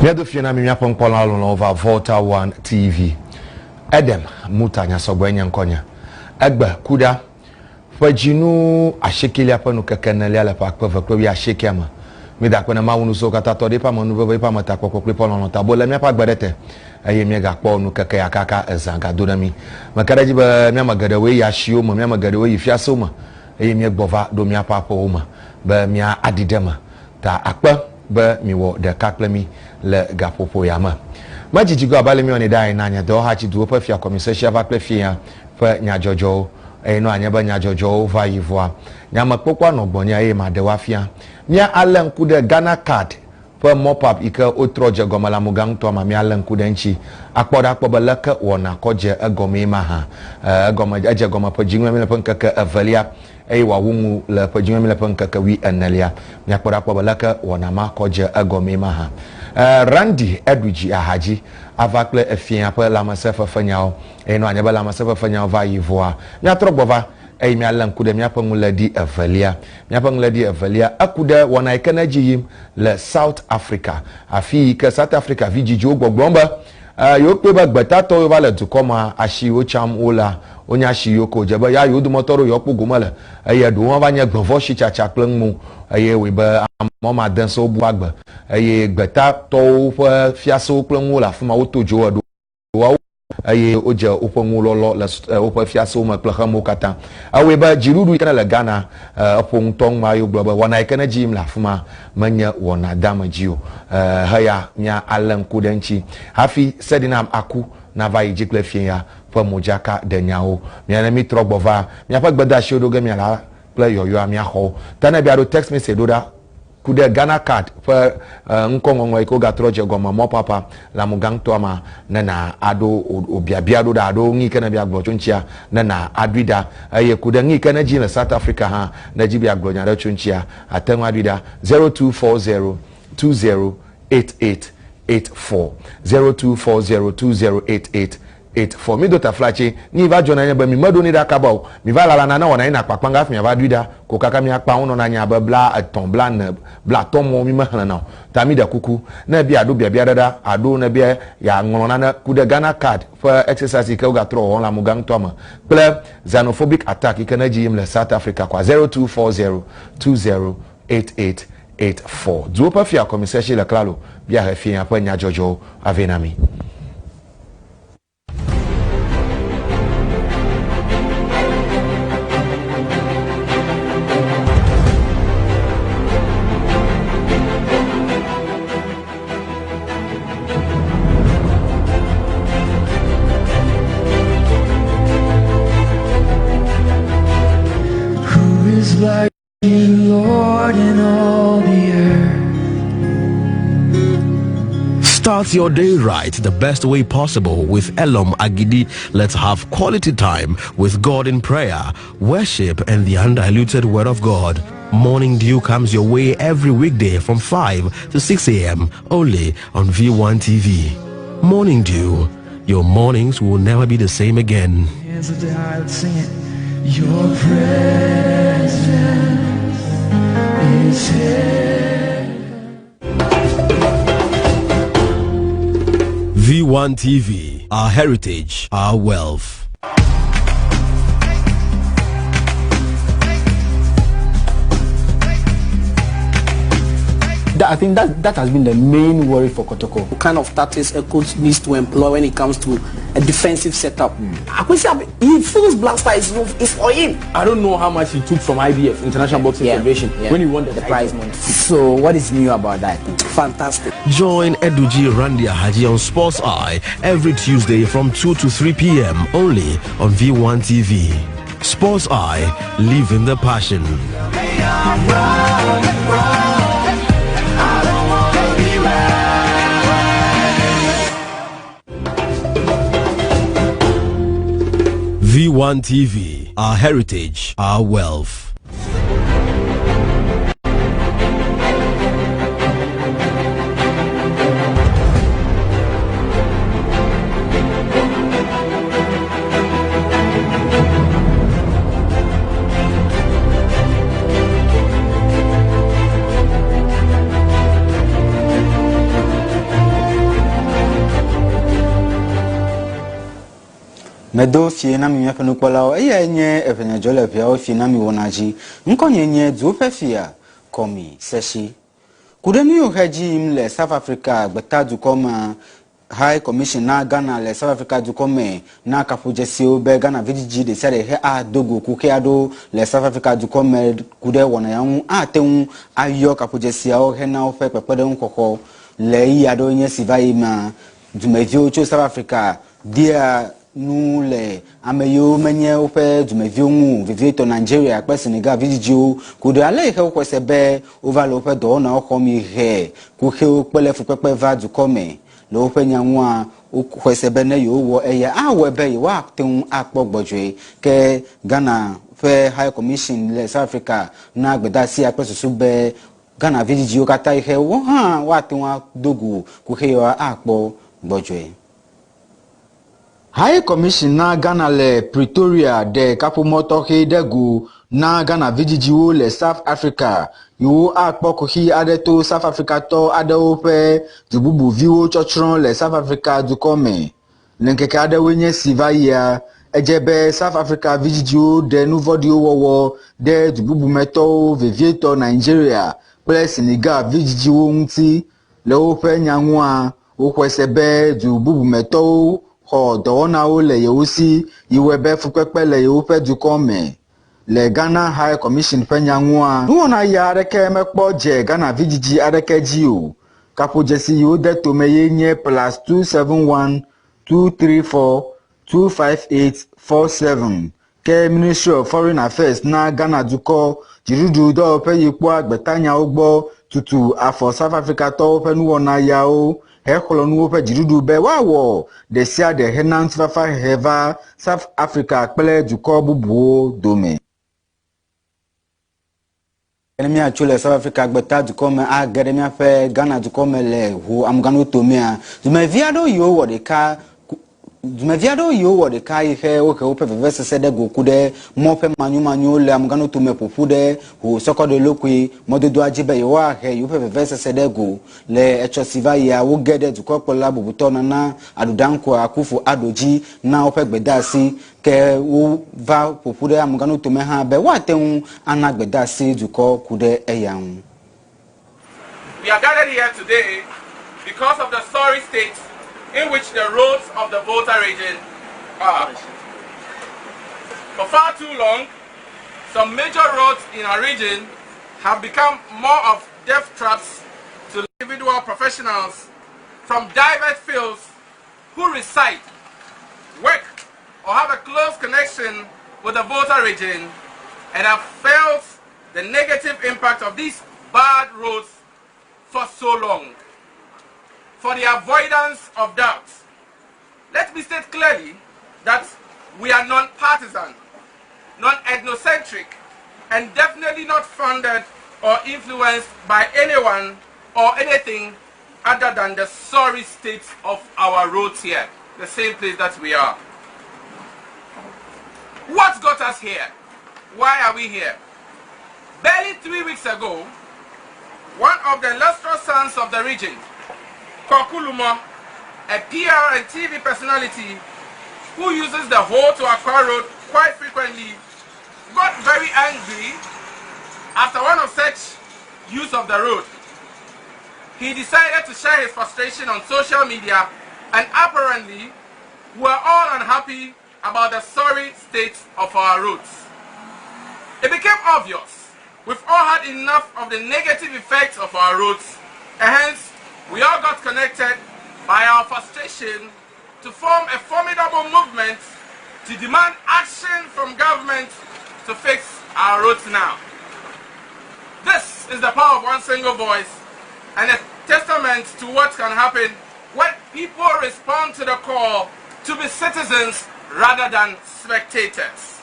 Míado fia na mi míaƒe ŋkpɔla lɔlɔ̃wo va Volta One TV. Edem Muta Nyasɔgbɔe nye ŋkɔnye. Egbe kuɖa ƒe dzinu asiekelia ƒe nukeke enelia le ƒe akpe eve kple wuiasiekea me. Mída akpe na Mawu Ŋusẽwokatãtɔ ɖe eƒe amenuveve, eƒe ametakpɔkpɔ kple eƒe lɔlɔ̃ ta be wòlé míaƒe agbe ɖe te eye míegakpɔ nukeke ya kaka ezã gado ɖe mí. Meka ɖe edzi be mía ame geɖewoe yi asiwo me, mía ame geɖewoe yi fiasewo me eye míegbɔ va ɖo míaƒe aƒewo me be míaɖi ɖe eme. Ta akpe be miwɔ ɖeka kple mí le gaƒoƒo ya me. Medzidzi go abe ale míewɔnɛ ɖaa ene, anye dɔwɔhati duwo ƒe fia kɔmisesia va kple fia ƒe nyadzɔdzɔwo eye ne wòanye be nyadzɔdzɔwo va yi vɔa, nyamekpɔkpɔa nɔ gbɔnye eye maɖe wo afia. Mía alé ŋku ɖe Ghana Card ƒe mop-up yi ke wotrɔ dze gɔme le Amuga ŋutɔa me, míalé ŋku ɖe eŋuti akpɔ ɖa akpɔ be leke wɔna kɔ dze egɔmee mahã. Egɔme, edze gɔme ƒe dziŋuemile ƒe ŋkeke evelia eye wòawu nu le ƒe dziŋuemile ƒe ŋkeke wuienelia. Míakpɔ ɖa akpɔ be leke wɔna ma kɔ dze egɔmee mahã. Randy eɖu dzi ahadzi ava kple efiã ƒe lãmesẽfefenyawo eye ne wòanye be lãmesẽfefenyawo va yi vɔa, míatrɔ gbɔ va eye míalé ŋku ɖe míaƒe nuléɖi evelia. Míaƒe nuléɖi evelia, eku ɖe wɔna yi ke ne edzi yim le South Africa, afi yi ke South Africa vidzidziwo gbɔgblɔm be yewokpɔe be gbetatɔwo va le dukɔ ma, asi yiwo tsam wolea, wonye asi yiwo ke wòdze be ya yewo dometɔ aɖewo yewoakpɔ gome le eye eɖewo hã va nye gbevɔsitsatsa kple nuwo eye ewɔe be ame woame ade sɔwo bu agbe eye gbetatɔwo ƒe fiasewo kple nuwo le afi ma woto dzo eɖewo Woawo eye wodze woƒe nuwo lɔlɔ le woƒe fiasewo me kple xemewo katã. Ewɔe be dziɖuɖu yi ke le Ghana eƒo ŋutɔ ŋu eye wogblɔ be wɔna yi ke ne edzi yim le afi ma menye wɔna deamedzi o. Heya mía alé ŋku ɖe eŋuti hafi Sedinam aku nava yi dzi kple fiẽ ya ƒe modzaka ɖenyawo. Mía ne mítrɔ gbɔ va míaƒe gbedeasiwo ɖo ge míala kple yɔyɔa míaxɔ wo. Ta ne èbia ɖo text message ɖo ɖa ku ɖe Ghana Card ƒe ŋkɔŋɔŋlɔ yi ke wogatrɔ dze gɔme mɔpapa le amugãŋutɔa ma ne na aɖo wò biabia ɖo ɖa alo nu yi ke nèbia gblɔ tso ŋutia ne na aɖoe ɖa eye ku ɖe nu yi ke nedzi le South Africa hã ne edzi be yeagblɔ nya ɖe tso ŋutia àte ŋu aɖoe ɖa 0240 20 88 84 0240 20 88 8 4 Mi do taflatse, ni va dzɔna nye be mi meɖo nɛ ɖa kaba o. Mi va lalana ne wɔna yina kpakpã ge hafi miava ɖui ɖa ko kaka mia kpa wo nɔna anyi abe bla etɔ̃, bla ene, bla atɔ̃ mɔwo mi mexlẽna o. Ta mi ɖe kuku, ne ebia aɖo biabia ɖe ɖa aɖo ne ebia yeaŋlɔ nane ku ɖe Ghana card ƒe exercise yi ke wogatrɔ wɔwɔm le amuga ŋutɔa me kple xenophobic attack yi ke ne edzi yim le South Africa koa 0240 20 88 84. Duwo ƒe fia kɔmisɛshi le klalo bia he fia ƒe nyadzɔdzɔwo avɛ na mi. Who is like you, Lord, in all the earth? Start your day right the best way possible with Elom Agidi. Let's have quality time with God in prayer, worship, and the undiluted Word of God. Morning Dew comes your way every weekday from 5 to 6 a.m. only on V1 TV. Morning Dew, your mornings will never be the same again. Hands lifted high, let's sing it. Your presence is here. V1 TV, our heritage, our wealth. That, I think that, that has been the main worry for Kotoko. What kind of tactics a coach needs to employ when it comes to a defensive setup. Akwesi, he feels Black Star is, is for him. I don't know how much he took from IBF, International Boxing yeah. Federation, yeah. when he won the, the prize money. So what is new about that? Fantastic. Join Eduji Randy Ahaji on Sports Eye every Tuesday from 2 to 3 p.m. only on V1 TV. Sports Eye, living the passion. V1 TV, our heritage, our wealth. Medo fie na mi míaƒe nukpɔlawo, eyae nye eʋenyadzɔ le ʋeawo fie na mi wɔna dzi. Ŋkɔnye nye Duwo ƒe Fia, Kɔmi Seshi. Ku ɖe nu yiwo he dzi yim le South Africa gbeta dukɔ mea, High Commission na Ghana le South Africa dukɔ me na kaƒodzesiwo be Ghana vidzidzi ɖesiaɖe he ado go kuxi aɖewo le South Africa dukɔ me ku ɖe wɔna ya ŋu ate ŋu ayɔ kaƒodzesiawo hena woƒe kpekpeɖeŋuxɔxɔ. Le ɣeyiɣi aɖewo nye esi va yi mea, dumeviwo tso South Africa dea nu le ame yiwo menye woƒe dumeviwo ŋu o, vevietɔ Nigeria kple Senegal vidzidziwo ku ɖe ale yi ke woxɔe se be wova le woƒe dɔwɔnawo xɔm yi he kuxiwo kple fukpekpe va dukɔ me. Le woƒe nya ŋua, woxɔe se be ne yewowɔ eya awɔe be yewoate ŋu akpɔ gbɔdzɔe. Ke Ghana ƒe High Commission le South Africa na gbedeasia kple susu be Ghana vidzidziwo katã yi xe wo hã woate ŋu ado go kuxi yewoa akpɔ gbɔdzɔe. High Commission na Ghana le Pretoria ɖe kaƒomɔ tɔxɛ ɖe go na Ghana vidzidziwo le South Africa yewo akpɔ kuxi aɖe to South Africa tɔ aɖewo ƒe du bubu viwo tsɔtsrɔ̃ le South Africa dukɔ me. Le ŋkeke aɖewoe nye si va yia, edze be South Africa vidzidziwo ɖe nu vɔ̃ɖiwo wɔwɔ ɖe du bubu me tɔwo vevietɔ Nigeria kple Senegal vidzidziwo ŋuti. Le woƒe nya ŋua, woxɔe se be du bubu me tɔwo xɔ dɔwɔnawo le yewo si yi wɔe be fukpekpe le yewoƒe dukɔ me. Le Ghana High Commission ƒe nya ŋua, nuwɔna ya aɖeke mekpɔ dze Ghana vidzidzi aɖeke dzi o. Kaƒodzesi yi wode tome ye nye +271 234 258 47. Ke Ministry of Foreign Affairs na Ghana dukɔ dziɖuɖu dɔwɔƒe yi kpɔa gbetanyawo gbɔ tutu afɔ South Africa tɔwo ƒe nuwɔna yawo hexlɔ̃ nu woƒe dziɖuɖu be woawɔ ɖesiaɖe hena ŋutifafa hehe va South Africa kple dukɔ bubuwo dome. Ne míatso le South Africa gbeta dukɔ me age ɖe míaƒe Ghana dukɔ me le Ho Amuganutomea, dumevi aɖewo yiwo wɔ ɖeka dumevi aɖewo yiwo wɔ ɖeka yi xe wohe woƒe vevesese ɖe go ku ɖe mɔ ƒe manyomanyowo le Amuganutome ƒoƒu ɖe Ho Sɔkɔɖelokui mɔdodoa dzi be yewoahe yewoƒe vevesese ɖe go. Le etsɔ si va yia, woge ɖe dukɔkplɔla bubutɔ Nana Addo Dankwa Akufo Addo dzi na woƒe gbedeasi Ke wova ƒo ƒu ɖe amegãnutome hã be woate ŋu ana gbedeasi dukɔ ku ɖe eya ŋu. We are gathered here today because of the sorry state in which the roads of the Volta region are. For far too long, some major roads in our region have become more of death traps to individual professionals from diverse fields who reside, work, or have a close connection with the Volta region and have felt the negative impact of these bad roads for so long. For the avoidance of doubt, let me state clearly that we are non-partisan, non-ethnocentric, and definitely not funded or influenced by anyone or anything other than the sorry state of our roads here, the same place that we are. What got us here? Why are we here? Barely 3 weeks ago, one of the illustrious sons of the region, Koku Lumor, a PR and TV personality who uses the Ho to Accra road quite frequently, got very angry after one of such use of the road. He decided to share his frustration on social media, and apparently we were all unhappy about the sorry state of our roads. It became obvious we've all had enough of the negative effects of our roads, and hence we all got connected by our frustration to form a formidable movement to demand action from government to fix our roads now. This is the power of one single voice and a testament to what can happen when people respond to the call to be citizens rather than spectators.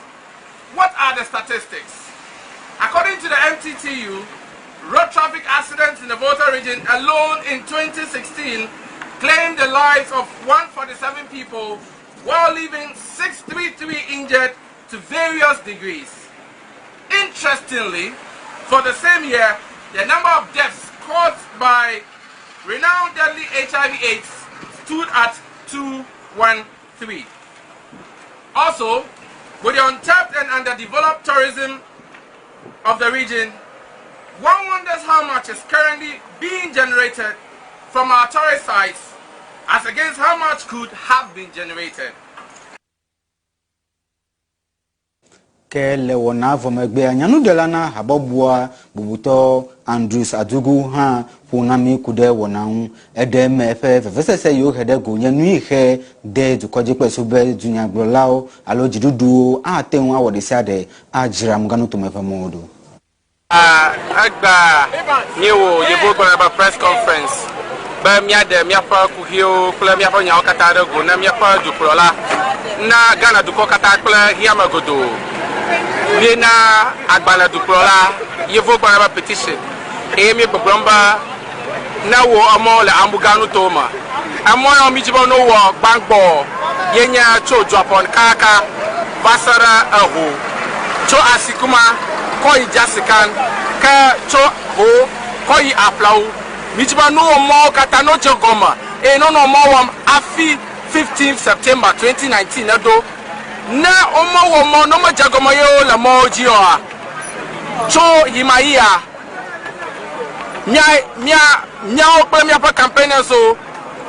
What are the statistics? According to the MTTU, road traffic accidents in the Volta region alone in 2016 claimed the lives of 147 people while leaving 633 injured to various degrees. Interestingly, for the same year, the number of deaths caused by renowned deadly HIV AIDS stood at 213. Also, with the untapped and underdeveloped tourism of the region, one wonders how much is currently being generated from our tourist sites as against how much could have been generated. Ke le wɔnaa vɔ megbea, nyanuɖela na habɔbɔa bubutɔ Andrews Adugu hã ƒo na mí ku ɖe wɔnaa ŋu. Eɖe eme eƒe vevesese yi wohe ɖe go nye nuyi xe de dukɔdzikpɔesu be dunyagblɔlawo alo dziɖuɖuwo ate ŋu awɔ ɖesiaɖe adzra Muganutome ƒe mɔwo ɖo. Egbea míewɔ yevuwo be press conference be míaɖe míaƒe kuxiwo kple míaƒe nyawo katã ɖe go ne míaƒe dukplɔla na Ghana dukɔ katã kple xexeame godoo. Míena agbalẽ dukplɔla yevuwo gblɔna be petition eye míegbɔgblɔm be ne wɔ emɔ le Amuga nutowo me. Emɔ yawo mídzi be ne wowɔ gbãgbɔ ye nye tso Juapon kaka va se ɖe Eho, tso Asikuma kɔ yi Jasikan, ke tso Ho kɔ yi Aplawu. Mídzi be ne wowɔ mɔwo katã ne wodze gɔme eye ne wonɔ mɔ wɔm hafi 15th September 2019 neɖo. Ne womewɔ mɔ, ne womedze gɔme ye wole mɔwo dzi oa, tso ɣemaɣia, Mía, mía, míawo kple míaƒe campaigners-wo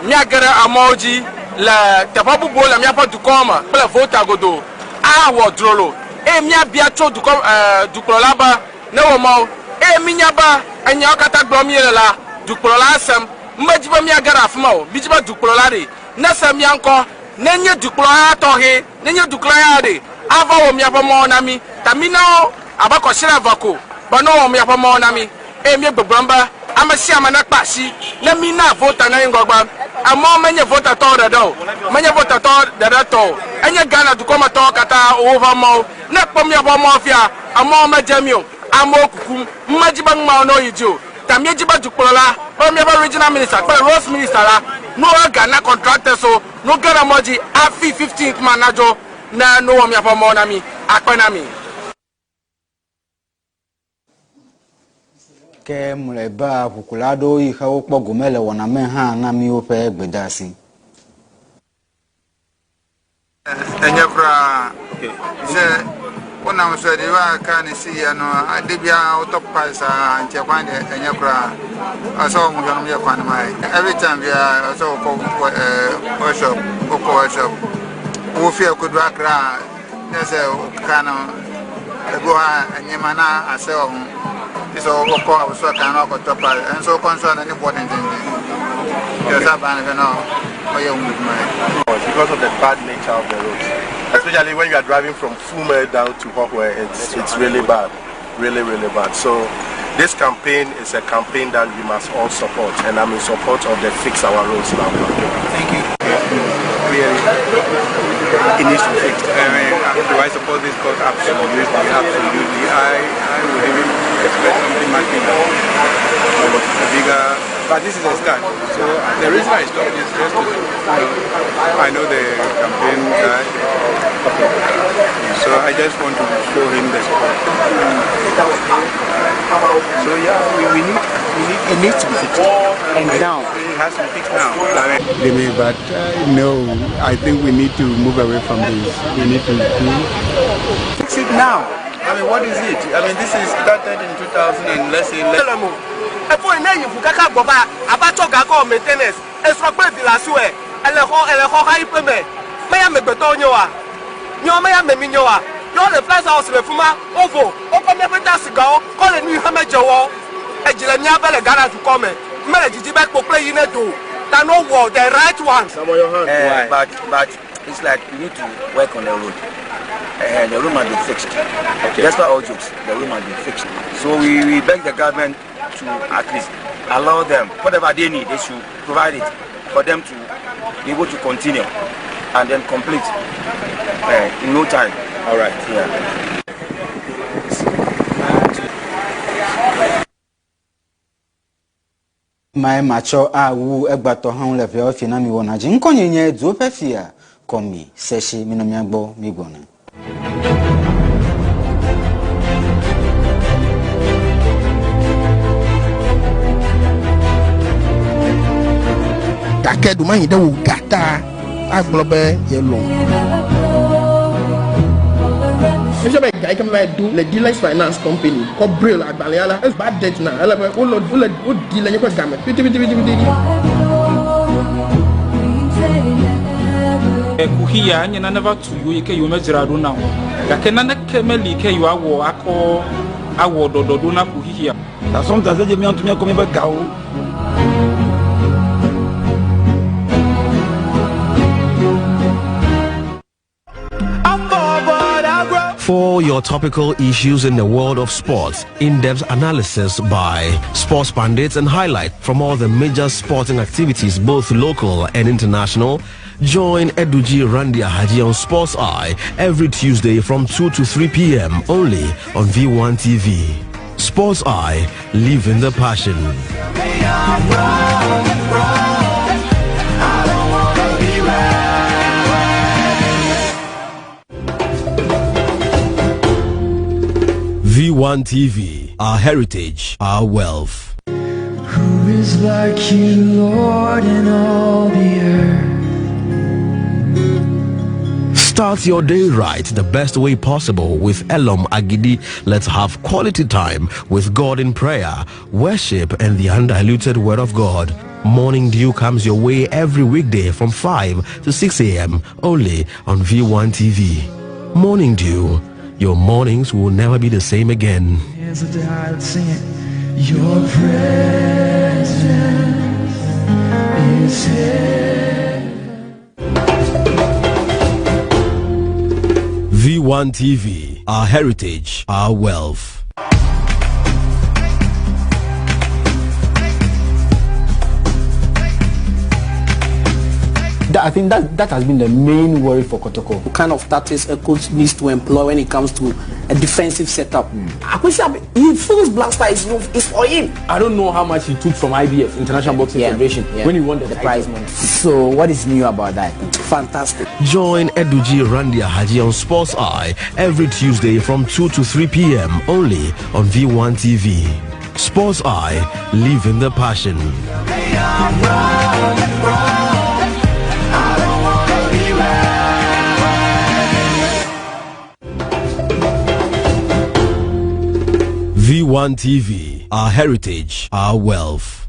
míage ɖe emɔwo dzi le teƒe bubuwo le míaƒe dukɔwo me kple Volta godoo ahawɔ drolo eye míabia tso dukɔ, e, dukplɔla be newɔ mɔwo. Eye mínya be enyawo katã gblɔm míele la, dukplɔla esem. Medi be míage ɖe afima o. Mídi be dukplɔla ɖe nese mía ŋkɔ. Nenye dukplɔla tɔxɛ, nenye dukplɔla ya ɖe ava wɔ miaƒe mɔwo na mí. Ta mína wo abe kɔsiɖa eve ko be ne wowɔ miaƒe mɔwo na mí. Eye míegbɔgblɔm be ame sia ame nekpe asi ne mína vota na ŋgɔgbe. Emɔ menye votatɔwo ɖeɖe o, menye votatɔwo ɖeɖe tɔ o, enye Ghana dukɔmetɔwo katã woƒe mɔwo. Ne èkpɔ míaƒe mɔwo fia, emɔwo medze mí o, amewo kukum. Medi be nu mawo ne woyi dzi o. Ta míedi be dukplɔla kple míaƒe Regional Minister kple Roads Minister la no ega na contractors wo no ge ɖe mɔ dzi hafi 15th ma nadzo ne no wɔ miaƒe mɔwo na mí. Akpe na mi. Ke mlɔeba ʋukula aɖewo yi xe wokpɔ gome le wɔna me hã na mí woƒe gbedeasi. Ɛnyɛ koraa sɛ wonam so ɛde wa kaa ne si yɛ no ade biara wotɔ pae saa nkyɛ kwan deɛ ɛnyɛ koraa ɔsɛ wɔn hwɛ no yɛ kwan ma yɛ every time biara ɔsɛ wokɔ workshop wokɔ workshop wo fie kodu akra ne sɛ kaa no ebi wɔ ha nneɛma na asɛ wɔ ho te sɛ wokɔ abosoa kan na wakɔtɔ pae ɛnso wokɔ nso a n'ani bɔ dendenden yɛ sɛ abaa no hwɛ na ɔyɛ wo adwuma yɛ. Because of the bad nature of the roads, especially when you are driving from Fume down to Hohoe, it's, it's really bad, really, really bad. So this campaign is a campaign that we must all support, and I'm in support of the Fix Our Roads Now campaign. Thank you. Really, it needs to be fixed. I mean, do I support this cause? Absolutely, absolutely. I, I would even expect something much bigger, a bigger. But this is a start. So the reason I stopped is just to, you know, I know the campaign guy. So I just want to show him the support. So yeah, we, we need, we need, it needs to be fixed. And now. It has to be fixed now. I mean, but no, I think we need to move away from this. We need to do fix it now. I mean, what is it? I mean, this is started in 2000 and let's say. Efo ene yi ʋu kaka gbɔ va ava tsɔ ga kɔ maintenance esrɔ̃ kple vi le asiwòe ele xɔ ele xɔ xa yi ƒe me meya amegbetɔwo nye oa míawo meya ame mi nye oa yewo le flies house le fima wovo wokɔ míaƒe taxi gawo kɔ le nu yi xe medze wɔ edzi le mía ve le Ghana dukɔ me mele didi be kpo kple yi ne do ta no wɔ the right one. Uh, but but it's like you need to work on the road. Uh, the road must be fixed. Okay. Despite all jokes, the road must be fixed. So we, we beg the government to at least allow them whatever they need, they should provide it for them to be able to continue and then complete uh, in no time. All right. Yeah. Mae matsɔ awu egbatɔ hã ŋu le ʋeawo fia na mi wɔna dzi. Ŋkɔnye nye Duwo ƒe Fia Kɔmi Sɛshi. Minɔ mia gbɔ, mi gbɔna. Gake ɖomahi ɖe wò ga ta agblɔ be yelɔ̃. Efia be ga yi ke meva yi do le Dealers Finance Company kɔ braille agbalẽa la, ezu bad debt na ele be wole wole woɖi le nye ƒe game ƒitipitipitipiti. Kuxi ya enye nane va tu yewo yi ke yewomedzra ɖo na o. Gake naneke meli yi ke yewoawɔ akɔ awɔ ɖɔɖɔɖo na kuxi sia. Ta sometimes edze mía ŋutɔ míakɔ míaƒe gawo. For your topical issues in the world of sports, in-depth analysis by sports pundits and highlight from all the major sporting activities, both local and international, join Eduji Randy Ahaji on Sports Eye every Tuesday from 2 to 3 p.m. only on V1 TV. Sports Eye, live in the passion. V1 TV, our heritage, our wealth. Who is like you, Lord, in all the earth? Start your day right the best way possible with Elom Agidi. Let's have quality time with God in prayer, worship, and the undiluted Word of God. Morning Dew comes your way every weekday from 5 to 6 a.m. only on V1 TV. Morning Dew, your mornings will never be the same again. Hands lifted high, let's sing it. Your presence is here. V1 TV, our heritage, our wealth. That, I think that, that has been the main worry for Kotoko. What kind of tactics a coach needs to employ when it comes to a defensive setup. Akwesi, he feels Black Star is, is for him. I don't know how much he took from IBF, International Boxing Yeah, Federation, yeah. when he won the, The title. prize money. So what is new about that? Fantastic. Join Eduji Randy Ahaji on Sports Eye every Tuesday from 2 to 3 p.m. only on V1 TV. Sports Eye, live in the passion. V1 TV, our heritage, our wealth.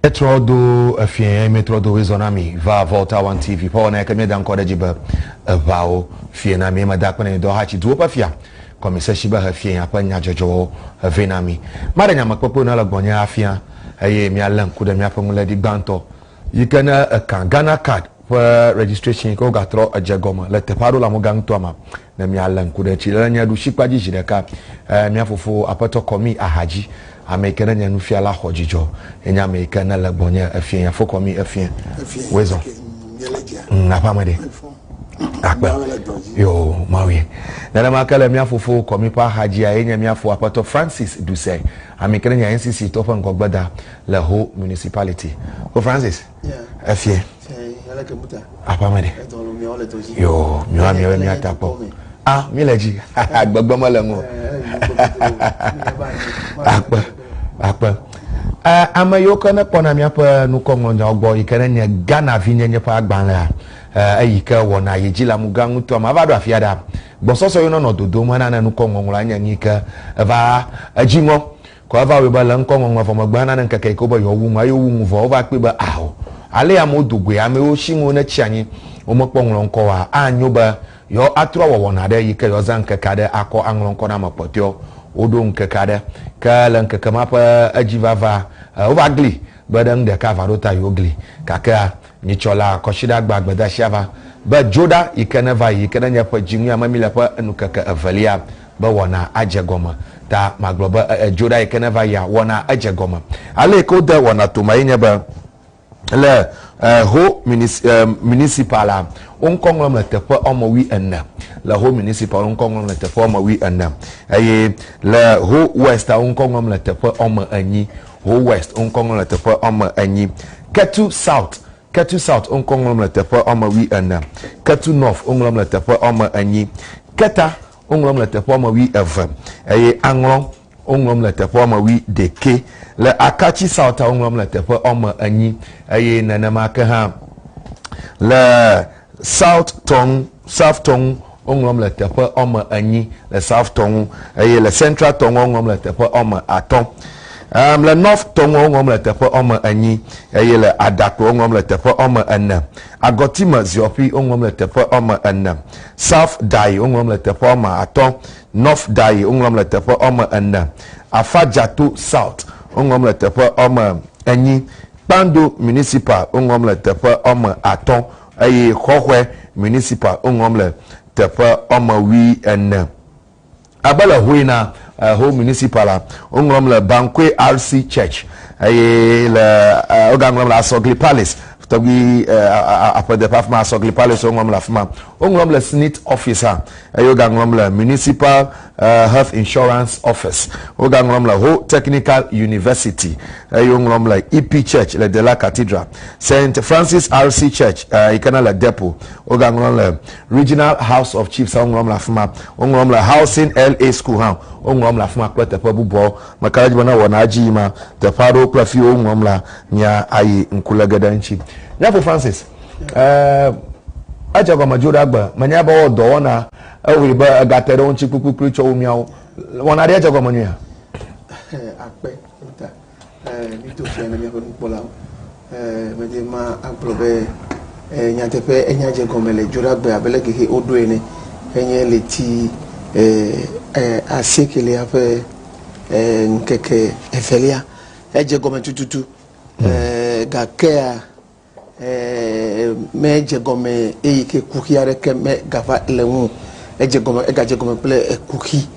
Etrɔ do efie metrɔ do wezɔ na mi va Volta One TV ƒe wɔna yike míeda ŋkɔ ɖe edzi be eʋawo fie na mi. Meda akpe ne dɔ hatsi duwo ƒe fia kɔmise si be hefie ya ƒe nyadzɔdzɔwo eve na mi. Maɖe nyamekpekpe ne le gbɔnye afia eye míalé ŋku ɖe míaƒe ŋuléɖi gbãtɔ yi ke ne eka Ghana card ƒe registration yi ke wogatrɔ edze gɔme le teƒe aɖewo le Amoga nutoa me ne míalé ŋku ɖe etsi le nye ɖusikpa dzi zi ɖeka. Mía fofo aƒetɔ Kɔmi Ahadzi, ame yi ke ne nye nufiala xɔ dzidzɔ ye nye ame yi ke ne le gbɔnye efie ya fo Kɔmi efie. Woezɔ. Aƒe ame ɖe. Akpe. Yo, Mawie. Nenema ke le mía fofo Kɔmi ƒe axadzia ye nye mía fo aƒetɔ Francis Duse, ame yi ke ne nye NCC tɔ ƒe ŋgɔgbeda le Ho Municipality. Ho Francis. Efie. Aƒe ame ɖe. Yo, miwa miawo mía ta kpɔ. Ah, mi le dzi. Gbegbe mele ŋu. Akpe. Akpe. Ame yiwo ke ne kpɔna míaƒe nukɔŋlɔnyawo gbɔ yi ke ne nye Ghana vi nyenye ƒe agbalẽa, Eyi ke wɔna yi dzi le amugã ŋutɔa me ava ɖo afi aɖea, gbɔsɔsɔ yi nɔnɔ dodom hena ne ŋkɔ ŋɔŋlɔa nye nyi ke eva edzi ŋɔ. Kɔ eva wɔe be le ŋkɔ ŋɔŋlɔ vɔ megbe hena ne ŋkeke yi ke wobe yewoawu nua eye wowu nu vɔ wova kpɔe be ao ale amewo do goe amewo shi ŋu ne tsi anyi womekpɔ ŋlɔ ŋkɔ oa anyo be yewo atrɔ awɔ wɔna aɖe yi ke yewoazã ŋkeke aɖe akɔ aŋlɔ ŋkɔ na ame kpɔtɔewo. Woɖo ŋkeke aɖe ke le ŋkeke ma ƒe edzi vava wova gli be ɖe nu ɖeka va ɖo ta yewo gli gakea Nyitsɔ la kɔsiɖagba gbedeasia va be Dzoɖa yi ke neva yi, yi ke nenye ƒe dziŋui ame mi le ƒe nukeke evelia be wɔna adze gɔme. Ta magblɔ be e, Dzoɖa yi ke neva yia, wɔna edze gɔme. Ale yi ke wode wɔna tome ye nye be le e, Ho munis, e, municipal la, wo ŋkɔ ŋlɔm le teƒe wɔme wui ene. Le Ho municipal wo ŋkɔ ŋlɔm le teƒe wɔme wui ene. Eye le Ho West wo ŋkɔ ŋlɔm le teƒe wɔme enyi. Ho West wo ŋkɔ ŋlɔm le teƒe wɔme enyi. Ketu South, Ketu South wo ŋkɔ ŋlɔm le teƒe wɔme wui ene. Ketu North wo ŋlɔm le teƒe wɔme enyi. Keta wo ŋlɔm le teƒe wɔme wui eve eye Aŋlɔ wo ŋlɔm le teƒe wɔme wui ɖekɛ. Le Akatsi South wo ŋlɔm le teƒe wɔme enyi eye nenema ke hã le South Tɔŋ, South Tɔŋ woŋlɔm le teƒe wɔme enyi le South Tɔŋu eye le Central Tɔŋu woŋlɔm le teƒe wɔme atɔ̃. Um, le North Tɔŋu woŋlɔm le teƒe wɔme enyi eye le Adakpo woŋlɔm le teƒe wɔme ene. Agɔtime Ziɔƒi woŋlɔm le teƒe wɔme ene. South Dai woŋlɔm le teƒe wɔme atɔ̃. North Dai woŋlɔm le teƒe wɔme ene. Afadjato South woŋlɔm le teƒe wɔme enyi. Kpando Municipal woŋlɔm le teƒe wɔme atɔ̃ eye Xɔxɔe Municipal woŋlɔm le teƒe wɔme wui ene. Abe le Hoina Ho Municipal la, woŋlɔm le Bankwe RC Church eye le wogaŋlɔm le Asɔgli Palace tɔgbi aƒedeƒe afi ma Asɔgli Palace woŋlɔm le afi ma. Woŋlɔm le SNIT office hã eye wogaŋlɔm le Municipal Health Insurance Office. Wogaŋlɔm le Ho Technical University eye woŋlɔm le EP Church le Dela Cathedral, Saint Francis RC Church yi ke ne le Depot. Wogaŋlɔm le Regional House of Chiefs hã woŋlɔm le afi ma. Woŋlɔm le Housing LA School hã woŋlɔm le afi ma kple teƒe bubuawo. Meka ɖe edzi be ne wɔna edzi yim teƒe aɖewo kple afi yiwo woŋlɔm la, mía ayi ŋku lé ge ɖe eŋuti. Míaƒo Francis, edze gɔme dzo ɖe agbe. Menya be wowɔ dɔwɔna Ewɔe be egate ɖe wo ŋuti kplikplikpli tsɔ wu míawo. Wɔna ɖe edze gɔme nyuia? Akpe ŋuta. Mito fia na míaƒe nukpɔlawo. Medi ma agblɔ be nyateƒe enya dze gɔme le Dzoɖagbe abe leke ke woɖoe ene. Enye ɣleti asiekelia ƒe ŋkeke evelia. Edze gɔme tututu. Gakea Medze gɔme eyi ke kuxi aɖeke megava le ŋu o. Edze gɔme, egadze gɔme kple kuxi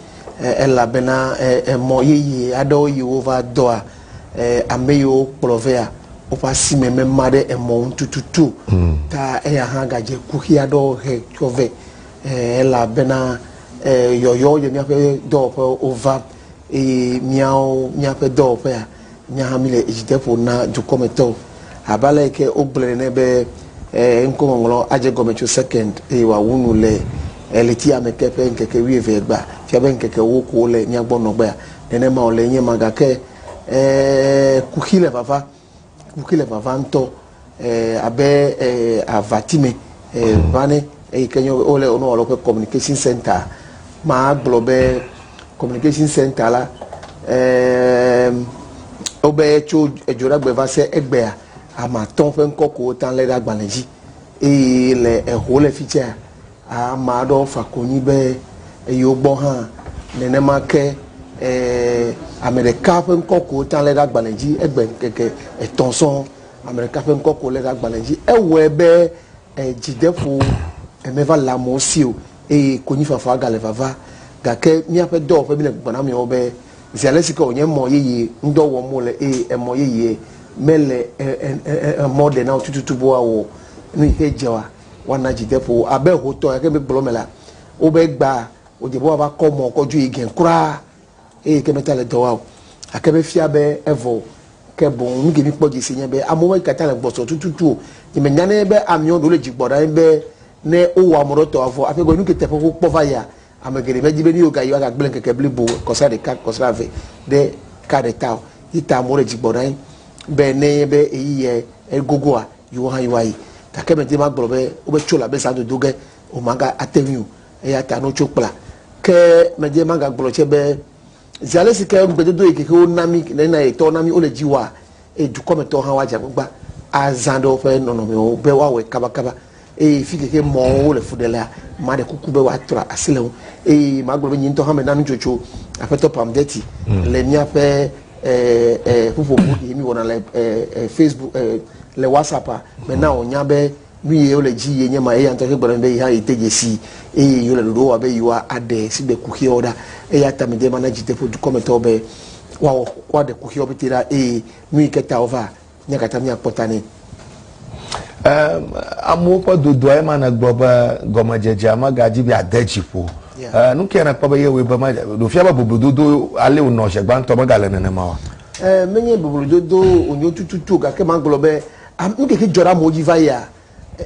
elabena emɔ yeye aɖewo yi wova dɔa, ame yiwo kplɔ vɛa, woƒe asime mema ɖe emɔ ŋu tututu o. Ta eya hã gadze kuxi aɖewo he tsɔ vɛ elabena yɔyɔ ye míaƒe dɔwɔƒe wova eye míawo míaƒe dɔwɔƒea Mía hã míle dzideƒo na dukɔmetɔwo abe ale yi ke wogblɔe ene be ŋkɔŋɔŋlɔ adze egɔme tso sekɛnd eye wòawu nu le ɣleti ame ke ƒe ŋkeke wuieve egbea, fia be ŋkeke ewo ko wole mía gbɔ nɔgbea. Nenema wòle nye ema gake kuxi le vava, kuxi le vava ŋutɔ abe avatime ʋane eyi ke nye wole wonɔ woƒe communication center. Magblɔ be Communication Center la, eeem, wobe tso Dzoɖagbe va se egbea, ame atɔ̃ ƒe ŋkɔ ko wota lé ɖe agbalẽ dzi. Eye le eho le fi tsɛa, ame aɖewo fa konyi be yewo gbɔ hã nenema ke ee, ame ɖeka ƒe ŋkɔ ko wota lé ɖe agbalẽ dzi egbe ŋkeke etɔ̃ sɔŋ. Ame ɖeka ƒe ŋkɔ ko wolé ɖe agbalẽ dzi. Ewɔe be dzideƒo meva le amewo si o. eye konyifafa gale vava. Gake míaƒe dɔwɔƒe míle gbɔgblɔm na miawo be, zi ale si ke wònye mɔ yeye ŋudɔ wɔm wole eye emɔ yeye mele emɔ ɖe na wo tututu be woawɔ nu yi ke dze oa, woana dzideƒo wo. Abe hotɔ ya ke mígblɔ me la, wobe egbea wòdze be woava kɔ mɔ kɔ dzo yi gɛ kura eye ke meta le dɔ wa o. Gake mefia be evɔ o. Ke boŋ nu ke míkpɔ dzesi nye be amewo katã le gbɔsɔ tututu o. Nyemenya ne be amewo ɖewo le dzi gbɔ ɖe anyi be Ne wowɔ ame ɖe tɔ vɔ hafi nu ke teƒe wokpɔ va yia, ame geɖe medi be ne yewogayi woagagblẽ ŋkeke blibo, kɔsiɖa ɖeka, kɔsiɖa eve ɖe ka ɖe ta o. Yi ta amewo le dzi gbɔ ɖe anyi be ne nye be ɣeyiɣia egogoa, yewo hã yewoayi. Gake medi magblɔ be wobe tso le abe zã dodo ge o maga ate ŋui o. Eya ta ne wotso kpla. Ke medi magagblɔ tsɛ be zi ale si ke ŋugbedodo yi ke wona mí le na yetɔwo na mí wole dzi wɔa, eye dukɔmetɔwo hã woadze agbagba azã ɖe woƒe nɔnɔmewo be woawɔe kabakaba. Eye fi ke mɔwo le fu ɖe lea, maɖe kuku be woatrɔ asi le ŋu. Eye magblɔ be nye ŋutɔ hã mena nutsotso Aƒetɔ Pamdeti le míaƒe ƒuƒoƒo ke míwɔna le Facebook, le WhatsApp-a, mena wònya be nu ye wole dzi ye nye ma. Eya ŋutɔ gblɔ be ye hã yede dzesi eye yewole ɖoɖo wɔm be yewoaɖe sigbe kuxiawo ɖa. Eya ta mede mana dzideƒo dukɔmetɔwo be woawɔ woaɖe kuxiawo pɛtɛ ɖa eye nu yi ke ta wova mía katã míakpɔ ta nɛ. Amewo ƒe dodoa ema nègblɔ be gɔmedzedzea megadzi be yeade dzi ƒo. Nu kae nèkpɔ be yewɔe be ɖo fia be boblododo ale wònɔ zi gbãtɔ megale nenema oa? Menye boblododo wònyo tututu o gake magblɔ be nu keke dzɔ ɖe amewo dzi va yia,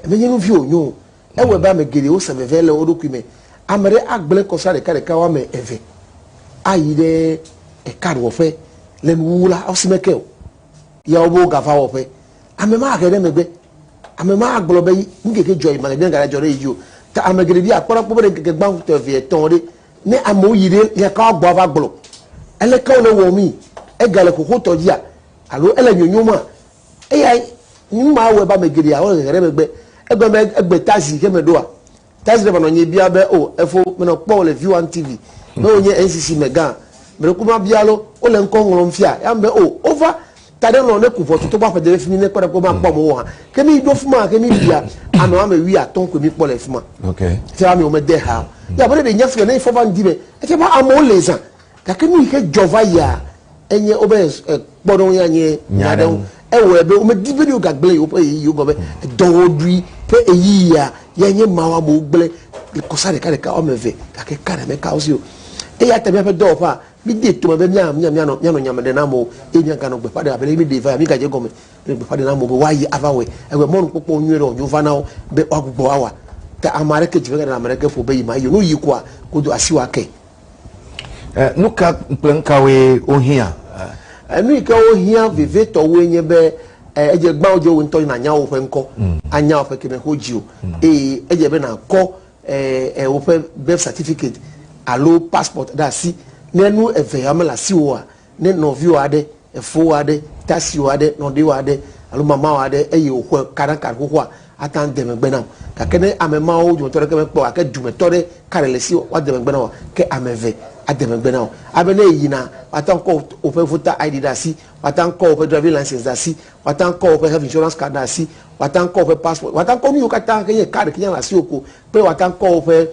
menye nu vi wònyo o. Ewɔe be ame geɖewo se veve le wo ɖokui me. Ame ɖe agblẽ kɔsa ɖekaɖeka woame eve ayi ɖe card wɔƒe le nuwuwu la, wosi meke o. Ya wobe wogava wɔƒe. Ame ma ahe ɖe megbe. Ame ma agblɔ be nu keke dzɔ yi magagblẽ ga ɖe dzɔ ɖe yi dzi o. Ta ame geɖe bi akpɔ ɖe akpɔ be ɖe ŋkeke gbãtɔ eve etɔ̃ ɖe ne amewo yi ɖe nya ka woagbɔ ava gblɔ. Eleke wole wɔmii? Egale xoxotɔ dzia alo ele nyonyoma? Eya nu ma wɔe be ame geɖea wole hehe ɖe megbe. Egblɔ be egbe taxi yi ke meɖoa, taxi driver nɔ anyi bia be o efo menɔ kpɔ wò le V1 TV be wonye NCC megã. Meɖe kuku mabia alo wole ŋkɔ ŋlɔm fia? Ya me be o wova ta ɖe lɔ ne ku ʋɔtru to aƒe de ɖe fimi ne kpɔ ɖe kpɔ makpɔ amewo hã. Ke mi ɖo fima ke mi bia ame woame wuiatɔ̃ koe mi kpɔ le fima. Okay. Fia amewo mede ha o. Ya be ɖe nya fia ne ifɔ va ŋdi me efia be amewo le zã. Gake nu yi ke dzɔ va yia enye wobe kpɔɖeŋu ya nye nya ɖe ŋu. Ewɔe be womedi be yewogagblẽ yewoƒe ɣeyiɣiwo gɔme be dɔwɔɖui ƒe ɣeyiɣia ya nye ma amewo gblẽ kɔsa ɖekaɖeka woame eve gake ka ɖe meka wo si o. Eya ta míaƒe dɔwɔƒea, mídee tome be mía, mía, míanɔ, míanɔ nya me ɖem na amewo eye míaganɔ gbeƒã ɖem abe ale míɖee va ya, mígadze egɔme le gbeƒã ɖem na amewo be woayi ava wɔe. Ewɔe mɔnukpɔkpɔ nyuie ɖe wònyo va na wo be woagbugbɔ awa. Ta ame aɖeke dzi megaɖe le ame aɖeke ƒo be yi mayi o. Ne woyi koa, godo asiwò ake. Nu ka kple nu kawoe wohiã? Nu yi ke wohiã vevitɔ wue nye be edze gbã wodze wò ŋutɔ nànya woƒe ŋkɔ, anya woƒe keme wodzi wò eye edze be nàkɔ woƒe birth certificate alo passport ɖe asi. Ne nu eve ya mele asiwò oa, ne nɔviwò aɖe, efowò aɖe, tasiwò aɖe, nɔɖiwò aɖe alo mamawò aɖe eye wòxɔe kaɖakaɖ xoxoa, ate ŋu ade megbe na wò. Gake ne ame mawo dometɔ aɖeke mekpɔ o gake dumetɔ ɖe ka ɖe le esi woade megbe na wòa, ke ame eve ade megbe na wò. Abe ne èyina, woate ŋu akɔ woƒe voter ID ɖe asi, woate ŋu akɔ woƒe driving license ɖe asi, woate ŋu akɔ woƒe health insurance card ɖe asi, woate ŋu akɔ woƒe passport, woate ŋu akɔ nu yiwo katã ke nye card ke nye le asiwò ko kple woate ŋu akɔ woƒe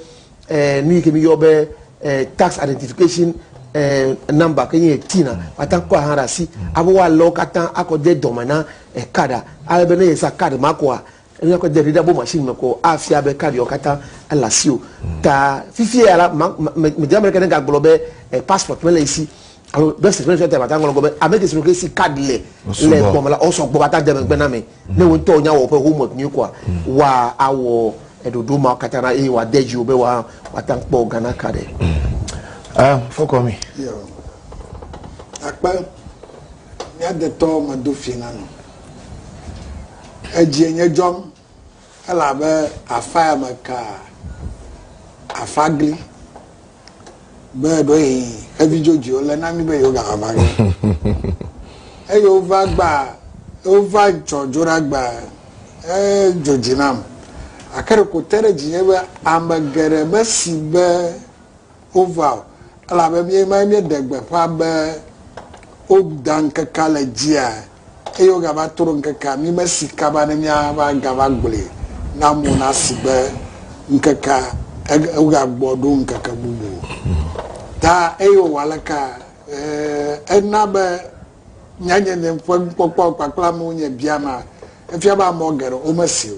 eh, nu yi ke míyɔ be eh, tax identification eh, number ke nye TIN a, woate ŋu akɔ hã ɖe asi abe woalé wo katã akɔ de dɔme na eh, card a, ale be ne yezã card ma koa, míakɔ de readable machine me ko afia be card yawo katã ele asiwò. Ta fifia ya la, ma, ma, me, medi ame ɖeke ne gagblɔ be eh, passport mele esi alo birth certificate mele esi o, ta ŋlɔ be ame ke si ke si card le le gbɔme la, wosɔ gbɔ va de megbe na ame. Ne wò ŋutɔ nya wɔ woƒe homework nyuie koa, wa awɔ ɖoɖo mawo katã na eye wòade dzi wò be wa woate ŋu kpɔ Ghana card. Ah, fɔkɔ mi. Yo. Akpe mía detɔ medo fie na nɔ. Edzie nye dzɔm elabe afa ya me ka afagli be ɖoehi xevi dzodzoewo le na mí be yewo gavava ge. Eye wova gba wova dzɔ dzo ɖe agba edzo dzi nam. Gake ɖeko te ɖe dzinye be ame geɖe mesi be wova o elabe mí ma míeɖe gbeƒã be woda ŋkekea le dzia eye wogava to ɖo ŋkekea mí mesi kaba ne míava gava gblɔe na amewo nasi be ŋkekea wogagbɔ ɖo ŋkeke bubu o. Ta eye wòwɔ aleka ena be míanye nye ƒe nukpɔkpɔ kpakple amewo nye biama efia be amewo geɖe womesi o.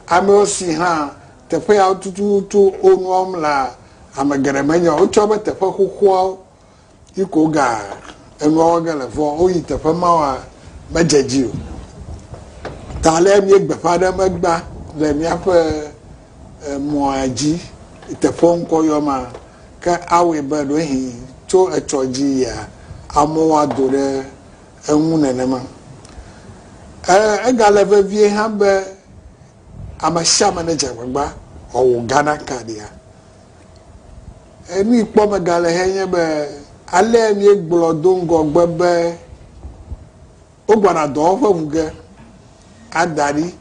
Amewo si hã teƒe yawo tututu wonu wɔm lea ame geɖe menya o. Wotsɔ be teƒe xoxoawo yi ko woga enua wɔ ge le vɔ woyi teƒe mawoa medze dzi o. Ta alea mí gbeƒã ɖe megba le míaƒe mɔa dzi teƒewo ŋkɔ yɔma ke awɔe be ɖewohĩ tso etsɔ dzi yia amewo ado ɖe eŋu nenema. Egale vevie hã be. Ame sia ame nedze agbagba wòawɔ Ghana Card ya. Enu yi kpɔ megale hɛ nye be alea míegblɔ do ŋgɔgbe be wogbɔna dɔwɔƒe ʋu ge ada ɖi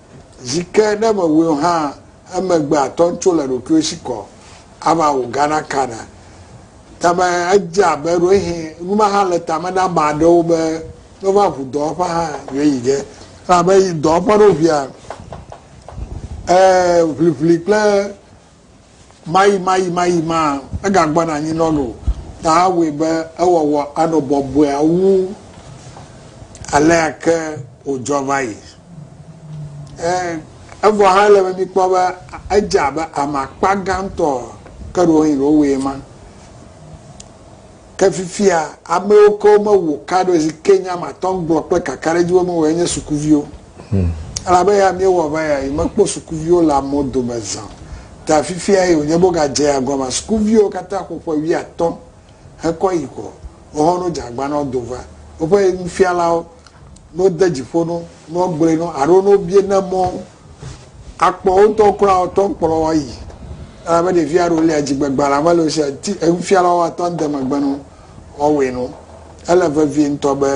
zi ke ne mewɔe o hã emegbe atɔ tso le ɖokuiwo si kɔ ava wɔ Ghana Card a. Tame edze abe ɖewohĩ nu ma hã le tame na ame aɖewo be ne wova ʋu dɔwɔƒe hã yewoyi ge. Elabe yi dɔwɔƒe ɖo ʋia, ee ʋliʋli kple mayi mayi mayi ma egagbɔna anyi nɔ ge o. Ta awɔe be ewɔwɔ anɔ bɔbɔe wu alea ke wòdzɔ va yi. Ee, evɔ hã ele be míkpɔ be edze abe ame akpa gãtɔ ke ɖewohĩ ɖe wowɔe ma. Ke fifia, amewo ke womewɔ ka ɖo zi ke nye ame atɔ̃ gblɔ kple kakaɖedzi be womewɔe nye sukuviwo. Elabe ya míewɔ va ya yi mekpɔ sukuviwo le amewo dome zã o. Ta fifia yi wònye be wogadze ya gɔmea, sukuviwo katã xɔ ƒe wuiatɔ̃ hekɔ yi kɔ. Wohɔ no dze agba na wodo va. Woƒe nufialawo ne wode dzi ƒo no, ne wogblɔe no alo ne wobia ne mɔ akpɔ wo ŋutɔ kura wotɔ kplɔ wo ayi. Elabe ɖevi aɖewo lia dzigbegbalẽa mele wo si o, ti enufialawo atɔ de megbe no woawɔe no. Ele vevie ŋutɔ be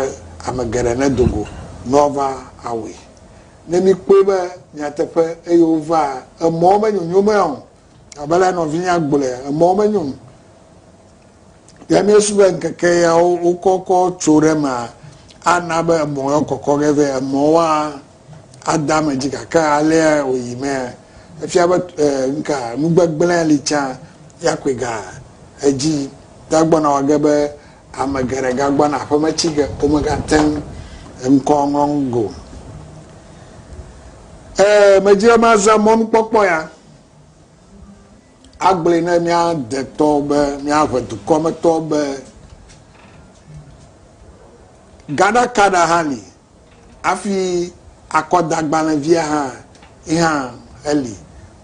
ame geɖe nedo go ne woava awɔe. Ne míkpɔe be nyateƒe eye wova emɔwo menyonyo mea o, abe ale nɔvinyea gblɔe, emɔwo menyo o. Ya míesu be ŋkeke yawo wokɔkɔ tso ɖe emea ana be emɔ yawo kɔkɔ ge vɛ, emɔwoa ade ame dzi gake alea wòyi mea, efia be e, nuka nugbegblẽa li tsã ya koe ga edzi ta gbɔna wɔ ge be ame geɖe gagbɔna aƒeme tsi ge womegate ŋu ŋkɔ ŋlɔ go. E, medzi be mazã mɔnukpɔkpɔ ya agblɔe ne mía detɔwo be, mía ʋedukɔmetɔwo be Ghana-kaɖa hã li hafi akɔdagbalẽvia hã ye hã eli.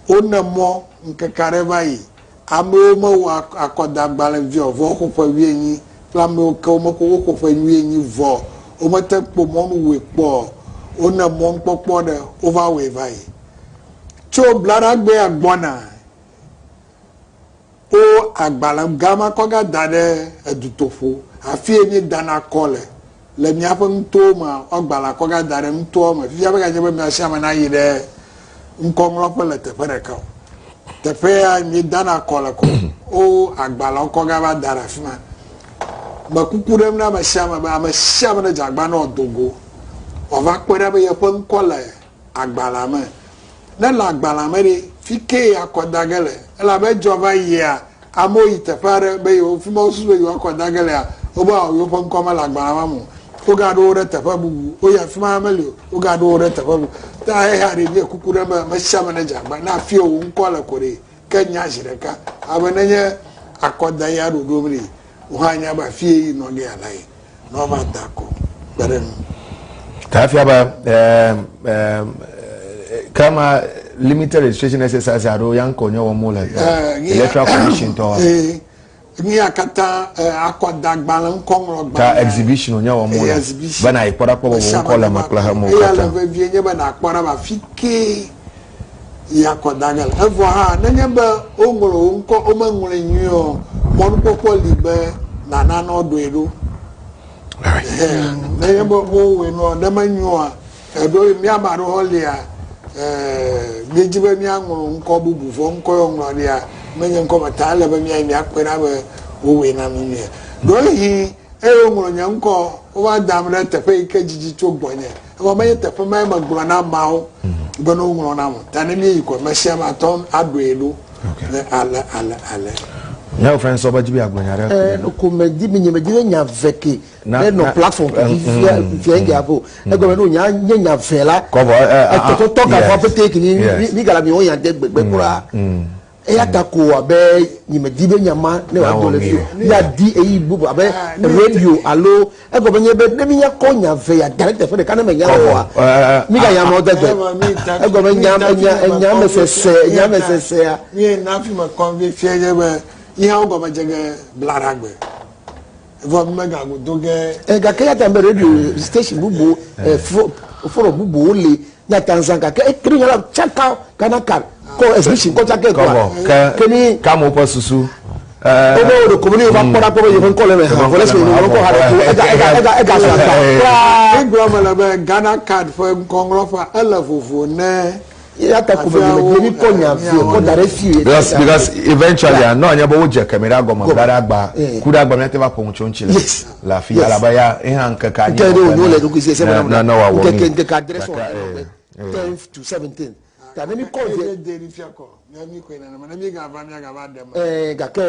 Wone mɔ ŋkeke aɖe va yi, amewo mewɔ akɔdagbalẽvia o vɔ woxɔ ƒe wuienyi kple amewo ke womexɔ woxɔ ƒe wuienyi vɔ womete ŋu kpɔ mɔnu wɔe kpɔ o. Wone mɔnukpɔkpɔ ɖe wova wɔe va yi. Tso Blaɖagbea gbɔna, wo agbalẽ gã ma kɔ ga da ɖe edutoƒo, afie míedana kɔ le. Le míaƒe nutowo mea, wo agbalẽa kɔ ga da ɖe nutoa me. Fifia meganye be mía sia ame nayi ɖe ŋkɔŋlɔƒe le teƒe ɖeka o. Teƒea míedana kɔ le ko, wo agbalẽwo kɔ ga va da ɖe afi ma. Me kuku ɖem na ame sia ame be ame sia ame nedze agba ne wòado go, wòava kpɔe ɖa be yeƒe ŋkɔ le agbalẽa me. Ne le agbalẽa me ɖe, fi kee akɔ da ge le? Elabe edzɔ va yia, amewo yi teƒe aɖe be yewo, fi ma wosusu be yewoakɔ da ge lea, wobe ao, yewoƒe ŋkɔ mele agbalẽa ma me o. Wogaɖo wo ɖe teƒe bubu. Woyi afi ma meli o, wogaɖo wo ɖe teƒe bubu. Ta xexea ɖe míe kuku ɖe be ame sia ame nedze agbagba ne afie wò ŋkɔ le ko ɖe, ke nya zi ɖeka. Abe nenye akɔdaɣia ɖoɖom ɖe, wò hã nya be afie yi nɔ ge yeala yi. ne woava da akɔ kpe ɖe nu. Ta efia be kama limited registration exercise aɖewo ya ŋkɔ nye wɔm wole electoral commission tɔ. Nu ya katã akɔdagbalẽ ŋkɔŋlɔgbalẽ. Ta exhibition wonye wɔm wole be na yi kpɔ ɖa kpɔ be wò ŋkɔ le eme kple xemewo katã. Eya le vevie nye be nakpɔ ɖa be afi kee yi akɔdage le. Evɔ hã nenye be woŋlɔ wò ŋkɔ womeŋlɔe nyuie o, mɔnukpɔkpɔ li be nàna ne woɖɔe ɖo. Nenye be wowɔe nɔ ne menyoa, eɖo mía ame aɖewo hã lia, míedi be míaŋlɔ ŋkɔ bubu vɔ ŋkɔ ye woŋlɔ ɖia menye ŋkɔ me ta ele be míayi míakpɔe ɖa be wowɔe na mí nyuie. Ɖewohĩ eye woŋlɔ nye ŋkɔ wova dam ɖe teƒe yi ke dzidzi tso gbɔnye. Evɔ menye teƒe mae megblɔ na ameawo be ne woŋlɔ nam o. Ta ne míeyi ko ame sia ame ate ŋu aɖoe ɖo ne ale ale ale. Míawo François be dzi be yeagblɔ nya ɖe. Eh, ɖeko medi be nye medi be nya ve ke ne nɔ platform ke dzi fia fia ŋgɛ aƒe o. Egɔme ne wonya nye nya ve la. Kɔvɔ eh, ah, etɔtɔtɔ gavɔ yes, pete ke mi yes. mi gala mi wo nya de gbegbe kura. Eya ta ko abe nye medi be nya ma ne wòado le fi o. Míadi ɣeyiɣi bubu abe radio alo egɔme nye be ne mínya kɔ nya ve ya da ɖe teƒe ɖeka ne menya oa, míganya amewo de gbe. Egɔme nya enya enya me sese enya me sesea. Míe na fi me kɔm fifia nye be míawo wo gɔme dze ge blaɖagbe. Evɔ mímegago do ge. Gake eya ta be radio station bubu. Forum bubuwo le míata zã gake ekele nya la tsaka Ghana card kɔ exhibition kɔ tsaka kɔbɔ koa. ke kamewo ƒe susu. Wobe wo ɖeko ne wova kpɔ ɖa kpɔ be yeƒe ŋkɔ le eme hã vɔ le esi wònɔ ŋkɔ hã ɖe ko ega ega ega ega su agba kura. Egblɔ me le be Ghana card ƒe ŋkɔŋlɔƒea ele vovo ne Eya ta ko me me mi kɔ nya vie kɔ da ɖe fi. Because because eventually anɔ anya be wodze kemi ɖe agɔme bla ɖe agba ku ɖe agba míate va ƒo nu tso ŋuti le le afi ya elabe ya eha ŋkeke anyi Ŋkeke ɖe wònyo le ɖokui si ese ne ne ne wòawɔ ŋkeke nui. ŋkeke adre sɔŋ Gake, le eh, tenth to seventeenth. Ta ne mi kɔ vie. Eye de fia kɔ mía mi koe nenema ne mi gava mía gava ɖe me. Ɛɛ gake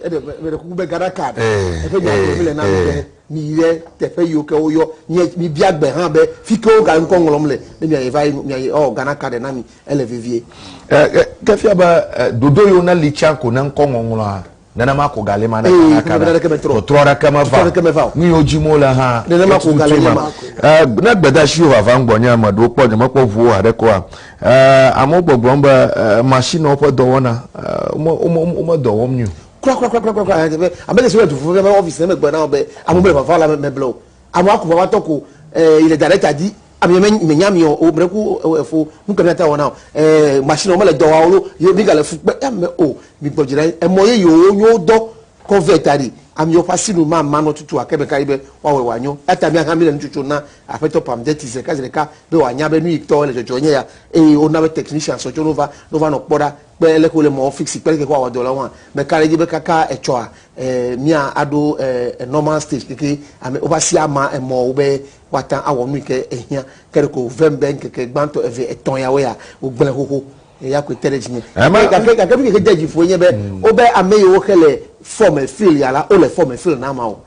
eɖe meɖe kuku be Ghana card Eh, eƒe nya eh, gblɔm le na mi eh. be miyi ɖe teƒe yiwo ke woyɔ nye mibia gbe hã be fi ke woga ŋkɔ ŋlɔm le ne miayi va yi miayi ɔ Ghana card na mi ele vevie. Eh, eh, ke fia be eh, ɖoɖo yiwo ne li tsã ko ne ŋkɔ ŋɔŋlɔa nenema ko gali ma ne Ee, Ghana ƒe card ɖeke metrɔ. tɔtrɔ ɖeke meva Tɔtrɔ ɖeke meva o. nu yiwo dzim wole hã Nenema ko gale etutu nye ma. ma. Eh, ne gbedeasiwo vavam gbɔ nye ame ɖewo kpɔ nyemekpɔ ʋuwo haɖe koa eh, amewo gbɔgblɔm be eh, mashiniwo ƒe dɔwɔna eh, wome wome wome dɔ wɔm nyuie o. Kura kura kura kura kura ame ame ɖe si wole du ƒuƒu ƒe ɔfisi ne megblɔ na wo be amewo mele vava la meble o. Amewo aku vava tɔ ko eh, yi le director dzi ame me menya mi o o mre ku efo nu ke miate wɔ na o. Eh, machine wo mele dɔ wɔm o ye mi gale fu kpe ame o mi gbɔ dzi ɖe emɔ yeyewo nyo dɔ kɔ vɛ ta ɖi amewo ƒe asinu ma ma nɔ tutu ake ɖeka yi be woawɔe wòanyo. Eya ta mía hã míle nutsotso na aƒetɔ Pamdeti zi ɖeka zi ɖeka be wòanya be nu yi tɔ le dzɔdzɔ nye ya eye wona be technicians tso no va no va nɔ kpɔ ɖa kpe leke wole mɔwo fix kpe leke woawɔ dɔ le woa. Meka ɖe edzi be kaka etsɔa eh, mía aɖo eh, normal stage keke ame woƒe asi ama emɔwo be woate awɔ nu yi ke ehiã. Ke ɖeko wòvem be ŋkeke gbãtɔ eve etɔ̃ yawoe ya wogblẽ xoxo eya koe te ɖe dzinye. Ema- Gake gake nu yi ke de dzi ƒoe nye be wobe ame yiwo ke le form fill ya la wole form fill na ameawo.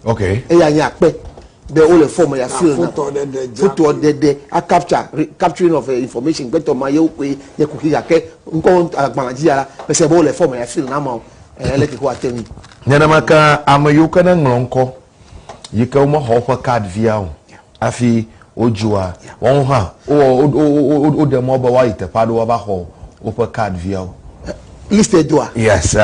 Okay. Eya nye akpe be wole form ya fill na. Fotoa ɖeɖe dza Fotoa ɖeɖe a capture re, capturing of eh, information gbɛtɔ ma yewo koe nye kuxi gake ŋkɔ agbalẽ dzi ya la pese be wole form ya fill na ameawo. Eh, leke ko ate ŋui. Nenema ke ame yiwo ke ne ŋlɔ ŋkɔ yi ke womexɔ woƒe card via o hafi wodzoa woawo hã wowɔ wo woɖe mɔ be woayi teƒe aɖewo woava xɔ woƒe card viawo. List doa. Yes.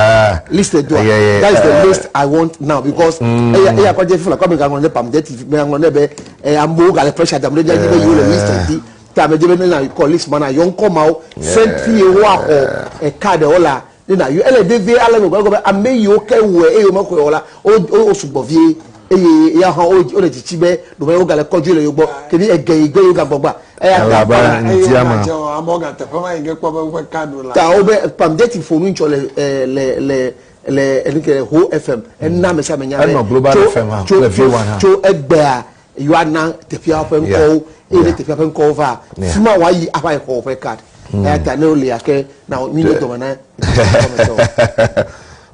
List doa. Yeah, yeah, That is the list I want now because eya eya kɔdze fila kɔ mi gaŋlɔ ne pam deti mi gaŋlɔ ne be eh, amewo gale pressure dam ɖe mía dzi be yewo le list dzi ta ame dzi be ne na kɔ list ma na yɔ ŋkɔ mawo sɛnti yi woaxɔ eka ɖewo la ne na yɔ ele vevie ale gbegbe be ame yiwo ke wɔe eye womexɔe o la wo wo sugbɔ vie eye ya hã wo wole tsitsi be ɖome wogale kɔdzi le yewo gbɔ ke ni ege yi gbe yewo gagbɔ gba eya ta Elabe Eye ŋdia ma. wogadze o amewo gateƒe ma yi ke kpɔ be woƒe card la. ta wo be pamdeti ƒo nu ŋtsɔ le eh, le le le enu ke ho fm ena ame sia ame nya be Enɔ Global tso- FM hã, tso kple tso V1 hã. tso egbea yewoana teƒea ƒe ŋkɔwo eye ne Yeah. teƒea ƒe ŋkɔwo va Yeah. fi ma woayi ava yi xɔ woƒe card eya ta ne wole ake na mi nye dɔme na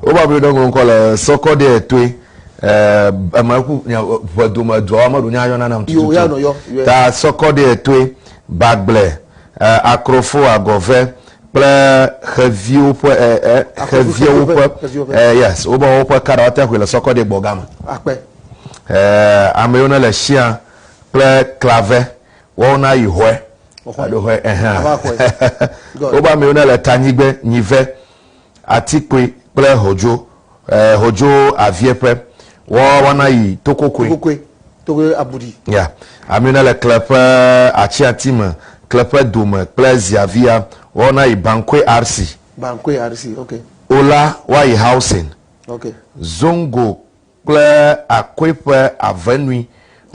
woba be ɖe ŋlɔ ŋkɔ le sɔkɔ ɖe toe eme ku nya ʋedome duawo ame ɖewo nya yɔna nam Yo, ya nɔ yɔ, yɔ. ta sɔkɔ ɖe toe bagble eh, akrofo agɔve kple xeviwo ƒe eh, eh, Akrofo, xeviwo ƒe xeviwo ƒe. eh, yes wobe woƒe card woate ŋu le sɔkɔ ɖe gbɔ game akpɛ eh, ame yiwo ne le sia kple klave woawo na yi xɔe alo xɔe ɛhɛn Ava xɔe. Good. wobe ame yiwo ne le tanyigbe nyive atikpoe kple hodzo eh, hodzo avieƒe woawo woana yi tokokoe tokokoe tokokoe abudi ya ame yiwo ne le kleƒe atiati me kleƒe dome kple ziavia woawo na yi bankoe rc bankoe rc ok ola woayi housing ok zongo kple akoeƒe avenui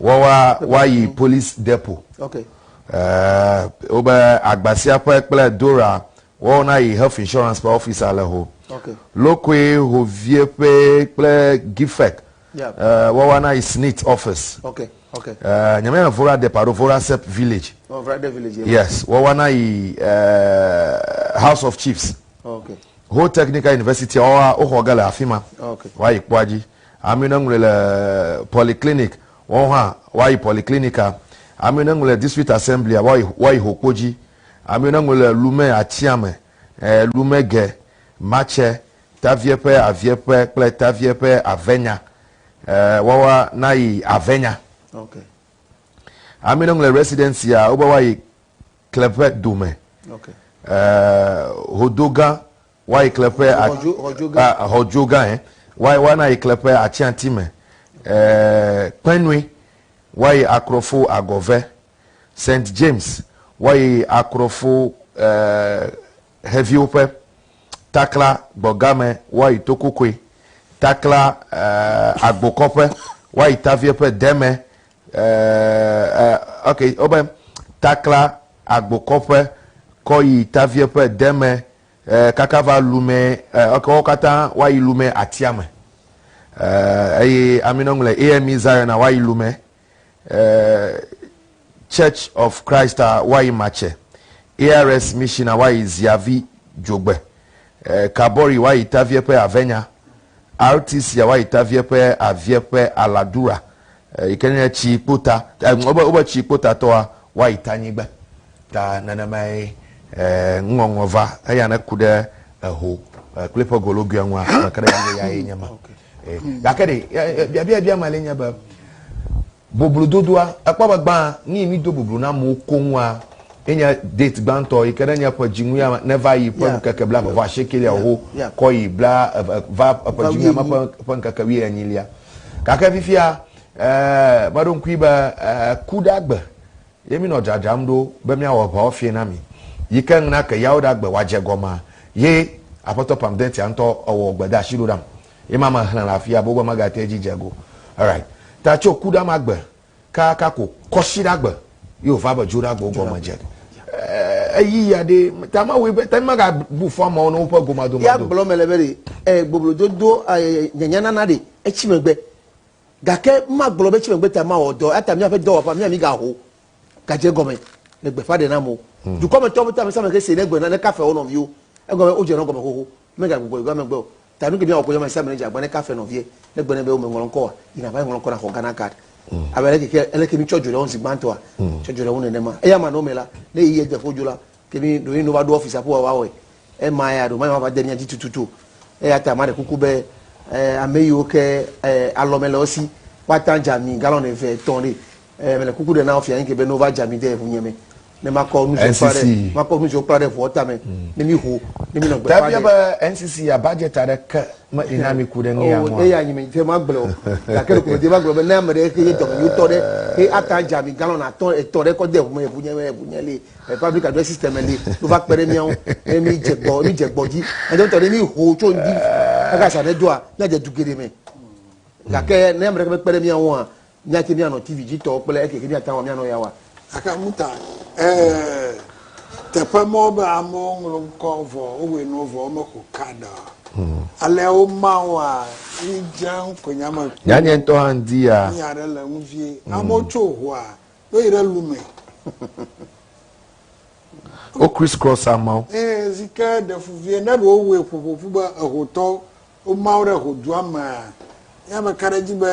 woawoa woayi police depot ok Eh, wobe agbasiaƒe kple dora woawo na yi health insurance ƒe officer le ho ok lokoe hovieƒe kple gifek Yeah. eh, woawoa na yi snit office ok ok Eh, nyemenya ne vora dep alo vora sep village oh Friday village yeah. yes woawoa na yi eh, house of chiefs ok ho technical university woawoa woxɔ ge le afi ma ok woayi kpɔa dzi ame yiwo ne ŋlɔe le polyclinic woawo hã woayi polyclinica ame yiwo ne ŋlɔe le district assembly woayi woayi hokpo dzi ame yiwo ne ŋlɔe le lume atiame eh, lumege matse tavieƒe avieƒe kple tavieƒe avenya eh, woawoa nayi avenya ok ame yiwo ne ŋlɔe le residency a wobe woayi kleƒe dome ok eh, hodogã woayi kleƒe a- Hɔdzo- Hɔdzogã. ah, hɔdzogã eh woayi woana yi kleƒe atiati me eh, kpenui woayi akrɔfo agɔve St. James woayi Akrɔfo eh, xeviwo ƒe, Takla gbɔgame woayi Tokokoe, Takla eh, Agbokɔƒe woayi Tavie ƒe Deme eh, eh, ok, wobe Takla Agbokɔƒe kɔ yi Tavie ƒe Deme eh, kaka va Lume eh, ok, woawo katã woayi Lume atia me. Eh, eye aminɔ ŋlɔ AME Zion a woayi Lume. Eh, Church of Christ a woayi Matse, ARS Mission a woayi Ziavi Dzogbe, eh, Kabori woayi Tavie ƒe Avenya, RTC a woayi Tavie ƒe Avie ƒe Aladura, eh, yi ke nye tsi kpota, eh, wobe, wobe tsi kpotatɔa woayi Tanyigbe. Ta nenemae eh, nuŋɔŋlɔ va eya ne ku ɖe eho eh, kple eƒe gologoea ŋua, meke ɖe edzi be yae nye ma. Eh, gake ɖe, eh, eh, biabia bia ma le nye be, Boblododoa, ekpɔ be gbã, nu yi mído boblo na amewo koŋua, ye nye date gbãtɔ yi ke ne nye ƒe dzinu ya ne va yi ƒe ŋkeke blaeve vɔ asiekelia wo kɔ yi bla eve va eƒe dzinu ya me ƒe ƒe ŋkeke wuienyilia. Gake fifia, eh, meɖo ŋkui be, eh, kuɖagbe ye míenɔ dzadzram ɖo be míawɔ ʋeawo fiẽ na mi. Yi ke ŋna ke Yawoɖagbe wòadze gɔmea, ye Aƒetɔ Pamdentia ŋutɔ ewɔ gbedeasi ɖo ɖam. Ye ma me xlẽ le afia be wobe megate edzi dze go. Alright. Ta tso kuɖa gbe kaka ko kɔsiɖa gbe ye wòva be dzoɖa gbe gɔme dze. Eyi ya ɖe ta ma wòe be ta mega bu fɔ amewo ne woƒe gomadomado. Ya gblɔ mele be ɖe e boblododo nyanya nana ɖe etsi megbe. Gake magblɔ be etsi megbe ta mawɔ dɔ eya ta míaƒe dɔwɔƒea mía mi gaho gadze gɔme le gbeƒã ɖe na amewo. Dukɔmetɔwo ƒe ame sia ame ke se ne gbe na ne kafe wo nɔviwo egɔme wodze nɔ gɔme xoxo. Megagbugbɔ yi go megbe o. Ta nu ke míawɔ ko nye ame sia ame nedze agbagba ne kafe nɔvie ne gbe nɛ be wome ŋlɔ ŋkɔ oa, yi nàva yi ŋlɔ ŋkɔ nàxɔ Ghana card. Abe aleke ke aleke mítsɔ dzo ɖe eŋu zi gbãtɔa, tsɔ dzo ɖe eŋu nenema. Eya ma nɔme la, ne ɣeyiɣi de ƒo dzo la, ke mí ɖewohĩ ne wova ɖo ɔfisia ƒe woawɔe. Ema ya ɖewo mava de mía dzi tututu o. Eya ta maɖe kuku be ame yiwo ke alɔme le wo si, woate ŋu adze ami galɔn eve, etɔ̃ ɖe. Mele kuku ɖe na wo fia nye ke be ne wova dze ami de ŋunye me, ne makɔ nu siwo kpla ɖe, makɔ nu siwo kpla ɖe ʋua tame, ne mi ho, ne mi nɔ gbeƒã ɖe. be NCC ya budget aɖeke me ɖi na mi ku ɖe nu ya ŋua? Eya nyi me te magblɔ o. Gake ɖeko medi magblɔ be ne ame ɖe ke ye dɔmenyotɔ ɖe he ate adze ami galɔn atɔ̃ etɔ̃ ɖe kɔ de ʋu me ʋu nye me ʋu nye li public address system li no va kpe ɖe mía ŋu ne mi dze gbɔ mi dze gbɔ dzi. Ŋdɔ ne mi ho tso ŋdi kaka sa ne doa míadze du geɖe me. Gake ne ame ɖeke mekpe ɖe mía ŋua Míate míanɔ TV dzi tɔwo kple eke ke míate ŋu awɔ mía nɔewo ya oa? Gake ŋuta, ee, teƒe mɔwo be amewo ŋlɔ ŋkɔ vɔ, wowɔe nuwo vɔ, womexɔ card o. Alea woma woa, yi dze ŋkɔ nya me kpɔ. Nyanye ŋutɔ hã ŋdi ya. Nya ɖe le ŋu vie. Amewo tso ʋua, woyi ɖe lume. Wo criss cross amewo. Ee, zi ke ɖe fu vie, ne ɖe wowɔe ƒoƒoƒu be ehotɔwo Woma wo ɖe hodua mea, ya meka ɖe edzi be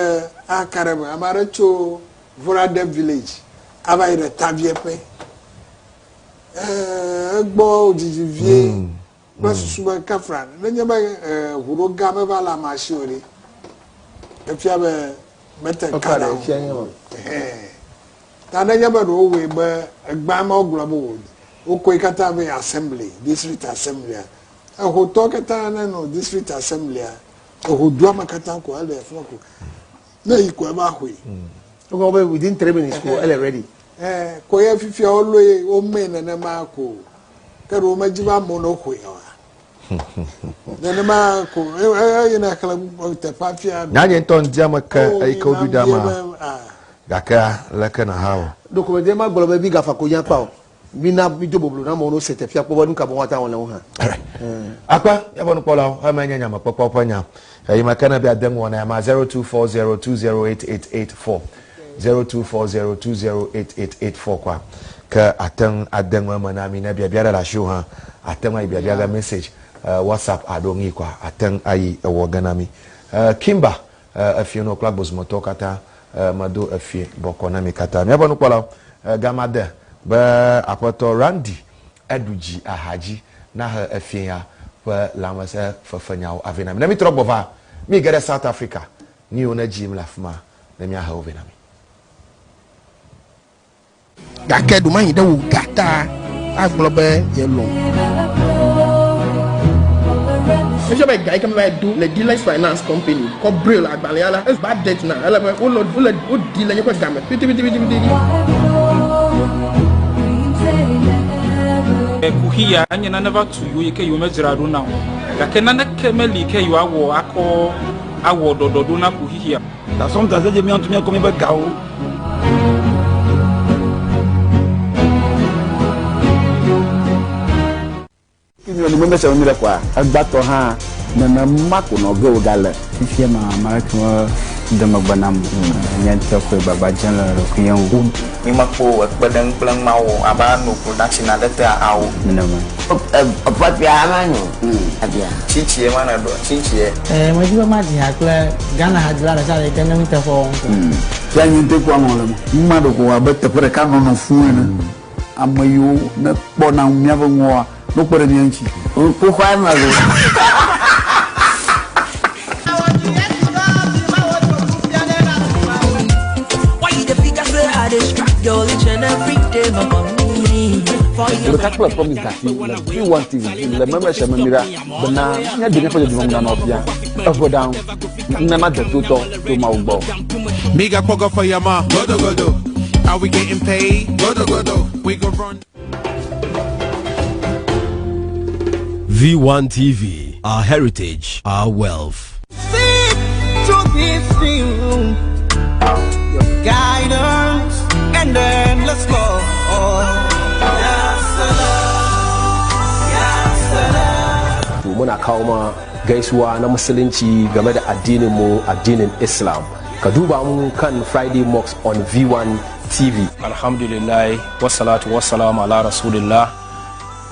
aka ɖe eme. Ame aɖe tso Vorade village ava yi ɖe Tavieƒe. Egbɔ wòdzidzi vie kple susu be kafra nenye be ʋuɖoga meva le amea si o ɖe, efia be mete ka ɖe o. Ta nenye be ɖe wowɔe be egbea me wogblɔ be wokɔe katã vɛ assembly, district assemblya, Ehotɔ katã ne nɔ district assemblya, eho dua me katã ko ele afima ko. Ne yi ko eva xoe. Wogblɔ be within 3 minutes ko ele ready. Eh, ko ye fifia woloe womee nenema ko. Ke ɖe womedzi be amewo ne xoe oa. Nenema ko eye ne xlẽ teƒea fia. Nyanye ŋutɔ ŋdi ame ke eyi ke woɖui ɖe amea. Gake leke nàha wɔ? Ɖeko mede magblɔ be migafa konyi akpa o. Mina mido boblo na amewo ne wose teƒea kpɔ be nu ka boŋ woate ŋu awɔ le wo hã. Akpa, míaƒe nukpɔlawo, emae nye nyamekpɔkpɔ ƒe nya. Eyi me ke ne be ade ŋuwò na ema 0240208884, 0240208884 kɔa, ke àte ŋu ade ŋu eme na mí. Ne biabia ɖe le asiwò hã, àte ŋu ayi biabia ge message, WhatsApp alo ŋui kɔa, àte ŋu ayi ewɔ ge na mí. Kimba, Efiẽnɔ kple agbozumetɔwo katã, medo efiẽ bɔkɔ na mi katã. Míaƒe nukpɔlawo, gama de be Aƒetɔ Randy eɖu dzi aha dzi nahe efiẽ ya ƒe lãmesẽfefenyawo avɛ na mi. Ne mítrɔ gbɔ va, míge ɖe South Africa, nuyiwo ne dzi yim le afima ne míahe wo vɛ na mi. Gake ɖomahi ɖe wò ga ta agblɔ be yelɔ̃. Efia be ga yi ke meva yi do le Dealers Finance Company kɔ braille agbalẽa la, eva debt na ele be wolɔ wole woɖi le nye ƒe game pitipitipitipiti. Kuxi ya enye nane va tu yewo yi ke yewomedzra ɖo na o. Gake naneke meli yi ke yewoawɔ akɔ awɔ ɖɔɖɔɖo na kuxi sia. Ta sometimes edze mía ŋutɔ míakɔ míaƒe gawo. Fi mi mese mi ɖe kɔa, egbatɔ hã nenema ko nɔ ge wògale. Fifia ma ame aɖeke mede megbe nam o. Nye ŋutɔ koe gbagba dzem le ɖokuinye ŋu. Mi mekpɔ ekpeɖeŋu kple ŋmawo abe ano production aɖe te ao. Nenema. Eƒe ma nyo. Abia. Tsitsie ma ne ɖo tsitsie. Ɛɛ medi be madzi ha kple Ghana hadzila ɖe sia ɖe yi ke nye nuteƒe wɔm ko. Fia nye ŋutɔe kpɔa ŋɔ le eme. Nu ma ɖeko wɔ abe teƒe ɖeka nɔnɔ fũu ene. Ame yiwo ne kpɔna míaƒe ŋɔa, ne wokpe ɖe mía ŋuti. Ŋkuxɔa me lo. Ɖeka kple Promise Gati le V1 TV dzi le meme se me mi ɖa bena míaɖe míaƒe dzɔdzɔme ŋu nanɔ fia eʋe ɖa ŋu nunana detotɔ tso Mawu gbɔ. Miga kpɔgɔ for your ma. Godo godo. Are we getting paid? Godo godo. We go run. V1 TV, our heritage, our wealth. To be still, your guidance and endless love. Ya salam, ya salam. To muna kawo ma gaisuwa na musulunci game da addinin mu addinin Islam. Ka duba mu kan Friday Mosque on V1 TV. Alhamdulillah wassalatu wassalamu ala rasulillah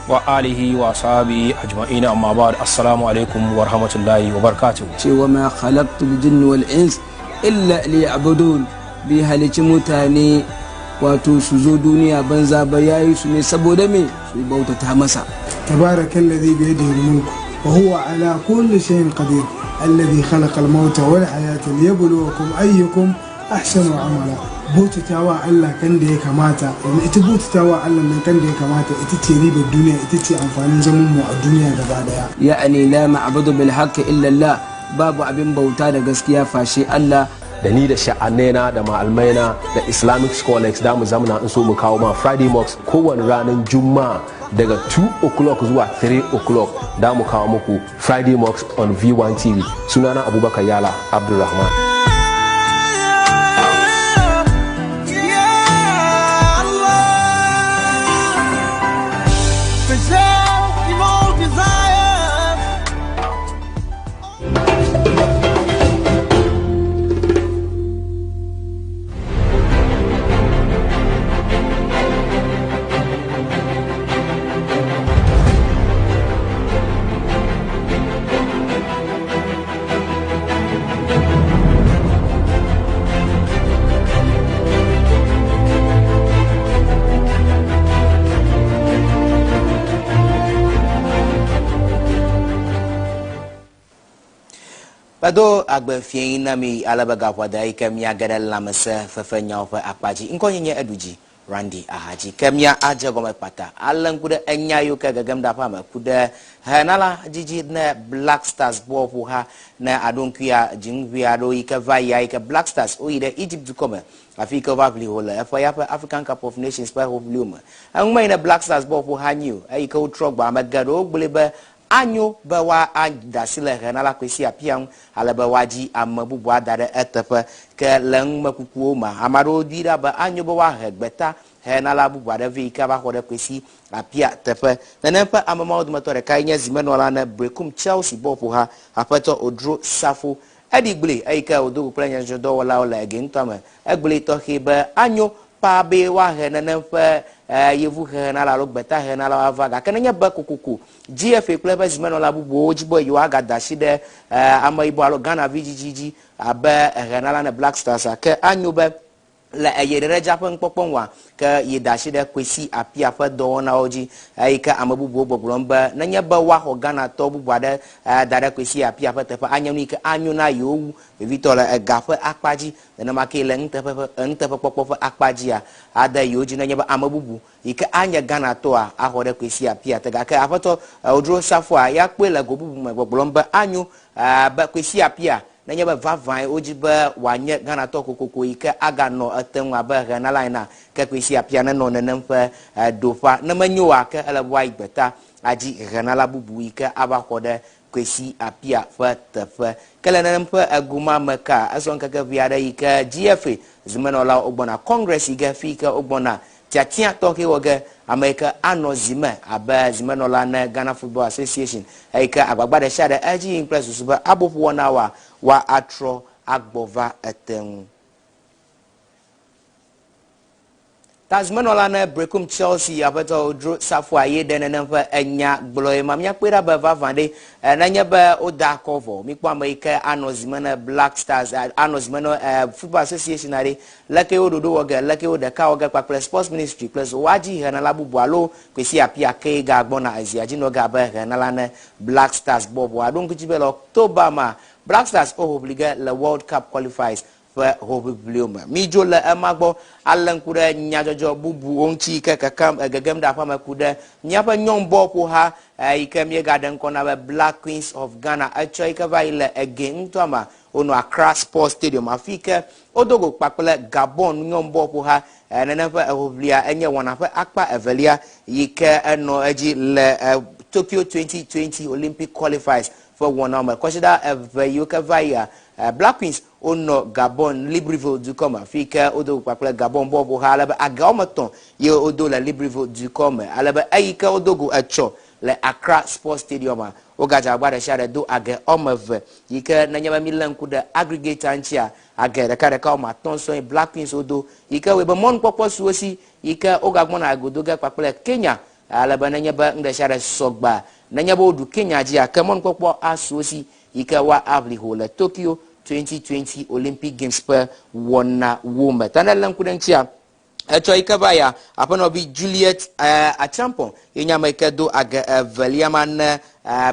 wa alihi wa ashabi ajma'ina amma ba'd assalamu alaikum wa rahmatullahi wa barakatuh. Cewa ma khalaqtul jinni wal ins illa liya'budun bai halici mutane wato su zo duniya banza ba yayi su ne saboda me su bautata masa. تبارك الذي بيده الملك وهو على كل شيء قدير الذي خلق الموت والحياة ليبلوكم أيكم أحسن عملا bautatawa Allah kan da ya kamata domin ita bautatawa Allah nan kan da ya kamata ita ce ribar duniya ita ce amfanin zaman mu a duniya gaba daya. Ya'ani la ma'budu bil haqqi illa Allah babu abin bauta da gaskiya fashe Allah. Da ni da sha'anena da ma'almaina da Islamic scholars da mu zamana in so mu kawo ma Friday Mosque kowane ranar Juma'a daga 2 o'clock zuwa 3 o'clock da mu kawo muku Friday Mosque on V1 TV. Sunana Abubakar Yala Abdulrahman. Preserve all desires. Kpedo agbe fiẽ na mi ale be gaƒoɖe yi ke míage ɖe lãmesẽ fefenyawo ƒe akpa dzi. Ŋkɔnye nye Edudzi Randy Ahadzi. Ke mía adze gɔme kpata alé ŋku ɖe enya yiwo ke gegem ɖe aƒea me ku ɖe henala dzidzi ne Black Stars bɔlƒoha ne aɖo ŋkuya dziŋuʋi aɖewo yi ke va yia yi ke Black Stars woyi ɖe Egypt dukɔ me afi yi ke wova ʋli ho le eƒe ya ƒe African Cup of Nations ƒe hoʋliwo me. Eŋume yi ne Black Stars bɔlƒoha nyi o eyi ke wotrɔ gbɔ ame geɖewo gblɔe be anyo be woada asi le henala Kwesi Appiah ŋu ale be woadzi ame bubu ada ɖe eteƒe ke le numekukuwo me ame aɖewo dui ɖa be anyo be woahe gbeta henala bubu aɖe vɛ yi ke ava xɔ ɖe Kwesi Appiah teƒe. Nenem ƒe ame mawo dometɔ ɖekae nye zimenɔla ne Berekum Chelsea bɔlƒoha Aƒetɔ Odro Safo. Eɖi gblɔe eyi ke wòdo go kple nyadzɔdzɔdɔwɔlawo le ege ŋutɔ me. Egblɔe tɔxɛ be anyo paa be woahe nenem ƒe yevu hehenala alo gbeta hehenala ava gake nenye be kokoko GFA kple eƒe zimenɔla bubuwo dzi be yewoagada asi ɖe ameyibɔ alo Ghana vi dzidzi dzi abe hehenala ne Black Stars ke anyo be le eye ɖeɖedza ƒe nukpɔkpɔ ŋua ke yeda asi ɖe Kwesi Appiah ƒe dɔwɔnawo dzi eyi ke ame bubuwo gbɔgblɔm be nenye be woaxɔ Ghanatɔ bubu aɖe da ɖe Kwesi Appiah ƒe teƒe anye nu yi ke anyo na yewo wu vevitɔ le ega ƒe akpa dzi nenema ke le nuteƒekpɔkpɔ ƒe akpa dzia ade yewo dzi nenye be ame bubu yi ke anye Ghanatɔa axɔ ɖe Kwesi Appiah te gake aƒetɔ Odro Safoa ya kpɔe le go bubu me gbɔgblɔm be anyo be Kwesi Appiah Nenye be vavãe wodzi be wòanye Ghanatɔ kokoko yi ke aganɔ ete ŋu abe henala enea, ke Kwesi Appiah nenɔ nenem ƒe ɖoƒea. Ne menyo oa, ke ele be woayi gbeta adzi henala bubu yi ke ava xɔ ɖe Kwesi Appiah ƒe teƒe. Ke le nenem ƒe egoma me kea, esɔ ŋkeke ʋɛ aɖe yi ke GFA zimenɔlawo wogbɔna Congress yi ge fi yi ke wogbɔna tiatia tɔxɛ wɔ ge ame yi ke anɔ zi me abe zimenɔla ne Ghana Football Association eyi ke agbagba ɖe sia ɖe edzi yim kple susu be aboƒowɔnawoa woatrɔ agbɔ va ete ŋu. Ta zimenɔla ne Berekum Chelsea aƒetɔ Odro Safua ye ɖe nenem ƒe enya gblɔe ma. Míakpɔe ɖa be vavã ɖe nenye be woda akɔ vɔ. Míkpɔ ame yi ke anɔ zime ne Black Stars, anɔ zime ne Football Association aɖe, leke wo ɖoɖo wɔ ge, leke wo ɖeka wɔ ge kpakple Sports Ministry kple so woadzi henala bubu alo Kwesi Appiah kee gagbɔna ezia dzi nɔ ge abe henala ne Black Stars bɔbɔ. Aɖo ŋku dzi be le October ma, Black Stars woho ʋli ge le World Cup qualifiers ƒe hoʋiʋliwo me. Midzo le ema gbɔ alé ŋku ɖe nyadzɔdzɔ bubuwo ŋuti yi ke kekem egegem ɖe aƒea me ku ɖe míaƒe nyɔnubɔƒoha yi ke míegaɖe ŋkɔ na be Black Queens of Ghana etsɔ yi ke va yi le Ege ŋutɔa mea, wonɔ Accra Sports Stadium afi yi ke wodo go kpakple Gabon nyɔnubɔƒoha nenem ƒe ehoʋlia enye wɔna ƒe akpa evelia yi ke enɔ edzi le Tokyo 2020 Olympic Qualifiers ƒe wɔnawo me. Kɔsiɖa eve yiwo ke va yia, Black Queens Wonɔ Gabon Libreville dukɔ me, afi yi ke wodo go kpakple Gabon bɔlƒoha ale be aga woame etɔ̃ ye wodo le Libreville dukɔ me. Ale be eyi ke wodo go etsɔ le Accra Sports Stadium-a, wogadze agbagba ɖe sia ɖe do age woame eve yi ke nenye be mílé ŋku ɖe aggregate-a ŋutia, age ɖekaɖeka woame atɔ̃ sɔŋ Black Queens wodo yi ke wɔe be mɔnukpɔkpɔ su wo si yi ke wogagbɔna ego do ge kpakple Kenya ale be nenye be nu ɖe sia ɖe sɔ gbea, nenye be woɖu Kenya dzia, ke mɔnukpɔkpɔ asu wo si yi ke woaʋli ho le Tokyo 2020 Olympic Games ƒe wɔnawo me. Ta ne lé ŋku ɖe eŋutia, etsɔ yi ke va ya, aƒenɔvi Juliet Acheampong ye nye ame yi ke do age evelia ma ne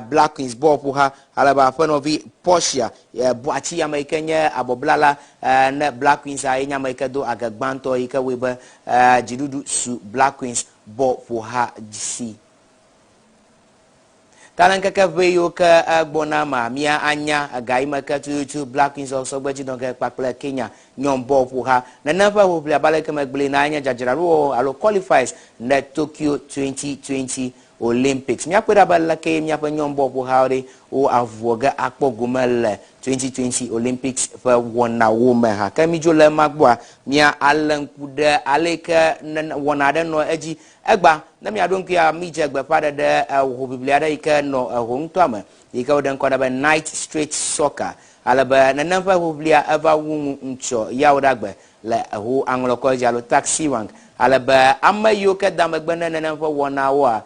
Black Queens bɔlƒoha, ale be aƒenɔvi Portia Boakye, ame yi ke nye abɔblala ne Black Queens ye nye ame yi ke do age gbãtɔ yi ke wɔe be dziɖuɖu su Black Queens bɔlƒoha si. Ta le ŋkeke ʋɛ yiwo ke gbɔna mea, mía anya ga yi me ke tututu Black Queens of Sɔgbedzinɔge kpakple Kenya nyɔn bɔl ƒoha nenem ƒe ʋuʋli abe aleke megblɔe na enye dzadzraɖowɔwɔ alo qualifiers ne Tokyo 2020 Olympics. Míakpɔe ɖa be leke míaƒe nyɔn bɔl ƒohawo ɖe wo avuwɔ ge akpɔ gome le 2020 Olympics ƒe wɔnawo me hã. Ke mídzo le ema gbɔa, mía alé ŋku ɖe aleke wɔna aɖe nɔ edzi Egba, ne miaɖo ŋkuia, midze gbeƒãɖeɖe hoʋiʋli aɖe yi ke nɔ eho ŋutɔa me, yi ke woɖe ŋkɔ na be Night Street Soccer. Ale be nenem ƒe hoʋiʋlia eva wu nu ŋutsɔ Yawoɖagbe le eho aŋlɔkɔdzi alo taxi rank. Ale be ame yiwo ke da megbe ne nenem ƒe wɔnawoa,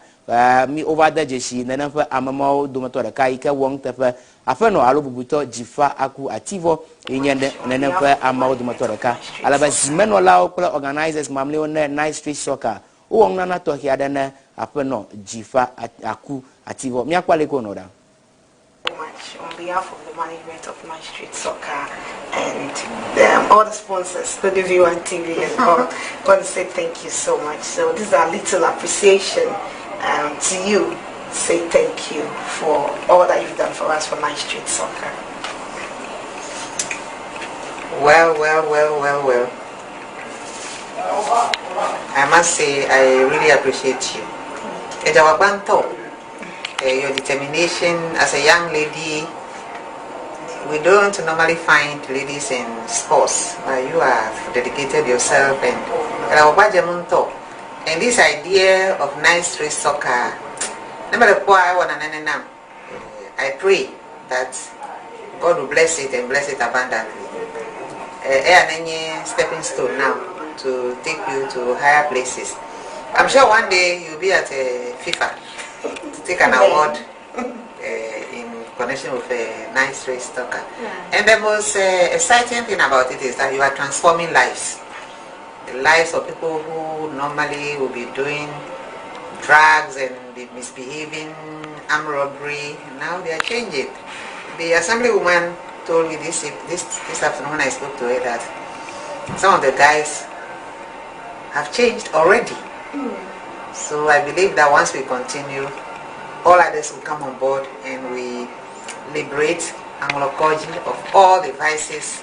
mi wova de dzesi nenem ƒe ame mawo dometɔ ɖeka yi ke wɔ nuteƒe Aƒenɔ alo bubutɔ Dzifa Aku Ativɔ yi nye nenem ƒe ameawo dometɔ ɖeka. Ale be zimenɔlawo kple organizers mamlɛwo ne Night Street Soccer wowɔ nunana tɔxɛ aɖe ne Aƒenɔ Dzifa Aku Ativɔ. Míakpɔ aleke wònɔ ɖa. much on behalf of the management of Night Street Soccer and all the sponsors, the V1 TV and all. I want to say thank you so much. So this is our little appreciation to you. Say thank you for all that you've done for us for Night Street Soccer. Well, well, well, well, well. I must say I really appreciate you. Your determination as a young lady. We don't normally find ladies in sports, but you have dedicated yourself and and this idea of Night Street Soccer, I pray that God will bless it and bless it abundantly. Uh, stepping stone now to take you to higher places. I'm sure one day you'll be at FIFA to take an award in connection with a nice race soccer. Yeah. And the most exciting thing about it is that you are transforming lives. The lives of people who normally will be doing drugs and be misbehaving, armed robbery, now they are changing. The assemblywoman told me this, this, this afternoon when I spoke to her that some of the guys have changed already. So I believe that once we continue, all others will come on board and we liberate Aŋlɔkɔdzi of all the vices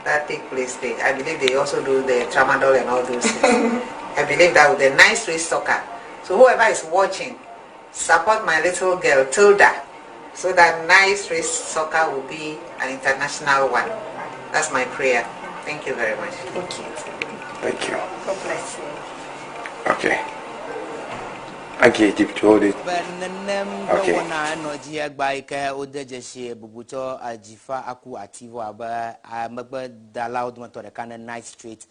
that take place there. I believe they also do the tramadol and all those things. I believe that with the nice race soccer. So whoever is watching, support my little girl Tilda so that nice race soccer will be an international one. That's my prayer. Thank you very much. Thank you. Thank you. God bless you. Okay. Okay, keep to hold it. Nenem Okay. wɔna enɔ dzi egba yi ke wode dzesi bubutɔ Dzifa Aku Ativo abe amegbedalawo dometɔ ɖeka ne Night Street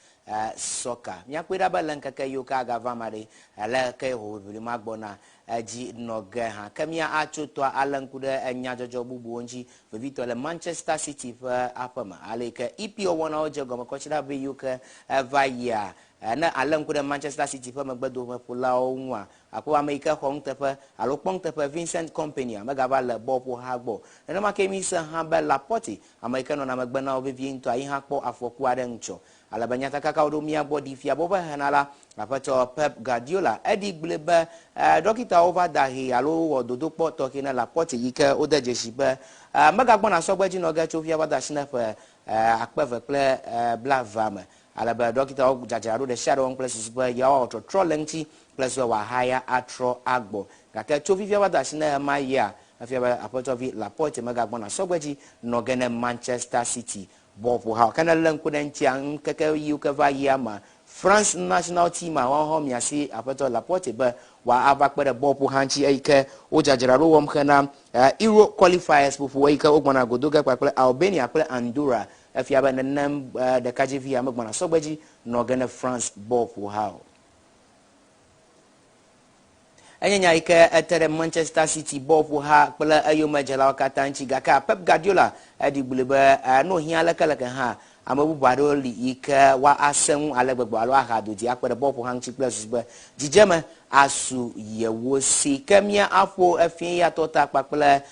Soccer. Míakpɔe ɖa be le ŋkeke yiwo ke agava ame ɖe ale ke hoʋiʋli ma gbɔna edzi nɔ ge hã. Ke mía atso tɔa alé ŋku ɖe enyadzɔdzɔ bubuwo ŋuti vevitɔ le Manchester City ƒe aƒeme ale yi ke EPL wɔnawo dze gɔme kɔsiɖa ʋɛ yiwo ke eva yia ne alé ŋku ɖe Manchester City ƒe megbedomeƒolawo ŋua akpɔ ame yi ke xɔ nuteƒe alo kpɔ nuteƒe Vincent Kompany megava le bɔlƒoha gbɔ. Nenema ke míse hã be Laporte ame yi ke nɔna megbe na wo vevie ŋutɔ yi hã kpɔ afɔku aɖe ŋutsɔ. Ale be nyatakakawo ɖo mía gbɔ ɖi fia be woƒe henala aƒetɔ Pep Guardiola eɖi gblɔe be ɖɔkitawo va da hɛ alo wɔ dodokpɔ tɔxɛ ne Laporte yi ke wode dzesi be megagbɔna sɔgbe dzi nɔ ge tso fia va de asi ne ƒe 2020 me. Ale be ɖɔkitawo dzadzraɖo ɖe sia ɖe wɔm kple susu be yewoawɔ trɔtrɔ le ŋuti kple susu be wòahaya atrɔ agbɔ. Gake tso fifia va de asi ne ɣemaɣia, efia be aƒetɔvi Laporte megagbɔna sɔgbe dzi nɔ ge ne Manchester City bɔlƒoha o. Ke ne lé ŋku ɖe eŋutia, ŋkeke yiwo ke va yia mea, France national team a woawo hã miasi aƒetɔ Laporte be wòava kpe ɖe bɔlƒoha ŋuti eyi ke wo dzadzraɖo wɔm hena Euro qualifiers ƒoƒo eyi ke wogbɔna go do ge kpakple Albania kple Andorra. Efia be nenem ɖekadzevi ya megbɔna sɔgbe dzi nɔ ge ne France bɔlƒoha o. Enye nya yi ke ete ɖe Manchester City bɔlƒoha kple eyomedzelawo katã ŋuti gake Pep Guardiola eɖi gblɔe be ne wòhiã lekeleke hã ame bubu aɖewo li yi ke woasẽ ŋu ale gbegbe alo aha dodi akpe ɖe bɔlƒoha ŋuti kple susu be dzidzeme asu yewo si. Ke mía aƒo efie ya tɔ ta kpakple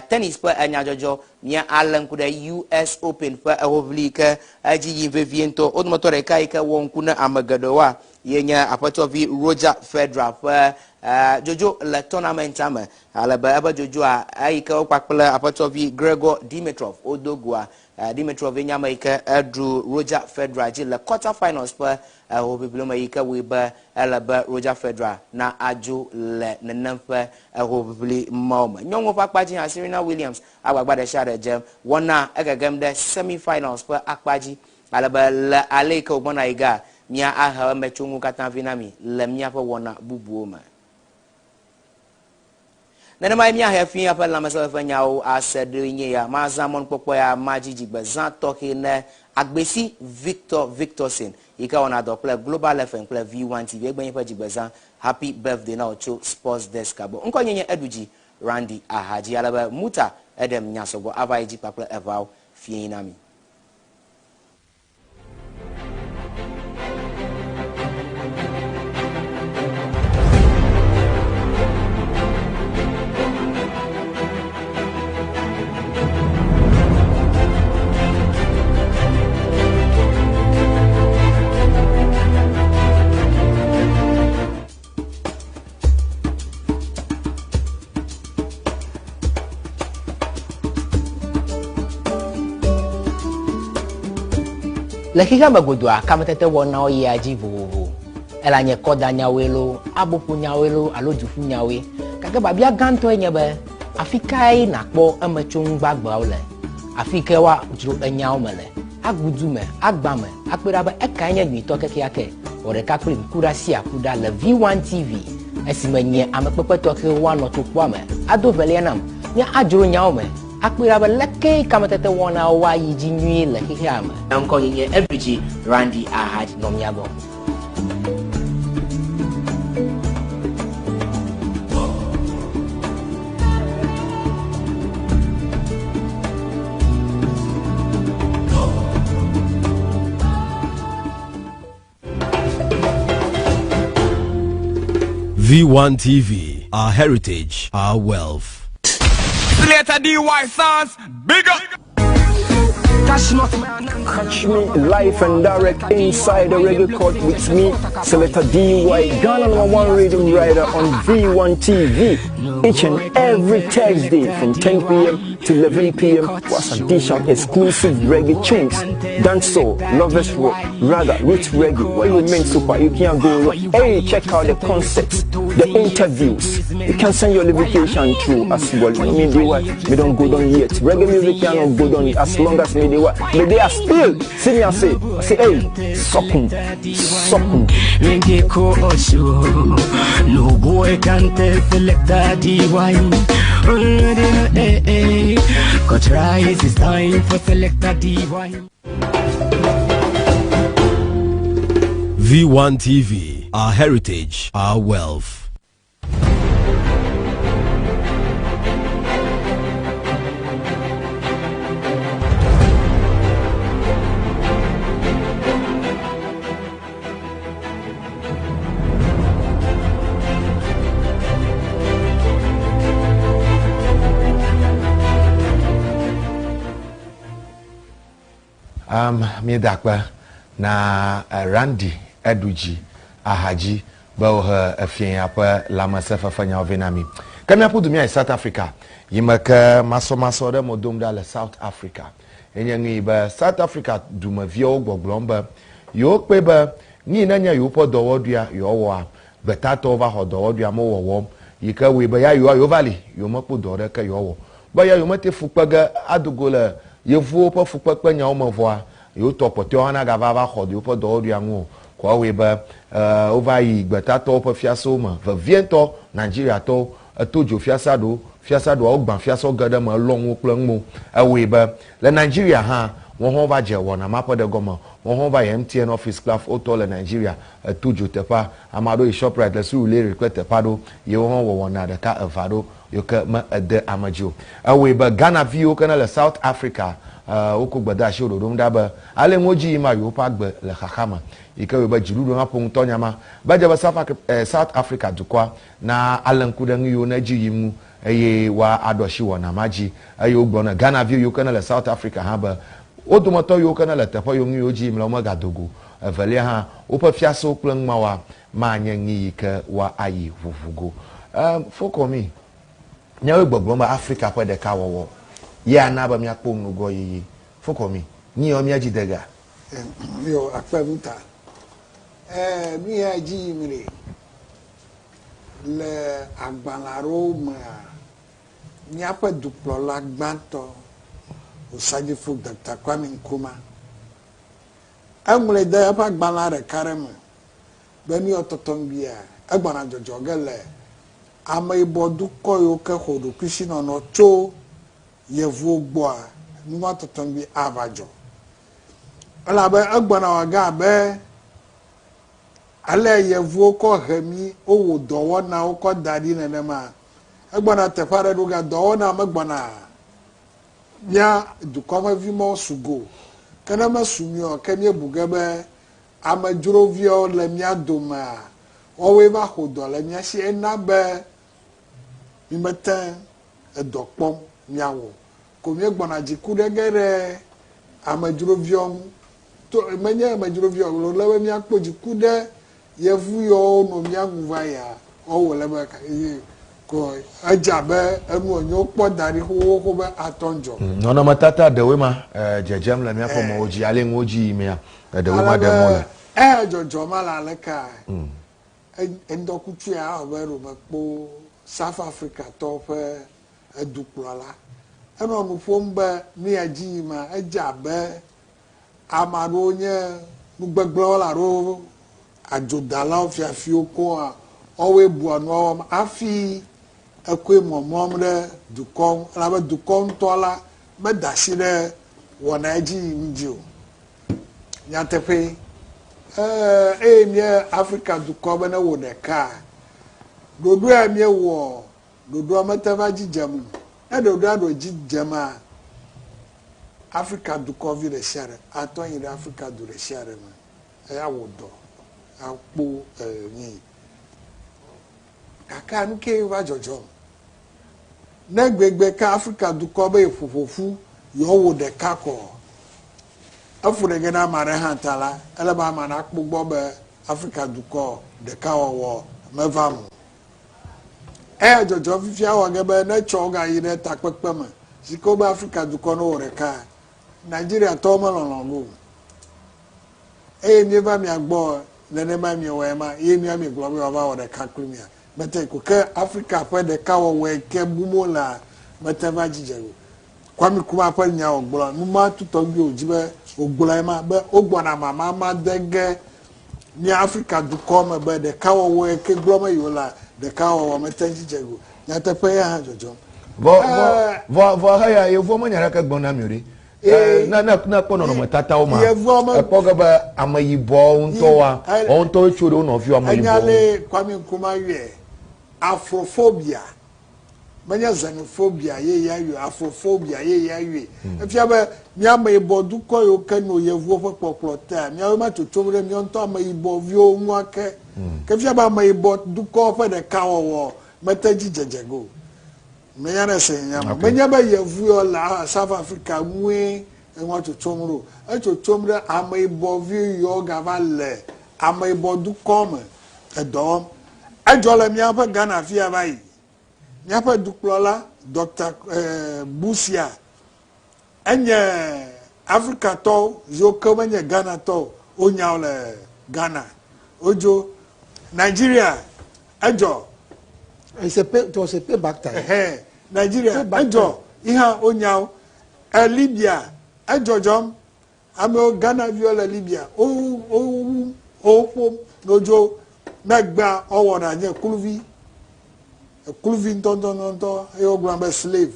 tennis ƒe enyadzɔdzɔ mía alé ŋku ɖe US Open ƒe ehoʋli yi ke edzi yim vevie ŋutɔ. Wo dometɔ ɖeka yi ke wɔ ŋku ne ame geɖewoa ye nye aƒetɔvi Roger Federer ƒe dzodzo le tournament me ale be eƒe dzodzoa eyi ke wo kpakple aƒetɔvi Gregor Dimitrov wodo goa. Dimitrov ye nye ame yi ke eɖu Roger Federer dzi le quarter finals ƒe hoʋiʋli me yi ke wɔe be ele be Roger Federer na adzo le nenem ƒe hoʋiʋli mawo me. Nyɔnuwo ƒe akpa dzi hã Serena Williams agbagba ɖe sia ɖe dzem wɔna egegem ɖe semi-finals ƒe akpa dzi ale be le ale yi ke wògbɔna yi gea, mía ahe emetsonu katã vɛ na mi le míaƒe wɔna bubuwo me. Nenemae míahe fia ƒe lãmesẽfefe nyawo ase ɖoe nye ya. Mazã mɔnukpɔkpɔ ya madzi dzigbezã tɔxɛ ne Agbesi Victor Victorson yi ke wɔna dɔ kple Global FM kple V1 TV. Egbe nye ƒe dzigbezã. Happy birthday na wò tso Sports Desk gbɔ. Ŋkɔnye nye Eɖudzi Randy Ahadzi ale be Muta eɖem nya sɔgbɔ ava yi dzi kpakple eʋeawo fiẽ na mi. Le xexea me godoa, kametete wɔnawo yia edzi vovovo. Elanye kɔdanyawoe loo, aboƒonyawoe loo alo duƒunyawoe. Gake biabia gãtɔe nye be, afi kae nàkpɔ emetsonu gbagbeawo le? Afi ke woadzro enyawo me le, agudu me, agbã me, akpɔe ɖa be ekae nye nyuitɔ kekeake. Wɔ ɖeka kplim kuɖa sia kuɖa le V1 TV esime nye amekpekpe tɔxɛwo woanɔ tokpoa me ado velia nam. Mía adzro nyawo me akpɔe ɖa be lekee kametete wɔnawo woayi dzi nyuie le xexea me. Ŋkɔ nye nye Eɖudzi Randy Ahadzi nɔ mía gbɔ. V1 TV, our heritage, our wealth. Slater DY Sons, big up. Touch not my Catch me live and direct inside the reggae court with me, Selector DY, Ghana number one rhythm rider on V1 TV. Each and every Thursday from 10 p.m. to 11 p.m. was a dish out exclusive reggae tunes, dancehall, lovers rock, rather roots reggae. What you mean super, you can't go wrong. Hey, check out the concerts, the interviews. You can send your lubrication through as well. I mean, DY, we don't go down yet. Reggae music cannot go down as long as me they Me they are still see me and say, I say, hey, sucking, sucking. Ringi ko osho No boy can tell selector DY Eh eh Go try it's time for selector DY V1 TV, our heritage, our wealth. Um, míeda akpe na eh, Randy eɖu dzi ahadzi be wohe efia ƒe lãmesẽfefenyawo vɛ na mi. Ke míaƒu du míayi South Africa yi me ke masɔmasɔ ɖe mo dom ɖa le South Africa. Enye nu yi be South Africa dumeviawo gbɔgblɔm be yewo kpɔe be nu yi nenye yewoƒe dɔwɔɖuia yewoawɔa, gbetatɔwo va xɔ dɔwɔɖuia mewɔwɔm yi ke wɔe be ya yewoa yewo va li yewomekpɔ dɔ aɖeke yewoawɔ. Be ya yewomete fu kpe ge ado go le yevuwo ƒe fukpekpe nyawo me vɔa, yewotɔ kpɔtɔewo hã nagava va xɔ yewoƒe dɔwɔɖuia ŋu o. Ko ewɔe be wova yi gbetatɔwo ƒe fiasewo me, vevietɔ Nigeriatɔwo. Eto dzo fiasea ɖewo, fiasea ɖewoa wogbã fiasewo ge ɖe eme elɔ nuwo kple nuwo. Ewɔe be le Nigeria hã, woawo hã wova dze wɔna ma ƒe ɖe gɔme. Woawo hã wova yi MTN office kple wotɔwo le Nigeria. Eto dzo teƒea. Ame aɖewo yi Shoprite le Surulere kple teƒe aɖewo ye woawo hã wɔ wɔna ɖeka eve aɖewo yiwo ke me ede ame dzi o. Ewɔe be Ghana viwo ke ne le South Africa woko gbedeasiwo ɖoɖom ɖa be ale ŋodzi yi ma yewoƒe agbe le xaxa me yi ke wɔe be dziɖuɖu hã ƒo ŋutɔ nya ma be edze be South Africa dukɔa na alé ŋku ɖe nu yiwo ne edzi yim ŋu eye woa aɖo asi wɔna ma dzi. Eye wogblɔ ne Ghana vi yiwo ke ne le South Africa hã be wo dometɔ yiwo ke ne le teƒe yiwo nu yiwo dzi yim le womegado go o. Evelia hã, woƒe fiasewo kple numawoa manye nu yi ke woa ayi ʋuʋu go. Em, fokɔ mi, míawoe gbɔgblɔm be Afrika ƒe ɖekawɔwɔ ye ana be míakpɔ ŋgɔyiyi. Fokɔ mi, nu yawo mía dzi de gea? Em, yo, akpe ŋuta. E, nu ya dzi yim ɖe le agbalẽ aɖewo mea, míaƒe dukplɔla gbãtɔ Osagyefo Dɔkta Kwame Nkrumah eŋlɔe de eƒe agbalẽa ɖeka ɖe me be nu yawo tɔtɔŋgbia egbɔna dzɔdzɔ ge le ameyibɔ dukɔ yiwo ke xɔ ɖokuisinɔnɔ tso yevuwo gbɔa, nu ma tɔtɔŋgbi ava dzɔ. Elabe egbɔna wɔ ge abe ale yevuwo kɔ he mí wowɔ dɔwɔnawo kɔ da ɖi nenema. Egbɔna teƒe aɖe ɖo ge dɔwɔna megbɔna mía dukɔmevi mawo su go. Ke ne mesu mí o, ke míebu ge be amedzroviawo le mía domea, woawoe va xo dɔ le mía si. Ena be mímete edɔ kpɔm míawɔ. Ko míegbɔna dziku ɖe ge ɖe amedzroviawo ŋu. To menye amedzroviawo o, le be míakpɔ dziku ɖe yevu yawo nɔ mía ŋu va yia, woawo wòle be eye ko edze abe enu wònye wokpɔ da ɖi xoxoxo be atɔ ŋdzɔ. Nɔnɔmetata ɖewoe ma dzedzem le míaƒe mɔwo dzi, ale nuwo dzi yimea, eɖewoe ma ɖem wole. Ale be eya dzɔdzɔ ma le alekea, ŋdɔkutsua awɔ be ɖo mekpɔ South Africa tɔwo ƒe edukplɔla. Enɔ nu ƒom be nu ya dzi yima, edze abe ame aɖewo nye nugbegblẽwɔla alo adzodalawo, fiafiwo koŋ woawoe bua nua wɔm hafi ekɔe mɔmlɔm ɖe dukɔ ŋu elabe dukɔ ŋutɔ la meda asi ɖe wɔna dzi yim dzi o. Nyateƒee, eye mía Afrika dukɔ be ne wɔ ɖeka, ɖoɖo ya míewɔ ɖoɖoa mete va dzi dzem o. Ne ɖoɖoa ɖo dzi dzema, Afrika dukɔvi ɖe sia ɖe atɔ anyi ɖe Afrika du ɖe sia ɖe me eye awɔ dɔ akpɔ nyi. Gake nu ke va dzɔdzɔm. Ne gbegbe ke Afrika dukɔ be yeƒoƒoƒu yewoawɔ ɖeka kɔ. Efu ɖe ge na ame aɖe hã ta la, ele be amea nakpɔ gbɔ be Afrika dukɔ ɖekawɔwɔ meva eme o. Eya dzɔdzɔ fifia wɔ ge be ne tsɔ wogayi ɖe takpekpe me si ke wobe Afrika dukɔ newɔ ɖeka, Nigeriatɔwo melɔlɔ̃ ge o. Eye míeva mia gbɔ nenemae miewɔe ma ye mía miegblɔ be yewoava wɔ ɖeka kpli mía. Mete ko ke Afrika ƒe ɖekawɔwɔe ke bum wolea, mete va dzidze o. Kwame Nkrumah ƒe nya wògblɔ, nu ma tutɔgbi wòdzi be wògblɔe ma be wogbɔna mamama de ge mía Afrika dukɔ me be ɖekawɔwɔe ke gblɔm yewolea, ɖekawɔwɔ mete dzidze o. Nyateƒe ya hã dzɔdzɔm. Vɔ vɔ vɔ vɔ heya yevuwo menya ɖeke gblɔm na mi o ɖe. Eh, ne ne ne kpɔ nɔnɔmetatawo ma ekpɔ ge be ameyibɔwo ŋutɔwoa woawo ŋutɔwoe tso ɖe wo nɔviwo ameyibɔwo. Enya le Kwame Nkrumah yɔe Afrophobia menye xenophobia ye ya yɔe Afrophobia ye ya yɔe. Hmm. Efia be mía ameyibɔ dukɔ yiwo ke nɔ yevuwo ƒe kpɔkplɔ tea míawoe ma tsotsom ɖe míawo ŋutɔ ameyibɔ viwo ŋu ake. Hmm. Ke fia be ameyibɔ dukɔ ƒe ɖekawɔwɔ mete dzi dzedze ge o. Menya ne se nya ma. Menye be yevu yɔ le South Africa ŋue enua tsotsom ɖo. Etsotsom ɖe ameyibɔ vi yɔ gava le ameyibɔ dukɔ me edɔ wɔm. Edzɔ le míaƒe Ghana fia va yi. Míaƒe dukplɔla Doctor eh, Busia enye Afrikatɔwo yiwo ke menye Ghanatɔwo wonya wo le Ghana. Wodzo Nigeria Edzɔ. It's a pay, it was a payback time. Ɛhɛn, Nigeria, edzɔ, iha wonya wo. E Libya, edzɔ dzɔm. Amewo, Ghana viwo le Libya, wo wo wo ƒom, wodzo. Ne egbea, ewɔna nye kluvi. Kluvi ŋutɔŋutɔŋutɔ eye wogblɔna be slave.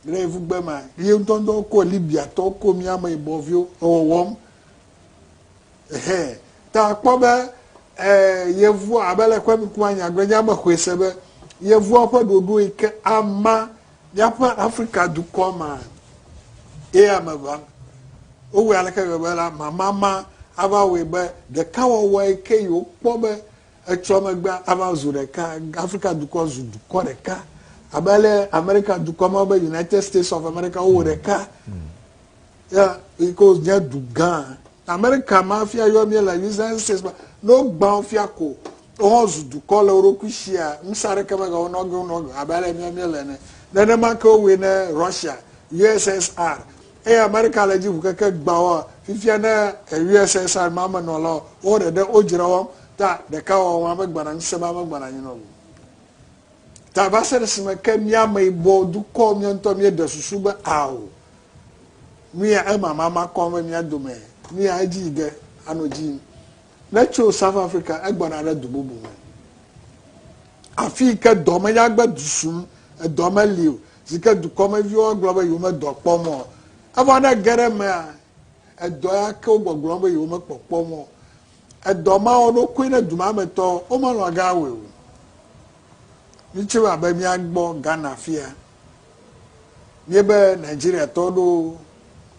Le yevugbe ma, ye ŋutɔŋutɔ wokɔ Libyatɔwo ko mía ameyibɔviwo ewɔwɔm. Ɛhɛn. Ta kpɔ be eh, yevu abe le kɔmi kuma nyagblɔ nye ame xɔe se be yevua ƒe ɖoɖo yi ke ama míaƒe Afrika dukɔ ma ye ame ʋam. Wowɔe aleke gbegbe la, mamama ava wɔe be ɖekawɔwɔ yi ke yewokpɔ be Etsɔ megbea ava zu ɖeka, Afrika dukɔ zu dukɔ ɖeka. Abe ale Amerika dukɔ ma be United States of America wowɔ ɖeka. Ya yi ke wònye du gã. Amerika ma fia yɔ mí le United States ma, ne wogbã wo fia ko wohã zu dukɔ le wo ɖokui sia, ŋusẽ aɖeke megawɔ nɔ ge wonɔ ge abe ale mía míele ene. Nenema ke wowɔe ne Russia, USSR. Eye Amerika le dzi ʋu keke gbã woa, fifia ne USSR ma me nɔlawo wo ɖeɖe wodzra wɔm ta ɖekawɔwɔ ma megbana ŋusẽ ma megbana anyi nɔ o. Ta va se ɖe esime ke mía ameyibɔ dukɔ mía ŋutɔ míeɖe susu be ao, nu ya ema mama kɔm be mía dome, nu ya edzi yi ge anɔ dzi yim. Ne tso South Africa egbɔna ɖe du bubu me. Afi yi ke dɔ menya gbe du sum, edɔ meli o, si ke dukɔmeviwo agblɔ be yewomedɔ kpɔm o. Evɔ ne ege ɖe emea, edɔ ya ke wogbɔgblɔm be yewomekpɔkpɔm o. Edɔ ma wɔ ɖokui ne du ma me tɔwo, womelɔ̃ ge awɔe o. Mítsɔe abe mía gbɔ Ghana fia. Míebe Nigeriatɔwo ɖo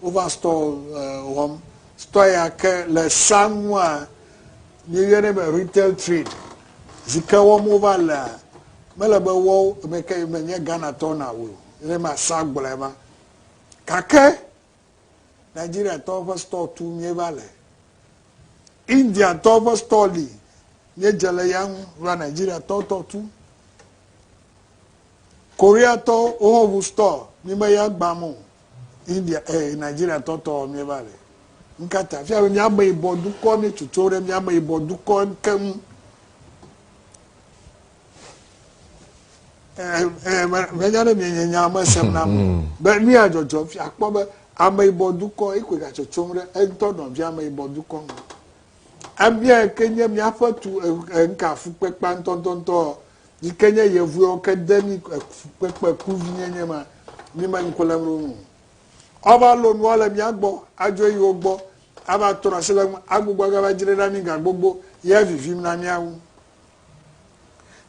wova store wɔm. Store ya ke le sa ŋua, míeyɔnɛ be retail trade. Zi ke wɔm wova lea, mele be woawo meke menye Ghanatɔwo nawɔe o. Ne masa gblɔe ma. Gake Nigeriatɔwo ƒe store tum míeva le. Indiatɔwo ƒe store li míedze le ya ŋu va Nigeriatɔwo tɔ tu. Koreatɔwo woho ʋu store mi me ya gbam o. India eh Nigeriatɔ tɔ míeva le. Nkata fia be míame yibɔ dukɔ mi tsotso ɖe míame yibɔ dukɔ ke ŋu. Menya ne mienye nya me sem na mo. Hmm. Be nu ya dzɔdzɔ fi akpɔ be ameyibɔ dukɔ ekoe gatsotsom ɖe eŋutɔ nɔvia ameyibɔ dukɔ ŋu. Ebia ke nye míaƒe tu ŋka fukpekpe ŋutɔŋutɔŋutɔ yi ke nye yevuwo ke de mi fukpekpe kluvinyenye ma mi me ŋku lém ɖe wo ŋu. Woava lo nua le mía gbɔ adzo yi wo gbɔ ava trɔ asi le ŋu agbugbɔ gava dzrae ɖe mí ga gbogbo ye vivim na mía ŋu.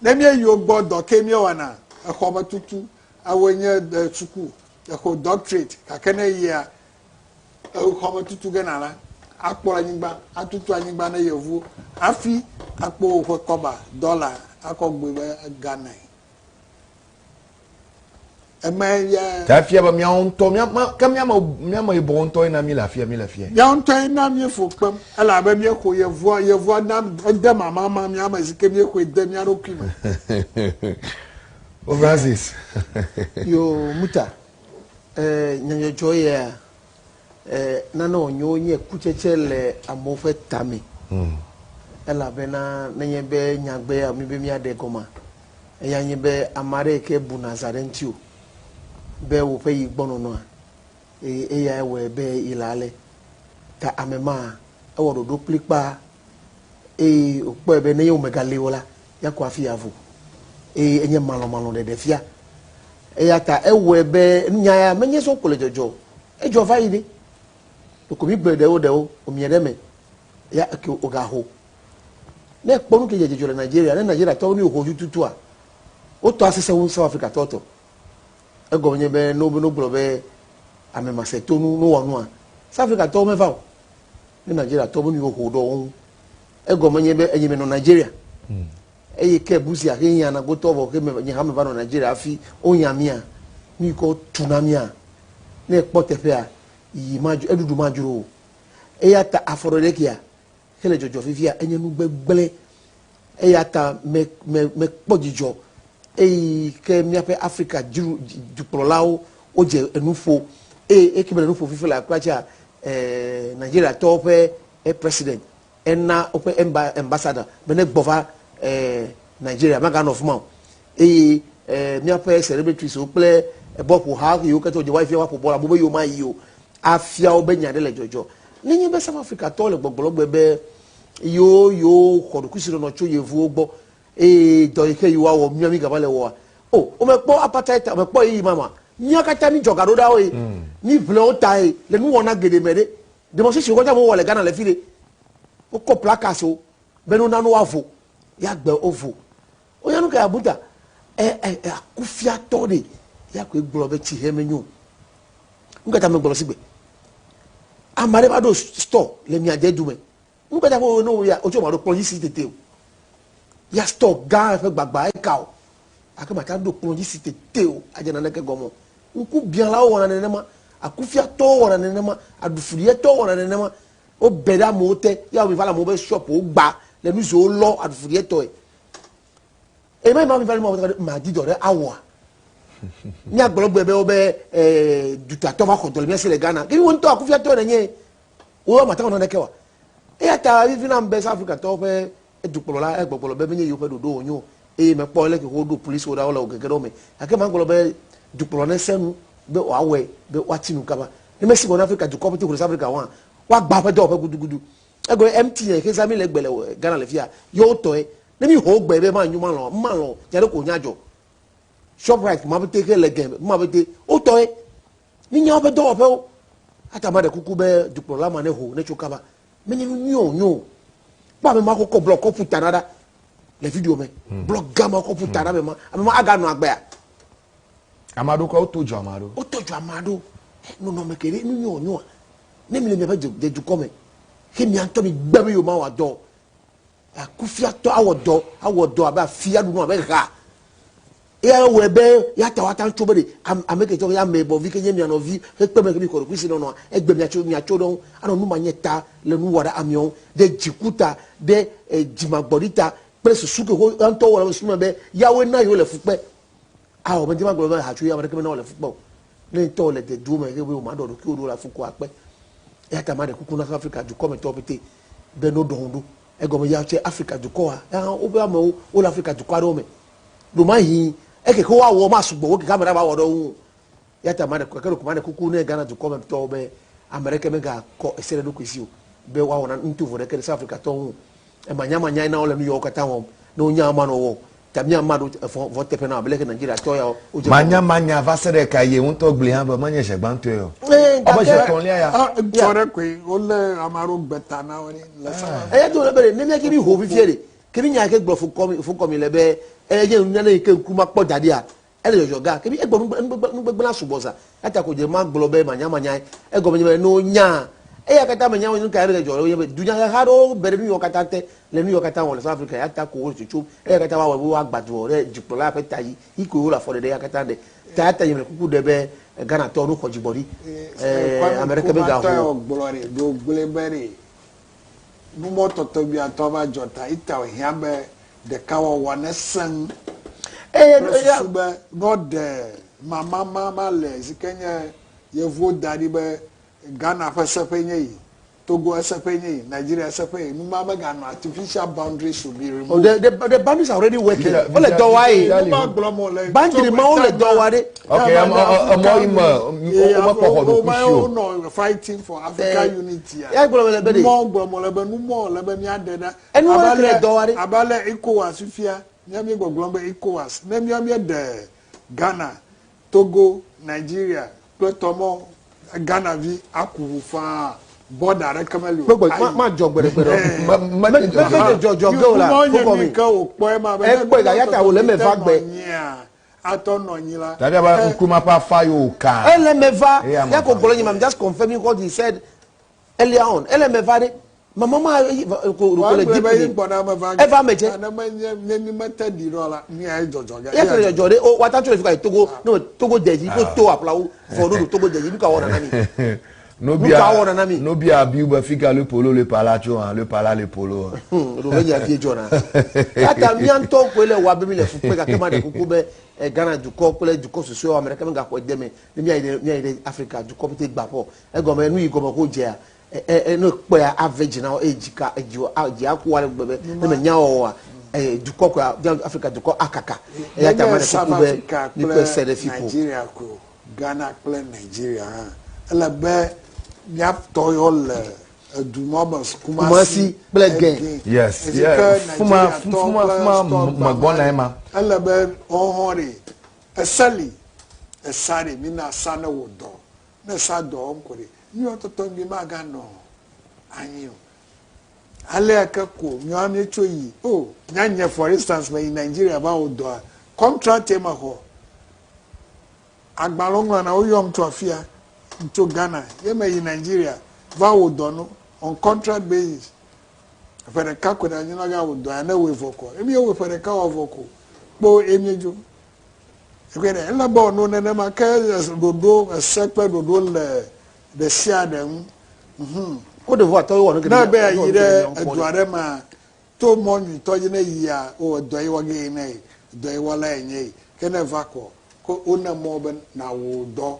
Ne míeyi wo gbɔ dɔ ke míewɔna, exɔmetutu, ewɔe nye suku, exɔ doctorate gake ne eyia exɔmetutu ge nala, akplɔ anyigba, atutu anyigba ne yevuwo hafi akpɔ woƒe kɔba, dɔla akɔ gbɔe be Ghanae. Eme ya. Ta efia be míawo ŋutɔ mía ma ke míame míame yibɔ ŋutɔ ye na mí le afia mí le fia. Míawo ŋutɔ ye na míefo kpem elabe míexo yevua yevua na ede mamama mía me si ke míexɔe de mía ɖokui me. O Francis. Yo Muta, eh, nyanyɔdzɔ yea, eh, nane wònye nye kutsetse le amewo ƒe tame. Mm. Elabena nenye be nyagbe ya mi be míaɖe gɔmea, Eya nye be ame aɖe yi ke bu nazã ɖe ŋutiwò be wò ƒe yi gbɔ nɔnɔa, eye eyae wɔe be yi le ale. Ta ame ma, ewɔ ɖoɖo kplikpaa eye wòkpɔe be nenye wò megali o la, yeaku hafi yeavo. Eye enye malɔ̃malɔ̃ ɖeɖe fia. Eya ta ewɔe be nya ya menye sɔ ko le dzɔdzɔ o. Edzɔ va yi ɖe. Ɖeko mígblɔe ɖewo ɖewo wòmie ɖe eme ya eke wògaho. Ne ekpɔ nu ke dze dzɔdzɔ le Nigeria, ne Nigeriatɔwo nu ho tututua, wotɔ asese wu South Africa tɔ tɔ. Egɔme nye be ne wobe ne wogblɔ be ame masetonu ne wowɔ nua, South Africa tɔwo meva o. Ne Nigeriatɔwo be nu yiwo ho ɖe wo ŋu. Egɔme nye be enye menɔ Nigeria. Hmm. Eye ke busia he nya na gotɔ vɔ ke me nye hã meva nɔ Nigeria hafi wonya mía. Nu yi ke wotu na mía. Ne ekpɔ teƒea, yiyi madzro, eɖuɖu madzro o. Eya ta afɔɖeɖe kea, hele dzɔdzɔ fifia enye nu gbegblẽ. Eya ta me, me, mekpɔ dzidzɔ eyi ke míaƒe Afrika dziɖu, dukplɔlawo wodze enu ƒo eye eke mele nu ƒo fifi le akpa tsia, eh, Nigeriatɔwo ƒe eh, president ena woƒe emba, ambassador be ne gbɔ va eh, Nigeria maganɔ fi ma o. Eye eh, míaƒe celebrities wo kple bɔlƒoha yiwo katã wodze woayi fia woaƒo bɔl amewo be yewo mayi o afia wo be nya ɖe le dzɔdzɔ. Nenye be South Africa tɔwo le gbɔgblɔ gbe be yewo yewo xɔ ɖokuisinɔnɔ tso yevuwo gbɔ eye dɔ yi ke yewoawɔ mía mi gava le wɔa, o womekpɔ apartheid ta womekpɔ ɣeyiɣi ma ma. Mía katã mi dzɔ ga ɖo ɖa woe, mi ʋle wo tae le nuwɔna geɖe me ɖe. Demonstration katã wowɔ le Ghana le fi ɖe. Wokɔ placards wo be ne wona ne woavo ya gbe wovo. Wonya nu ka ya buta e e akufiatɔ ɖe ya koe gblɔ be tsihe menyo. Nu ka ta megblɔ sigbe? Ame aɖe va ɖo store le mia de du me. Nu ka ta wo ne wo ya wotso ma ɖo kplɔ dzi si tete o. Ya store gã eƒe gbagba eka o. Ake mata ɖo kplɔ dzi si tete o. Adze naneke gɔme o. Ŋku bialawo wɔna nenema, akufiatɔwo wɔna nenema, aɖufuɖietɔwo wɔna nenema. Wobe ɖe amewo te ya wo va le amewo be shop wo gba le nu siwo lɔ aɖufuɖietɔe. Eye ma ma va le ma ma di dɔ ɖe awɔa. Míagblɔ gbe be wobe eh, dutatɔ va xɔ dɔ le mía si le Ghana. Ke wo ŋutɔ akufiatɔe nènye. Wo ame ate ŋu naneke wa. Eya ta vivi nam be South Africa tɔwo ƒe dukplɔla egbɔgblɔ be menye yewoƒe ɖoɖo wònyo o. Eye mekpɔ leke woɖo polisiwo ɖa wole wo gege ɖe wo me. Gake magblɔ be dukplɔla nesẽ nu be wòawɔe be woati nu kaba. Ne mesi gbɔ na Afrika dukɔ ƒe to South Africa wɔa, woagbã woƒe dɔwɔƒe gudugudu. Egɔme MTN xe zã mi le egbe le Ghana le fia, yewo tɔe. Ne mi ho gbe be manyo malɔ̃, malɔ̃, nya ɖe ko nya dzɔ. Shoprite ma pete xe le gɛ ma pete, wo tɔe. Mi nya woƒe dɔwɔƒewo. Ata ma ɖe kuku be dukplɔla ma ne ho ne tso kaba. Menye nu nyui o nyo o. Kpɔ ame ma kɔkɔ blɔ kɔ ƒu ta na ɖa le video me. Hmm. Blɔ gã ma kɔ ƒu ta na ame ma. Ame ma aganɔ agbea. Ame aɖewo kura woto dzo ame aɖewo. Woto dzo ame aɖewo. Nɔnɔme ke ɖe nu nyui o nyoa. Ne mi le miaƒe dukɔ me, ke mia ŋutɔ mi gbe be yewo mawɔ dɔ. Akufiatɔ awɔ dɔ, awɔ dɔ abe afi aɖu nu abe ha. Eya wɔe be ya ta woate ŋu tso be ɖe ame ke tsɔ ya ame bɔ vi ke nye mia nɔvi hekpe me ke mi xɔ ɖokuisi nɔnɔa egbe miatso miatso ɖe ŋu anɔ nu ma nye ta le nu wɔ ɖe amewo ɖe dziku ta ɖe eh, dzimagbɔɖi ta kple susu ke wo ŋutɔ wɔ le susu me be yawoe na yewo le fu kpe. Awɔ medi magblɔ be hatso ya ame ɖeke mena wole fu kpe o. Ne ŋutɔ le deduwo me ke be womaɖɔ ɖokuiwo ɖo la fu ko akpe. Eya ta maɖe kuku na South Africa dukɔmetɔwo pete be no ɖɔ ŋu ɖo. Egɔme ya tse Afrika dukɔa, ya hã woƒe amewo wole Afrika dukɔ aɖewo me. Ɖomahi eke ke woawɔ masugbɔ wo keke ame ɖe va wɔ ɖe wo ŋu o. Ya ta maɖe gake ɖeko maɖe kuku ne Ghana dukɔ me tɔwo be ame ɖeke megakɔ ese ɖe ɖokui si o be woawɔ na nutovo ɖeke ɖe South Africa tɔwo ŋu o. Emanyamanyae na wole nu yawo katã wɔm. Ne wonya woma nɔ wɔ o. Ta mía ma ɖo evɔ vɔ teƒe na wo abe leke Nigeria tɔ yawo wodze kɔ. Manyamanya va se ɖe ka ye ŋutɔ gblɔe hã be menye zi gbãtɔe o. Ee, Ɔbe zi gake etɔ̃lia ya. Ah, ŋutsu ɖe koe wolé ame aɖewo gbe ta na wo ɖi le South Eya to le be ɖe ne mía ke mi ho fifie ɖe, ke mi nya ke gblɔ fukɔ mi fukɔ mi le be enye nunana yi ke ŋku makpɔ da ɖia, ele dzɔdzɔ ga. Ke mi egbɔ nugbegblẽ sugbɔ za. Eya ta ko dze ma gblɔ be manyamanyae. Egɔme nye be ne wonya Eya katã menya nu ka ɖe dzɔ ɖe be dunyaheha aɖewo be ɖe nu yiwo katã te le nu yiwo katã wɔ le South Africa ya ta ko wole tsotsom. Eya katã woawɔe be woagbã duɔ ɖe dukplɔla ƒe ta dzi yi koe wole afɔ ɖeɖe ya katã ɖe. Ta ya ta nye mele kuku ɖe be Ghanatɔwo no xɔ dzigbɔɖi. Kwame Ame ɖeke Nkrumah tɔ megaho. ya wògblɔ ɖe, ɖe wògblɔe be ɖe numɔtɔtɔgbuiatɔ va dzɔ ta ita wòhiã be ɖekawɔwɔ nesẽ ŋu. Eye Kple susu be ne woɖe mamama ma le si ke nye yevuwo da ɖi be Ghana ƒe seƒee nye yi, Togo eseƒee nye yi, Nigeria eseƒee yi, numa meganɔ artificial boundaries should be Oh, removed. the, the, the boundaries are already working. Wole dɔ wa ye. Numa gblɔm wole. Boundary ma wole dɔ wa ɖe. Ok, emɔ yi me womekpɔ xɔ ɖokuisi o. Wonɔ fighting for Africa Eh, unity. ya gblɔm le be ɖe. Numɔ gblɔm wole be numɔ le be míaɖe ɖa. Enu Abe wole ale- le dɔ wa ɖe. Abe ale ECOWAS fifia, mía míegbɔgblɔm be ECOWAS. Ne mía míeɖe Ghana, Togo, Nigeria kple tɔmɔ Ghana vi aku ʋu faa bɔda aɖeke meli o. Gbegbe ma ma dzɔ gbeɖegbeɖe. Eh. Me me me dzɔdzɔ ge o la. Numɔ nye Fokɔ nu mi. ke wòkpɔ ema be ne Ekpɔe ga ya ta wòle eme va gbe. nyia atɔ nɔ anyi la. Tàbí abe Nkrumah ƒe afa yi wòka. Ele me va. Eya me Ya ko va. gblɔ nye ma, I'm just confirming what he said earlier on. Ele me va ɖe. Mama ma eh, ko ko le Wagblɔ deep be ye in. gbɔna eme va Eva me dze. Ne menye ne mi mete ɖi ɖɔ la, nu ya ye dzɔdzɔ ge. Ya ke le dzɔdzɔ ɖe. O wata tso le fi ka yi Togo. Ne Togo de dzi. Ko to aƒlawo vɔ ɖo Togo de dzi. Nu ka wɔna na mi? Nobia Nu ka wɔna na mi? Nobia bi be fika le polo le pala tso hã le pala le polo. Ɖo be nya vie dzɔna. Ya ta mía ŋutɔ koe le wa be mi le fu kpe gake ma ɖe kuku be eh, Ghana dukɔ kple dukɔ susɔewo ame ɖeke megaxɔe de me ne míayi ɖe míayi ɖe Afrika dukɔ pete gbã ƒɔ. Egɔme nu yi gɔme ko dzea eh, eh, eh, ne ekpɔea ave dzi na wo eye dzika edzi dzi aku ale gbegbe be ne menya wɔwɔa eh, dukɔ koa Afrika dukɔ akaka. Eya ta ma Menye ɖe South kuku be Africa míkpɔe se kple ɖe fi ko. Nigeria ko, Ghana kple Nigeria hã. Ele be míatɔ yiwo le edu ma me Kumasi Kumasi kple Gɛn. Yes, Esi yeah. ke Fuma Nigeriatɔ fuma kple fuma store megbɔna ema. Ele be woawo hã ɖe ese li esa ɖe mina sa ne wò dɔ ne sa dɔ wɔm ko ɖe míawo tɔtɔ mi maganɔ anyi o. Alea ke ko míawo míetso yi o nyanye for instance meyi Nigeria va wɔ dɔa contract ye mexɔ agbalẽwo ŋlɔna woyɔm tso afia tso Ghana ye meyi Nigeria va wɔ dɔ no on contract basis ƒe ɖeka ko na anyi la wɔ dɔa ne wɔe vɔ ko emi wɔ ƒe ɖeka wɔ vɔ ko kpo emi dzo ekpe ɖe ele be wònɔ nenema ke ɖoɖo ese kple ɖoɖo le ɖe sia ɖe ŋu. Mhm. Côte d'Ivoire tɔwo wɔ nu geɖe. Ne be ayi ɖe edu aɖe mea, to mɔ nyuitɔ dzi ne yia, o edɔ yi wɔ ge yi ne yi, dɔ yi wɔla ye nye yi. Ke ne va kɔ, ko wone mɔ be nawɔ dɔ.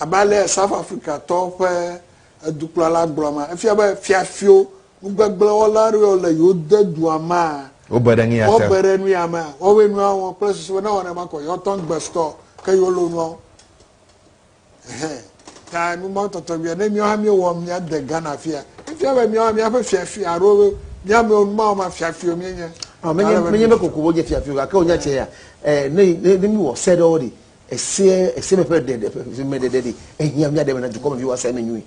Abe ale South Africa tɔwo ƒe edukplɔla gblɔ ma, efia be fiafiwo, nugbegblẽwɔla aɖewo le yewo de dua mea, Wobe ɖe nu ya te. wobe ɖe nu ya mea, woawoe nua wɔm kple susu be ne wɔ nenema kɔ, yewoatɔ ŋgbe sutɔ ke yewo lo nuawo. Ɛhɛn. Ta nu ma tɔtɔ bia ne míawo hã míewɔ mía de Ghana fia. Efia be míawo hã míaƒe fiafi alo mía amewo nu ma wɔma fiafiwo míenye. Ah, menye menye be koko wonye fiafiwo gake wonya tse ya eh, ne ne ne míwɔ se ɖewo ɖi ese ese me ƒe ɖeɖe ƒe me ɖeɖe ɖi ehiã mía ɖe me na dukɔmeviwo ase eme nyui.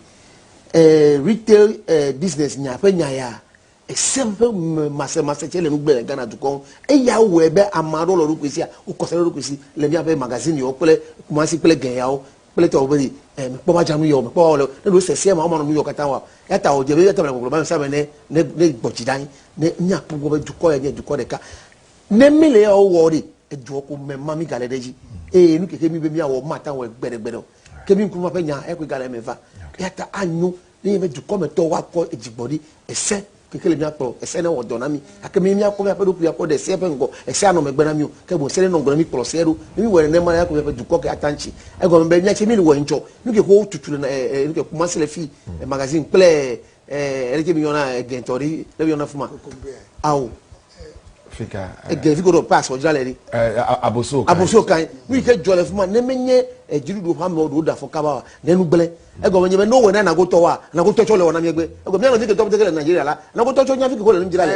Eh, retail eh, business nya ƒe nya ya ese ƒe me masemase tse le nu gblẽ le Ghana dukɔ ŋu. Eya wɔe be ame aɖewo le wo ɖokui sia wokɔ se ɖe wo ɖokui si le míaƒe magazine yawo kple Kumasi kple Gɛn yawo kple tɔwo be ɖi eh, mekpɔ va dza nu yawo mekpɔ va wɔ le ne ɖewo sese ma woma nɔ nu yawo katã wa. Eya ta wòdze be eya ta mele gbɔgblɔ be ame sia ame ne ne ne gbɔ dzi ɖe anyi ne míakpɔ gbɔ be dukɔ ya nye dukɔ ɖeka. Ne mí le yawo wɔ ɖi eduɔ ko me ma mí gale ɖe edzi eye nu keke mí be míawɔ mate ŋu awɔe gbeɖegbeɖe o. Ke mí Nkrumah ƒe nya eya koe gale eme va. Eya ta anyo ne nye be dukɔmetɔwo woakɔ dzigbɔɖi ese keke le míakplɔ ese ne wɔ dɔ na mí gake mí míakɔ míaƒe ɖokui akɔ ɖe ese ƒe ŋgɔ ese anɔ megbe na mí o ke boŋ ese nenɔ ŋgɔ na mí kplɔ sea ɖo ne míwɔe nenema la míakɔ míaƒe dukɔ ke ata ŋtsi egɔme be míatse mí le wɔe ŋtsɔ nu ke ko wotutu le ɛ ɛ nu ke Kumasi le fi magazine kple ɛ ɖeke mi yɔna egɛntɔ ɖi le mi yɔna fuma awo Fika. Ege fi ko ɖo pass wòdzra le ɖi. Aboso kan. Aboso kan. Nu yi ke dzɔ le fuma ne menye dziɖuɖu ƒe amewo ɖewo ɖe afɔ kaba wa ne nu gblẽ. Egɔme nye be ne wowɔe na Nagotɔ wa Nagotɔ tsɔ le wɔ na míegbe. Egɔme mía nɔvi ketɔ pete ke le Nigeria la Nagotɔ tsɔ nya fi ke ko le nu dzra le.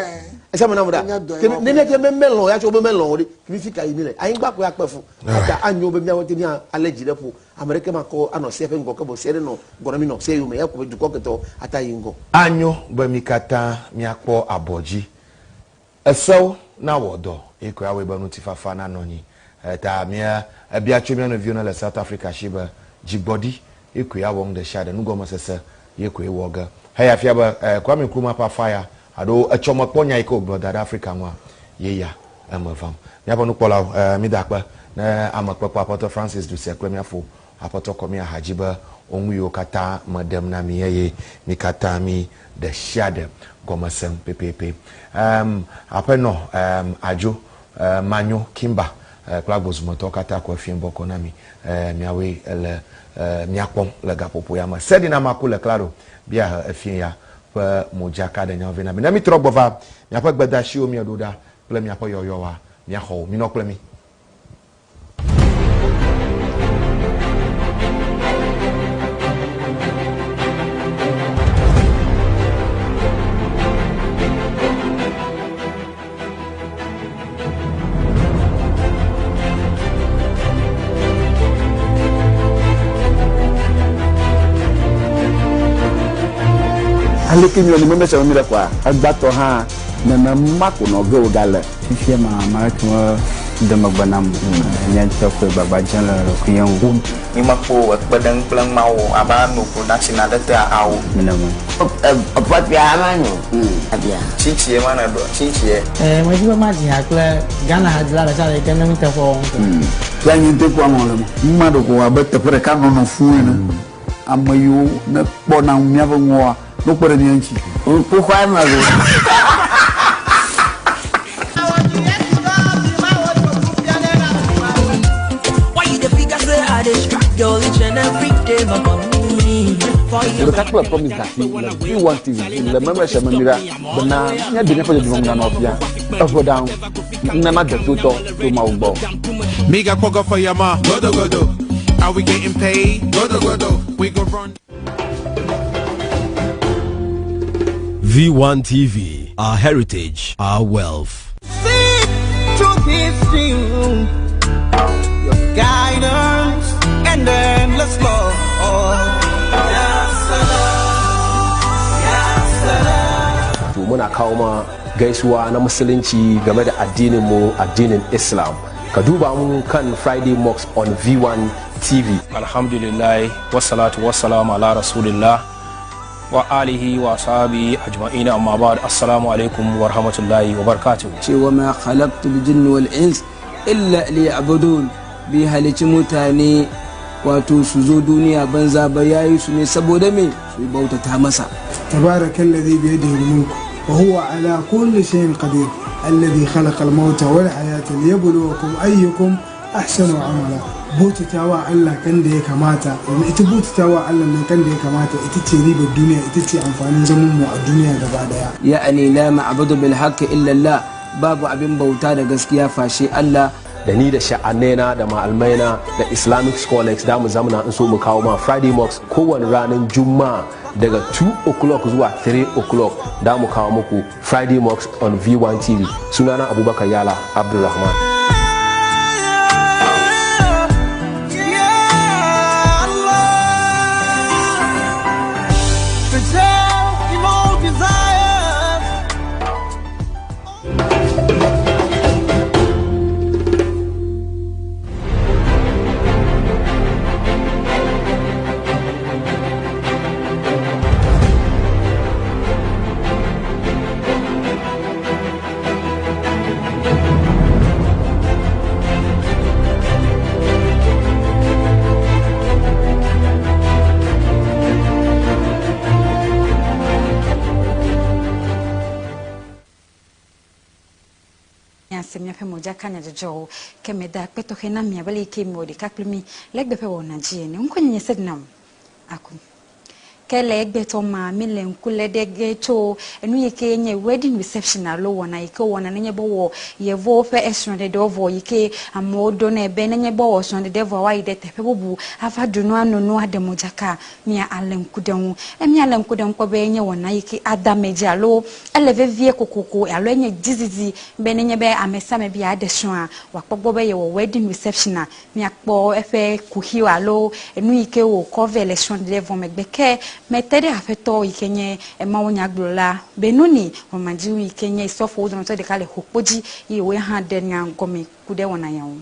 Esia me na mo ɖa. Ke ne míate be melɔ̃ ya tso be melɔ̃ o ɖi ke mi fi ka yi mi le. Anyigba koe akpe fu. Eta anyo be míawo te mía alé dzi ɖe ƒo. Ame ɖeke makɔ anɔ sea ƒe ŋgɔ ke boŋ sea ɖe nɔ ŋgɔ na mí nɔ sea yome ya ko be dukɔ ketɔ ata yi ŋgɔ. Anyo be mí katã míakpɔ abɔ dzi. Esewo nawɔ dɔ ye koe awɔe be ŋutifafa nanɔ anyi. Eyata mía ebia tso mía nɔviwo ne le South Africa si be, dzigbɔɖi ye koe awɔ nu ɖesiaɖe, nugɔmesese. ye koe wɔ ge. Heya fia be eh, Kwame Nkrumah ƒe afa ya alo etsɔme kpɔ nya yi ke wògblɔ da ɖe Afrika ŋua, ye ya eme vam. Míaƒe nukpɔlawo, eh, mida akpe ne ame kpekpe Aƒetɔ Francis Dusia kple mía fo Aƒetɔ kɔ mía ha dzi be wo nu yiwo katã me ɖem na mi eye mi katã mi ɖe sia ɖe gɔme sem pɛpɛpɛ. Em, Aƒenɔ, em, Adzo, em, Manyo, Kimba, eh, kple agbozumetɔwo katã ko efie bɔkɔ na mi. Eh, miawoe le, eh, mía kpɔm le gaƒoƒo ya me. Sedina Maku le klalo bia he efie ya ƒe modzakaɖenyawo vɛ na mi. Ne mi trɔ gbɔ va miaƒe gbedeasiwo mieɖo ɖa kple miaƒe yɔyɔwoa, miaxɔ wo. Minɔ kple mi. Aleke miwɔ ne meme sia mi ɖe kɔa egbatɔ hã nenema ko nɔ ge wògale. Fifia ma ame aɖeke mede megbe nam o. Nye ŋutɔ koe gbagba dzem le ɖokuinye ŋu. Mi me kpo ekpe ɖeŋ kple ŋma o abe ano production aɖe te ao. Nenema. Eƒɔƒia ma nyo abia. Tsitsie ma ne ɖo tsitsie. Ɛɛ, medi be madzi ha kple Ghana hadzila ɖe sia ɖe yi ke ne nuteƒe wɔm ko. Ya nye ŋutɔ kpɔ amewo le eme. Numa ɖeko wɔ abe teƒe ɖeka nɔnɔ fũu ene. Ame yiwo ne kpɔna míaƒe nuwoa, ne wokpe ɖe mía ŋuti. Ŋkuxɔa me lo. Ɖeka kple Promise Gati le V1 TV dzi le meme sia me mi ɖa bena míaɖe míaƒe dzɔdzɔme ŋu fia eƒe ɖaŋu nunana detotɔ tso Mawu gbɔ. Miga kpɔgɔ for your ma. Godo godo. Are we getting paid? Godo godo. We go run. V1 TV, our heritage, our wealth. See truth is you, your guidance and endless love. Ya salam, ya salam. To muna kawo ma gaisuwa na musulunci game da addinin mu addinin Islam. Ka duba mu kan Friday Mosque on V1 TV. Alhamdulillah, wassalatu wassalamu ala rasulillah wa alihi wa sahbihi ajma'in amma ba'd assalamu alaikum wa rahmatullahi wa barakatuh. Cewa ma khalaqtul jinni wal ins illa liya'budun bai halici mutane wato su zo duniya banza ba yayi su ne saboda me su bautata masa. تبارك الذي بيده الملك وهو على كل شيء قدير الذي خلق الموت والحياة ليبلوكم أيكم أحسن عملا bautatawa Allah kan da ya kamata domin ita bautatawa Allah nan kan da ya kamata ita ce ribar duniya ita ce amfanin zaman mu a duniya gaba daya. Ya'ani la ma'budu bil haqqi illa Allah babu abin bauta da gaskiya fashe Allah. Da ni da sha'anena da ma'almaina da Islamic scholars da mu zamana in so mu kawo ma Friday Mosque kowane ranar Juma'a daga 2 o'clock zuwa 3 o'clock da mu kawo muku Friday Mosque on V1 TV. Sunana Abubakar Yala Abdulrahman. Ase míaƒe modzaka nyadzɔdzɔwo ke meda akpe tɔxɛ na mi abe ale yi ke miwɔ ɖeka kple mi le egbe ƒe wɔna dzi ene. Ŋkɔnye nye Sedinam Aku. Ke le egbetɔ ma mi le ŋku lé ɖe ge tso enu yi ke nye wedding reception alo wɔna yi ke wowɔna nenye be wowɔ yevuwo ƒe esrɔ̃ɖeɖewo vɔ yi ke amewo ɖonɛ be nenye be wowɔ srɔ̃ɖeɖe vɔ woayi ɖe teƒe bubu ava ɖu nu ano nu aɖe modzaka mia alé ŋku ɖe ŋu. Emia le ŋku ɖe ŋu kpɔ be enye wɔna yi ke ada ame dzi alo ele vevie kokoko alo enye dzizizi be nenye be ame sia ame be yeaɖe srɔ̃a wòakpɔ gbɔ be yewɔ wedding reception a miakpɔ eƒe kuxiwo alo enu yi ke wòkɔ vɛ le srɔ̃ɖeɖe vɔ megbe ke mete ɖe aƒetɔ yi ke nye mawunyagblɔla Benoni Wɔmadziwu yi ke nye sɔfowo dometɔ ɖeka le Xokpo dzi eye woe hã ɖe nya gɔme ku ɖe wɔna ya ŋu.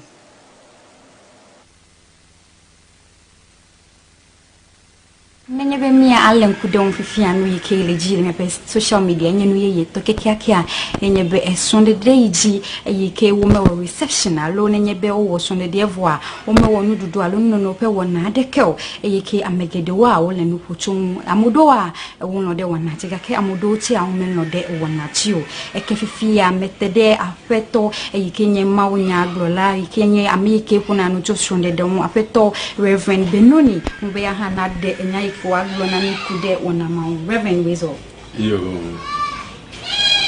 Nenye be mía alé ŋku ɖe ŋu fifia nu yi ke le dzi le míaƒe social media enye nu yeyetɔ kekeakea enye be esrɔ̃ɖeɖe yi dzi eyi ke womewɔ reception alo nenye be wowɔ srɔ̃ɖeɖea vɔa womewɔ nuɖuɖu alo nunono ƒe wɔna aɖeke o eye ke ame geɖewoa wole nu ƒo tso ŋu. Ame ɖewoa wolɔ̃ ɖe wɔna dzi gake ame ɖewo tsea womelɔ̃ ɖe wɔna dzi o. Eke fifia mete ɖe Aƒetɔ eyi ke nye mawunyagblɔla yi ke nye ame yi ke ƒona nu tso srɔ̃ɖeɖe ŋu, Aƒetɔ Rev. Benoni ŋu be ya hã naɖe enya yi ke wòagblɔ na mí ku ɖe wɔna ma ŋu. Rev. Wezɔ. Yoo.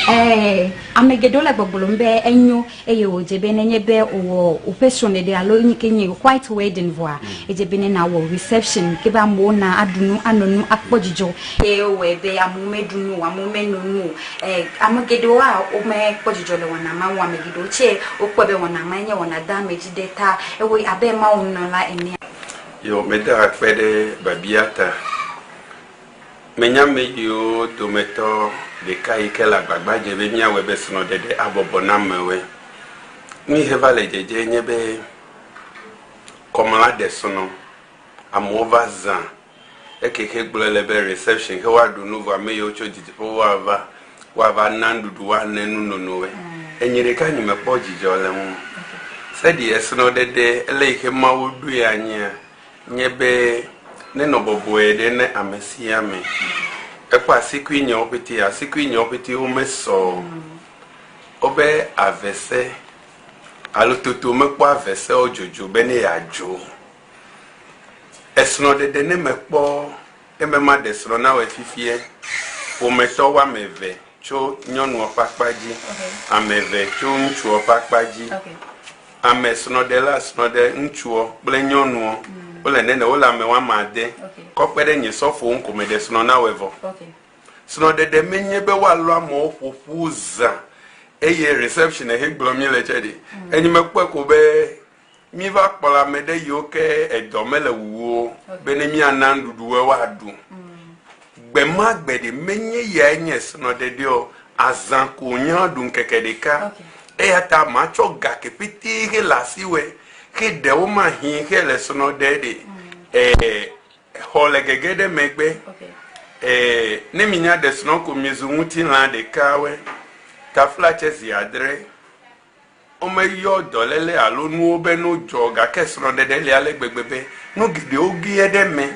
Ɛɛ, ame geɖewo le gbɔgblɔm be enyo eye wòdze be nenye be wòwɔ woƒe srɔ̃ɖeɖe alo yi ke nye white wedding vɔa, edze be ne nàwɔ reception ke be amewo na aɖu nu, ano nu, akpɔ dzidzɔ. Ye wòwɔe be amewo meɖu nu o, amewo meno nu o. Ɛɛ, ame geɖewoa, womekpɔ dzidzɔ le wɔna ma ŋu o. Ame geɖewo tsɛ wokpɔe be wɔna mae nye wɔna deamedzi ɖe ta. Ewɔe abe mawununɔla enea. Yo, meda akpe ɖe biabia ta. Menya ame yiwo dometɔ ɖeka yi ke le agbagba dzem be míawɔe be srɔ̃ɖeɖe abɔbɔ na amewoe. Nu yi heva le dzedze nye be kɔmla ɖe srɔ̃, amewo va zã eke xe gblɔe le be reception xe woaɖu nu vɔ ame yiwo tso didiƒe woava woava na nuɖuɖu woane nunonowoe. Enyi ɖeka nye mekpɔ dzidzɔ le ŋu. Seɖi esrɔ̃ɖeɖe ele yi xe Mawu ɖoe anyia nye be nenɔ bɔbɔe ɖe ne ame sia ame. Ekpɔ asikui nyewo ƒete, asikui nyewo ƒete womesɔ o. Wobe avese alo toto mekpɔ avese o dzodzo be ne yeadzo. Esrɔ̃ɖeɖe ne mekpɔ eme maɖe srɔ̃ na wòe fifie, ƒometɔ woame eve tso nyɔnua ƒe akpa dzi, ame eve tso ŋutsua ƒe akpa dzi. Ame srɔ̃ɖela srɔ̃ɖe ŋutsuɔ kple nyɔnuɔ wole nene wole ame woame ade kɔ kpe ɖe nye sɔfo ŋu ko meɖe srɔ̃ na wòe vɔ. Srɔ̃ɖeɖe menye be woalɔ amewo ƒo ƒu zã eye reception he gblɔ míele tsɛ ɖi. Enye mekpɔe ko be míva kplɔ ame ɖe yiwo ke edɔ mele wuwu o be ne míana nuɖuɖu woe woaɖu. Gbe ma gbe ɖe menye yae nye srɔ̃ɖeɖe o, azã ko wònye woaɖu ŋkeke ɖeka. Eya ta matsɔ ga ke ƒete xe le asiwòe, xe ɖewo mahi xe le srɔ̃ɖe ɖe. Ee, xɔ le gege ɖe megbe. Ee, ne minya ɖe srɔ̃ ko miezu ŋutilã ɖekawoe. Taflatse zi adre. Womeyɔ dɔléle alo nuwo be no dzɔ gake srɔ̃ɖeɖe li ale gbegbe be nu geɖewo ge ɖe eme.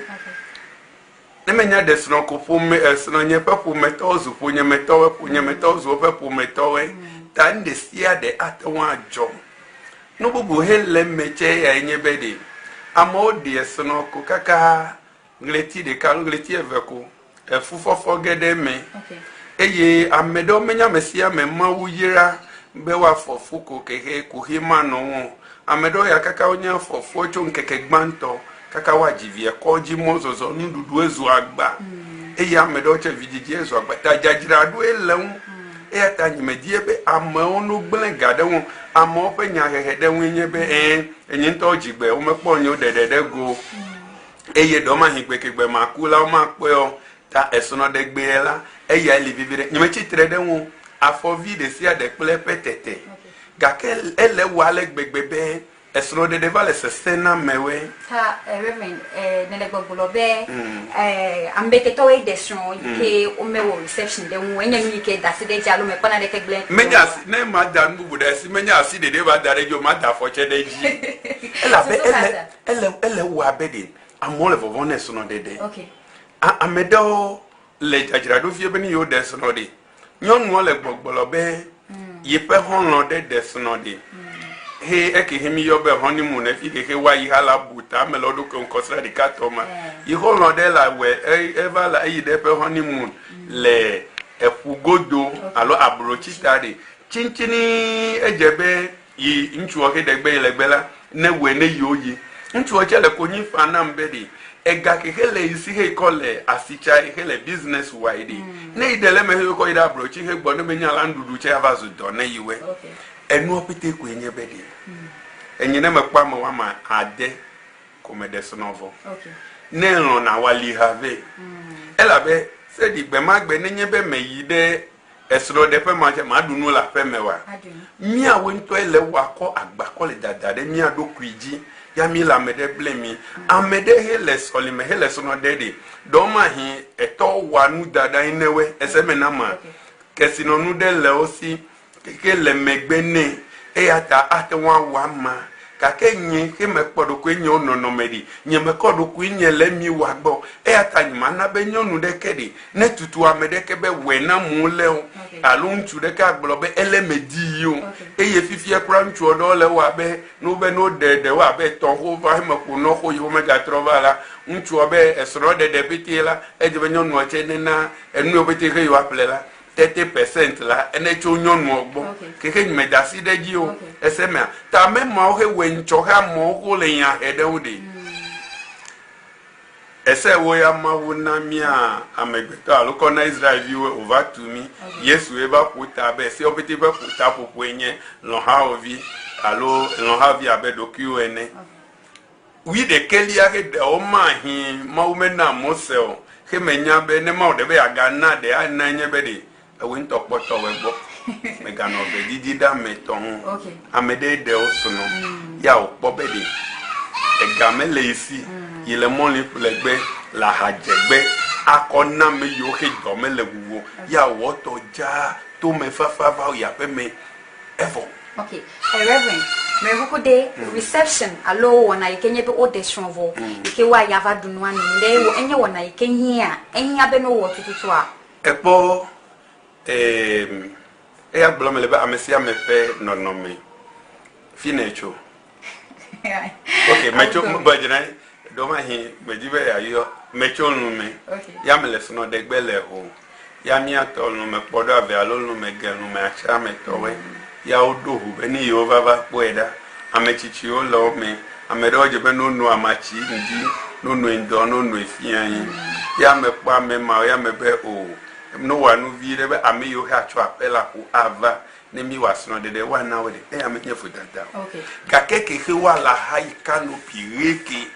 Ne menya ɖe srɔ̃ ko ƒome, srɔ̃nye ƒe ƒometɔwo zu ƒonyemetɔwoe, ƒonyemetɔwo zu woƒe ƒometɔwoe, ta nu ɖe sia ɖe ate ŋu adzɔ. Nu bubu hele eme tsɛ yae nye be ɖe amewo ɖea srɔ̃ ko kaka ɣleti ɖeka alo ɣleti eve ko efufɔfɔ ge ɖe eme. Eye ame ɖewo menye ame sia ame Mawu yra be woafɔ fu ko kexe kuxi manɔ ŋu o. Ame ɖewo ya kaka wonye fɔ fuɔ tso ŋkeke gbãtɔ kaka woadzi via kɔdzi mɔzɔzɔ nuɖuɖue zu agba eye ame ɖewo tse vidzidzie zu agba ta dzadzraɖoe le ŋu. Eya ta nyemedie be amewo no gblẽ ga ɖe ŋu o. Amewo ƒe nyahehe ɖe ŋue nye be ɛ̃ enye ŋutɔ dzigbe womekpɔ nyewo ɖeɖe ɖe go o eye ɖewomahi gbekegbe maku la womakpɔe o ta esrɔ̃ɖegbee la eyae li vivi ɖe. Nyemetsi tre ɖe ŋu o. Afɔvi ɖesiaɖe kple eƒe tete gake ele wɔ ale gbegbe be Esrɔ̃ɖeɖe va le sesẽ na amewoe. Ta Reverend nèle gbɔgblɔ be amegbetɔwoe ɖe srɔ̃ yi ke womewɔ reception ɖe ŋu o, enye nu yi ke da asi ɖe edzi alo mekpɔ naneke gblẽ Menye asi, ne mada nu bubu ɖe asi, menye asi ɖeɖe va da ɖe edzi o, mada afɔ tsɛ ɖe edzi. Elabe ele, ele, ele wɔ abe ɖe amewo le vɔvɔ̃m ne srɔ̃ɖeɖe. A, ame ɖewo le dzadzraɖo vie be ne yewoɖe srɔ̃ ɖe, Nyɔnua le gbɔgblɔ be yeƒe xɔlɔ̃ ɖe ɖe srɔ̃ ɖi. He eke he miyɔ be honeymoon efi ke he woayi ha la bu ta ame le woɖokui ŋkɔ sra ɖeka tɔ ma. Yi xɔlɔ̃ ɖe la wɔ eva la eyi ɖe eƒe honeymoon le eƒu godo alo abrotsita ɖi. Tsintsini edze be Yi ŋutsuɔ xe ɖegbe yi legbe la, ne wɔe ne yiwo yi. Ŋutsuɔ tse le konyi fa nam be ɖe ega ke xe le yi si xe yi kɔ le asi tsa yi xe le business wa yi ɖe. Ne yi ɖe le eme xe kɔ yi ɖe ablɔtsi xe gbɔ ne be nya la nuɖuɖu tse ava zu dɔ ne yi wɔe. Enuɔ pete koe nye be ɖe enye ne me kpɔ ame woame ade ko me ɖe srɔ̃ vɔ. Ne elɔ̃ na wa li ha vɛ. Elabe se ɖi gbemagbe ne nye be me yi ɖe Esrɔ̃ɖeƒe ma tsɛ, maɖu nu le aƒe me oa? Míawoe ŋutɔe le woakɔ agba kɔ le dada ɖe mía ɖokui dzi. Ya mi le ame ɖe ble mi. Ame ɖe he le sɔlime he le srɔ̃ ɖe ɖe. Ɖewomahi etɔ wɔa nu da ɖe anyi ne woe. Ese eme na ma? Kesinɔnu ɖe le wo si ke le megbe nɛ eya ta ate ŋu awɔ ama. Gake nye ke mekpɔ ɖokuinyewo nɔnɔme ɖi. Nyemekɔ ɖokuinye le emi wɔa gbɔ o. Eya ta nyemana be nyɔnu ɖeke ɖi netutu ame ɖeke be wɔe nam wole o alo ŋutsu ɖeke agblɔ be ele medi yi o. Eye fifia kura ŋutsu aɖewo le ewɔ abe ne wobe ne woɖe ɖewo abe etɔ̃ xoxo va hemeƒo nɔ xoxo yi womegatrɔ va la, ŋutsua be esrɔ̃ɖeɖe ƒete la, edze be nyɔnua tsɛ nena enu yiwo ƒete xe yewoaƒle la 30% la ene tso nyɔnuɔ gbɔ. Kexe nye meda asi ɖe edzi o. Ese emea? Ta ame mawo xe wɔe ŋtsɔ xe amewo xo le nya he ɖe wo ɖe. Ese wo ya Mawu na mía amegbetɔ alo kɔ na Israelviwo wòva tu mí. Yesu ye va ƒo ta be sewo pete ƒe ƒota ƒoƒoe nye lɔ̃ hawòvi alo lɔ̃ hawòvi abe ɖokuiwò ene. Wuiɖekɛlia xe ɖewo mahi Mawu mena Mose o, xe menya be ne Mawu ɖe be yeagana ɖe ana enye be ɖe ewòe ŋutɔ kpɔ tɔwòe gbɔ. Mèganɔ ve didi ɖe ame tɔ ŋu o. Ame ɖee ɖe wo srɔ̃ ya wòkpɔ be ɖe ega mele ye si yi le mɔli ƒle gbe, le aha dze gbe akɔ na ame yiwo xe dɔ mele wuwò ya wò tɔ dzaa tomefafa va yi aƒeme evɔ. Ok, eh, Reverend, mele kuku ɖe reception alo wɔna yi ke nye be woɖe srɔ̃ vɔ yi ke woayi ava ɖu nua nunu ɖe ewɔ enye wɔna yi ke hiã ehiã be ne wowɔ tututua? Ekpɔ ehm, eya gblɔm mele be ame sia ame ƒe nɔnɔme fi ne tso. Ok, metso gbɔdzra ɖewomahi medi be yeayɔ metso lume ya mele srɔ̃ɖegbe le o. Ya mía tɔ lume kpɔ ɖo ave alo lume ge lume atsa me tɔwoe. Ya woɖo ŋu be ne yewo va va kpɔe ɖa. Ame tsitsiwo le wo me. Ame ɖewo dze be ne wono amatsi ŋdi, ne wonoe ŋdɔ, ne wonoe fiẽ. Ya mekpɔ ame mawo ya mebe o. Ne wowɔ nu vi ɖe be ame yiwo xe atsɔ aƒe la ƒo ava ne míwɔ srɔ̃ɖeɖe woana wo ɖe, eya menye vodada o. Gake kexe woala ha yi canopy ʋe ke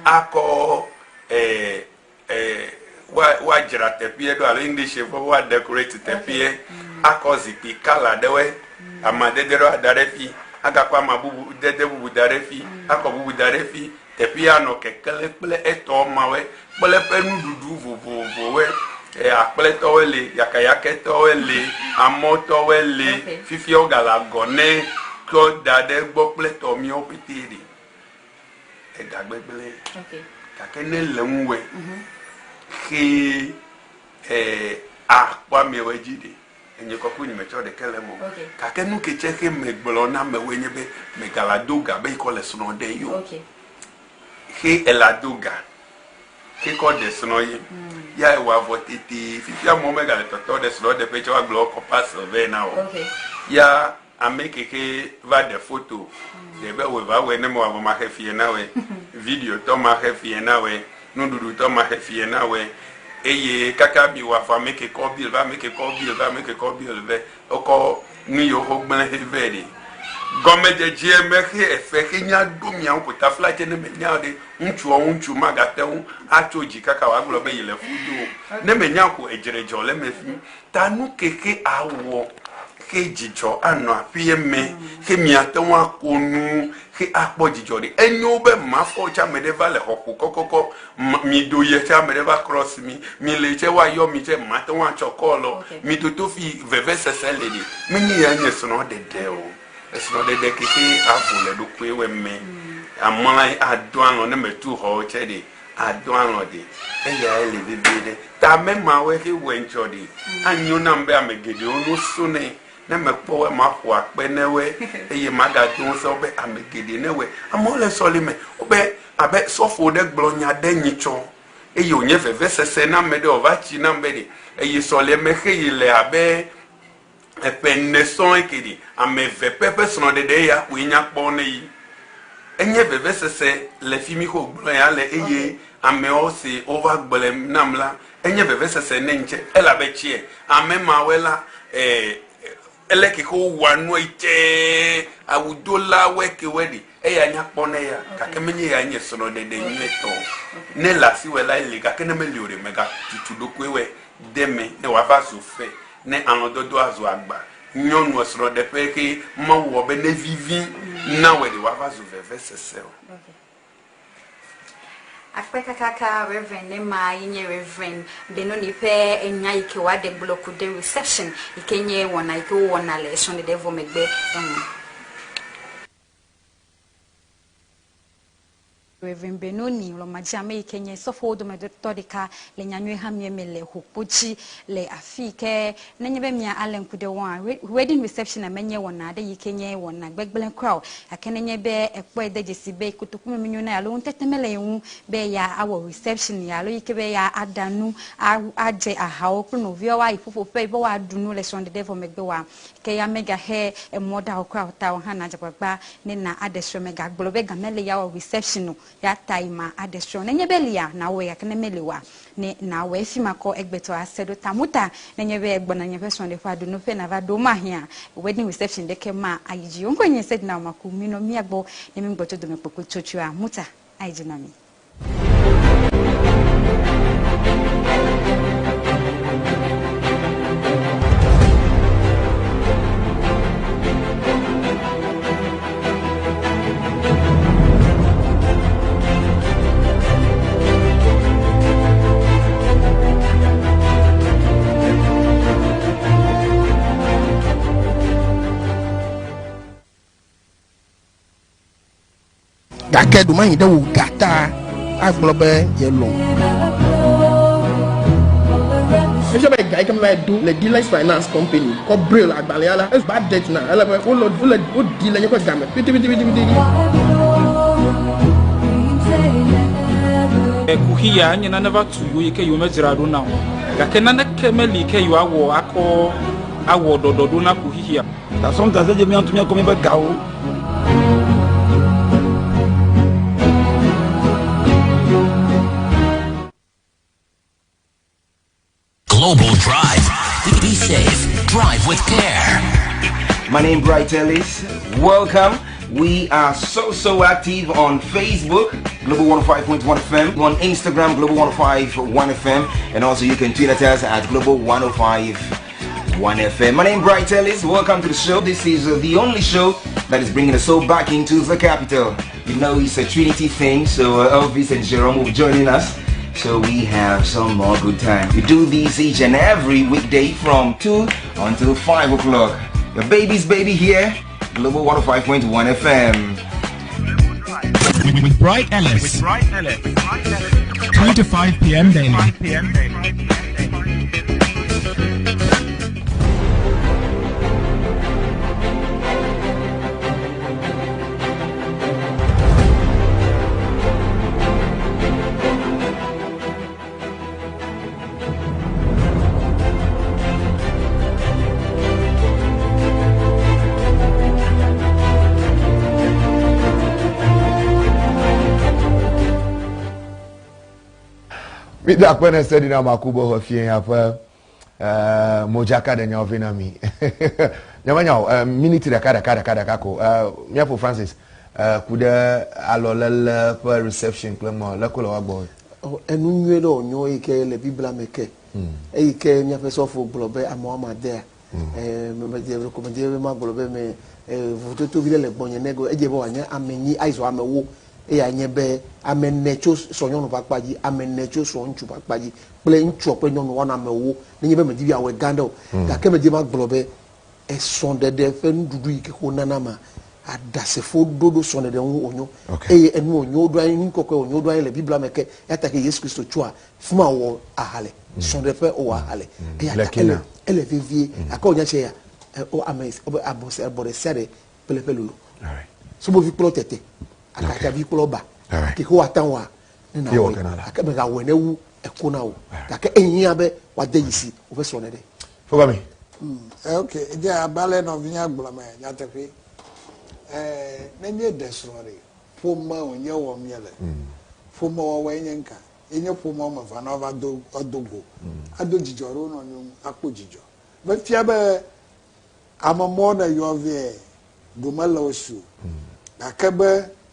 akɔ eh, eh, woadzra teƒea ɖo alo English ƒe woa decorate teƒea akɔ zikpui kala ɖewoe amadede ɖewo ada ɖe fi agakɔ ama bubu dede bubu da ɖe fi akɔ bubu da ɖe fi teƒea anɔ kekele kple etɔ mawoe kple eƒe nuɖuɖu vovovowoe eh, akpletɔwoe le yakayaketɔwoe le amɔtɔwoe le fifia wogale agɔ ne kɔ da ɖe egbɔ kple tɔ miawo ƒete ɖe ega gbegblẽ gake ne le ŋuwɔe xee eh, akpɔ amewo dzi ɖe enye kɔkɔ nye metsɔ ɖeke le eme o gake nu ke tse xe megblɔ na amewoe nye be megala do ga be yikɔ le srɔ̃ ɖe yo xe ela do ga xe kɔ ɖe srɔ̃ ye ya ewɔ avɔ tete fifia amewo megale tɔtɔ ɖe srɔ̃ ɖeƒe tse woagblɔ wokɔ parcel vɛ na wo ya Ame ke ke va ɖe foto ɖe be wòe va wɔe ne mewɔ vɔ maxe fie na wòe, video tɔ maxe fie na wòe, nuɖuɖu tɔ maxe fie na wòe eye kaka mi wɔ afɔ ame ke kɔ bill va, ame ke kɔ bill va, ame ke kɔ bill vɛ, wokɔ nu yiwo wo gblẽ he vɛ ɖe. Gɔmedzedzea me xe efe xe nya ɖo mia ŋu ko taflatse ne menya ɖe ŋutsuɔ ŋutsu magate ŋu atso dzi kaka wòagblɔ be yele fu do o. Ne menya ko edzre dzɔ le eme fi. Ta nu ke xe awɔ xe dzidzɔ anɔ aƒea me, xe miate ŋu ako nu, xe akpɔ dzidzɔ ɖi. Enyo be mafɔ tse ame ɖe va le xɔƒo kɔkɔkɔ, mi do yie tse ame ɖe va cross mi, mi le tse woayɔ mi tse mate ŋu atsɔ call o, mi toto fi vevesese le ɖi. Menye ya nye srɔ̃ɖeɖe o. Esrɔ̃ɖeɖe ke xe avo le ɖokuiwòe me, amlɔ anyi ado alɔ ne metu xɔ o tse ɖi. Adɔ alɔ̃ ɖi, eyae le vevie ɖe. Ta ame mawoe xe wɔe ŋtsɔ ɖi. Anyo nam be ame geɖewo no so nɛ. Ne mekpɔ woe, maƒo akpe ne woe eye magado ŋusẽ wo be ame geɖe ne wɔe. Amewo le sɔlime wobe abe sɔfo ɖe gblɔ nya ɖe nyitsɔ eye wònye vevesese na ame ɖe wòva tsi nam be ɖe eyi sɔleme xe yi le abe Eƒe ene sɔŋ eke ɖi, ame eve ƒe ƒe srɔ̃ɖeɖe ya koe nya kpɔ ne yi. Enye vevesese le fi mi xo gblɔe ale eye amewo si wova gblɔe nam la, enye vevesese ne ŋtsɛ elabe tsiɛ ame mawoe la e eleke xe wowɔa nua yi tsɛɛ awudolawoe kewoe ɖi eya nya kpɔ ne ya gake menye ya nye srɔ̃ɖeɖe nyuietɔ o. Ne le asiwɔe la eli gake ne meli o ɖe mega tutu ɖokuiwɔe de me ne wòava zu fe ne alɔ̃dɔdɔ azu agba. Nyɔnua srɔ̃ɖeƒe xe Mawu wɔ be nevivi na wòe ɖe wòava zu vevesese o. Akpe kakaka Rev. Nema yi nye Rev. Benoni ƒe enya yi ke wòaɖe gblɔ ku ɖe reception yi ke nye wɔna yi ke wowɔna le srɔ̃ɖeɖe vɔ megbe eŋu. Rev. Benoni Lɔmadzi ame yi ke nye sɔfowo dometɔ ɖeka le nyanyui hamea me le Hokpo dzi le afii ke nenye be mia alé ŋku ɖe woa, wedding reception menye wɔna aɖe yi ke nye wɔna gbegblẽ kura o gake nenye be ekpɔe de dzesi be kotoku me menyo na ye alo ŋutete mele ye ŋu be ya awɔ reception ya alo yi ke be ya aɖa nu adze ahawo kple nɔviawo ayi ƒuƒoƒe be woaɖu nu le srɔ̃ɖeɖe vɔ megbe oa, Ke ya megaxe emɔ ɖa o kura o ta o hã nadze agbagba ne na aɖe srɔ̃. Megagblɔ be game li yeawɔ reception o, ya ta yi ma aɖe srɔ̃. Nenye be lia, nawɔe gake ne meli oa, ne nawɔe. Efi makɔ egbetɔ ase ɖo ta muta nenye be egbɔna nye ƒe srɔ̃ɖeƒea ɖonoƒe nava ɖo mahiã wedding reception ɖeke ma ayi dzi o. Ŋkɔe nye Sedina Omaku. Minɔ mía gbɔ ne míŋgbɔ tso dome kpokploe tsotsoea muta ayi dzi na mi. Gake ɖomahi ɖe wò ga ta agblɔ be yelɔ̃. Efia be ga yi ke meva yi do le Dealers Finance Company kɔ braille agbalẽa la, ezu bad debt na ele be wole wole woɖi le míaƒe game ƒitipitipitipiti. Kuxi ya enye nane va tu yewo yi ke yewomedzra ɖo na o. Gake naneke meli yi ke yewoawɔ akɔ awɔ ɖɔɖɔɖo na kuxi sia. Ta sometimes edze mía ŋutɔ míakɔ míaƒe gawo. Global Drive. Be safe. Drive with care. My name Bright Ellis. Welcome. We are so so active on Facebook, Global 105.1 FM, on Instagram, Global 105.1 FM, and also you can tweet at us at Global 105.1 FM. My name Bright Ellis. Welcome to the show. This is uh, the only show that is bringing the soul back into the capital. You know it's a Trinity thing, so uh, Elvis and Jerome will be joining us. So we have some more good time. We do this each and every weekday from 2 until 5 o'clock. Your baby's baby here, Global 105.1 FM. With Bright Ellis. 2 to 5 p.m. daily. Mida akpe ne Sedina Makubo xɔ fie ya ƒe eh, modzaka ɖe nyawo vɛ na mi. Nyemenya o, eh, miniti ɖeka ɖeka ɖeka ɖeka ko. Eh, míaƒo Francis eh, ku ɖe alɔlele ƒe reception kple mɔ leke wole woagbɔ. Oh, enu nyuie ɖe wònyo eyi ke le Biblia me ke. Eyi ke míaƒe sɔfo gblɔ be amewo ame adea. Eh, mede ɖeko medi be magblɔ be me eh, vovototo vi ɖe le gbɔnye ne go edze be wòanye ame enyi ayi zɔ ame ewo. Eya nye be ame ene tso srɔ̃nyɔnu ƒe akpa dzi, ame ene tso srɔ̃ŋutsu ƒe akpa dzi kple ŋutsua kple nyɔnua woanɔ ame ewo. Nenye be medi be yeawɔe gã ɖe o. Gake medi be magblɔ be esrɔ̃ɖeɖe ƒe nuɖuɖu yi ke wonana ma, aɖasefo ɖoɖo srɔ̃ɖeɖe ŋu wònyo. Eye enu wònyo woɖo anyi, nu kɔkɔe wònyo woɖo anyi le Biblia me ke. Eya ta ke Yesu Kristo tsoa fi ma wɔ aha le. Srɔ̃ɖeƒe wòwɔ aha le. Eya ta ele, ele vevie. Gake wònya tse ya, wo ame, wobe abɔ ɖe sia ɖe kple eƒe lolo. Subɔvi kplɔ tete, akatsavi kplɔ ba. Ke woate ŋu a ne nawɔe, gake mègawɔe ne wu eko na wò. Gake ehiã be woade dzesi woƒe srɔ̃ɖeɖe. Fogami. Hmm, eh, ok, dze abe ale nɔvinya gblɔ me nyateƒe. Eh, ne míeɖe srɔ̃ ɖe, ƒome wònye wɔm míele. Ƒomewɔwɔe nye ŋka? Ye nye ƒome woame evea ne woava do, woado go, ado dzidzɔ ɖe wo nɔnɔewo ŋu, akpɔ dzidzɔ. Mefia be Ame mɔ ne yɔ vɛ ɖo mele wo si o. Gake be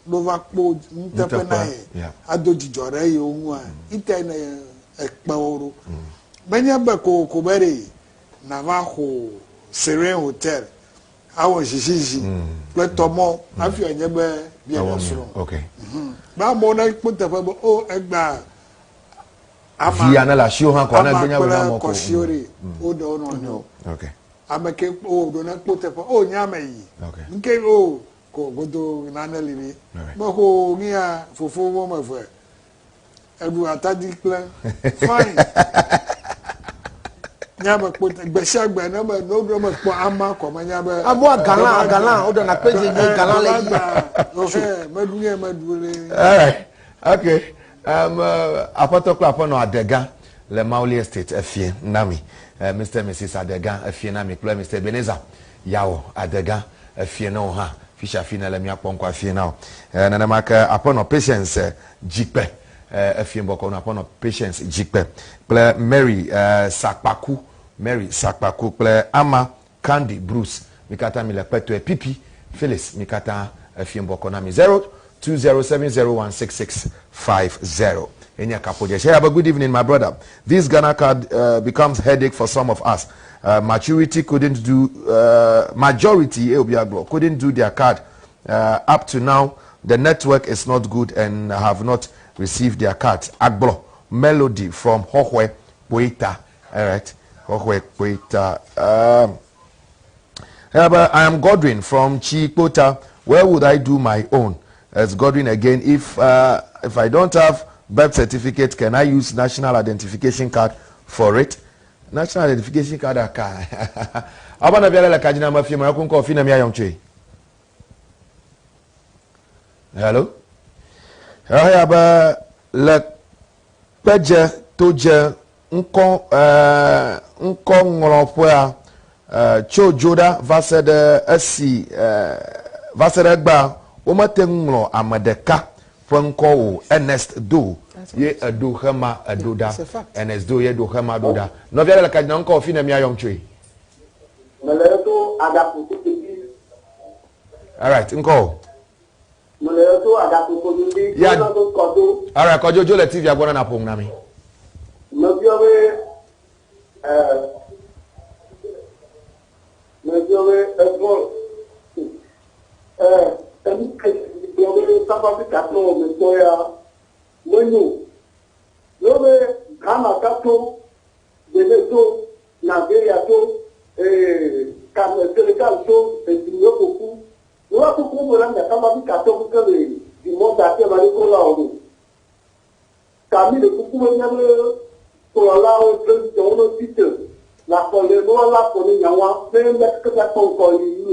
ne wova kpɔ nuteƒe na ye ado dzidzɔ ɖe yewo ŋua, itae ne ekpe wo ɖo. Menye be kokoko be ɖe nava xo Serene Hotel awɔ zizizi kple tɔmɔ hafi wòanye be bia Ewɔ ɖe mi. srɔ̃. Okay. Be amewo ne kpɔ teƒe be o egbea ama Via ne le asiwò hã kɔ ne ama gbe nya be kple na amewo ko. kɔsiwo ɖe woɖe wo nɔnɔewo. Okay. Ame ke o ɖo ne kpɔ teƒe o nye ame yi. Okay. Nke o ko godo nane li ɖi. Mexo ŋia fofo wɔme eve. Eɖu atadi kple fine. Nye ame kpɔ gbe sia gbe ne me ne woɖo me kpɔ ama kɔ menya be. Aboa galã, agalã, woɖena kpedze nye galã le yi. Ohe, meɖu nye meɖu le. All right. Okay. Um, aƒetɔ kple aƒenɔ Adega le Mauli Estate efie na mi. Mr. and Mrs. Adega efie na mi kple Mr. Ebenezer Yawo Adega efie na wò hã. Fi sia fi nele míakpɔ ŋkɔ afie na wò. Nenema ke aƒenɔ Patience Dzikpe efie bɔkɔ nu aƒenɔ Patience Dzikpe kple Mary Sakpaku, Mary Sakpaku kple Ama Candy Bruce. Mi katã mi le kpetɔe Pipi Phyllis mi katã efie bɔkɔ na mi. 0207016650 enye kaƒodzesi. Hey, good evening, my brother. This Ghana card becomes headache for some of us. Maturity couldn't do, majority, Obiaglo, couldn't do their card. Up to now, the network is not good and have not received their cards. Agblo, Melody from Hohoe Poeta. All right, Hohoe Poeta. Yeah, but I am Godwin from Chikota. Where would I do my own? As Godwin again, if I don't have birth certificate, can I use national identification card for it? National identification card aka. Abana biala la kajina mafia ma kunko fina mi ayomche. Hello. Hey, ba le peje toje nko nko nglopoa cho joda vasede esi vasede gba wo mate ŋlɔ ame ɖeka ƒe ŋkɔ o Ernest Do ye eɖo xema eɖo ɖa. Ernest Do ye ɖo xema ɖo ɖa. Nɔvia ɖe le kadzi na ŋkɔ fi ne mía yɔm tsoe. Mele to Adapo Kotobi. All right, ŋkɔ o. Mele to Adapo Kotobi. Ya. Kɔdo kɔdo. All right, kɔdzo dzo le TV gbɔ na naƒo na mi. Mebiɔ be mebiɔ be evɔ enu ke gblɔ be South Africa tɔ me tɔ ya menyo. Yɔ be Ghana ka to, Benin to, Nigeria to, Senegal to, Edume koku. Yɔ kuku mo la mia South Africa tɔ kuke le dimɔ da ke ma de ko la o do. Kami le kuku be miabe kplɔlawo president wo tite la kɔle ne woala kɔ ne nyawa ne mekeke miakpɔ ŋkɔ yi o.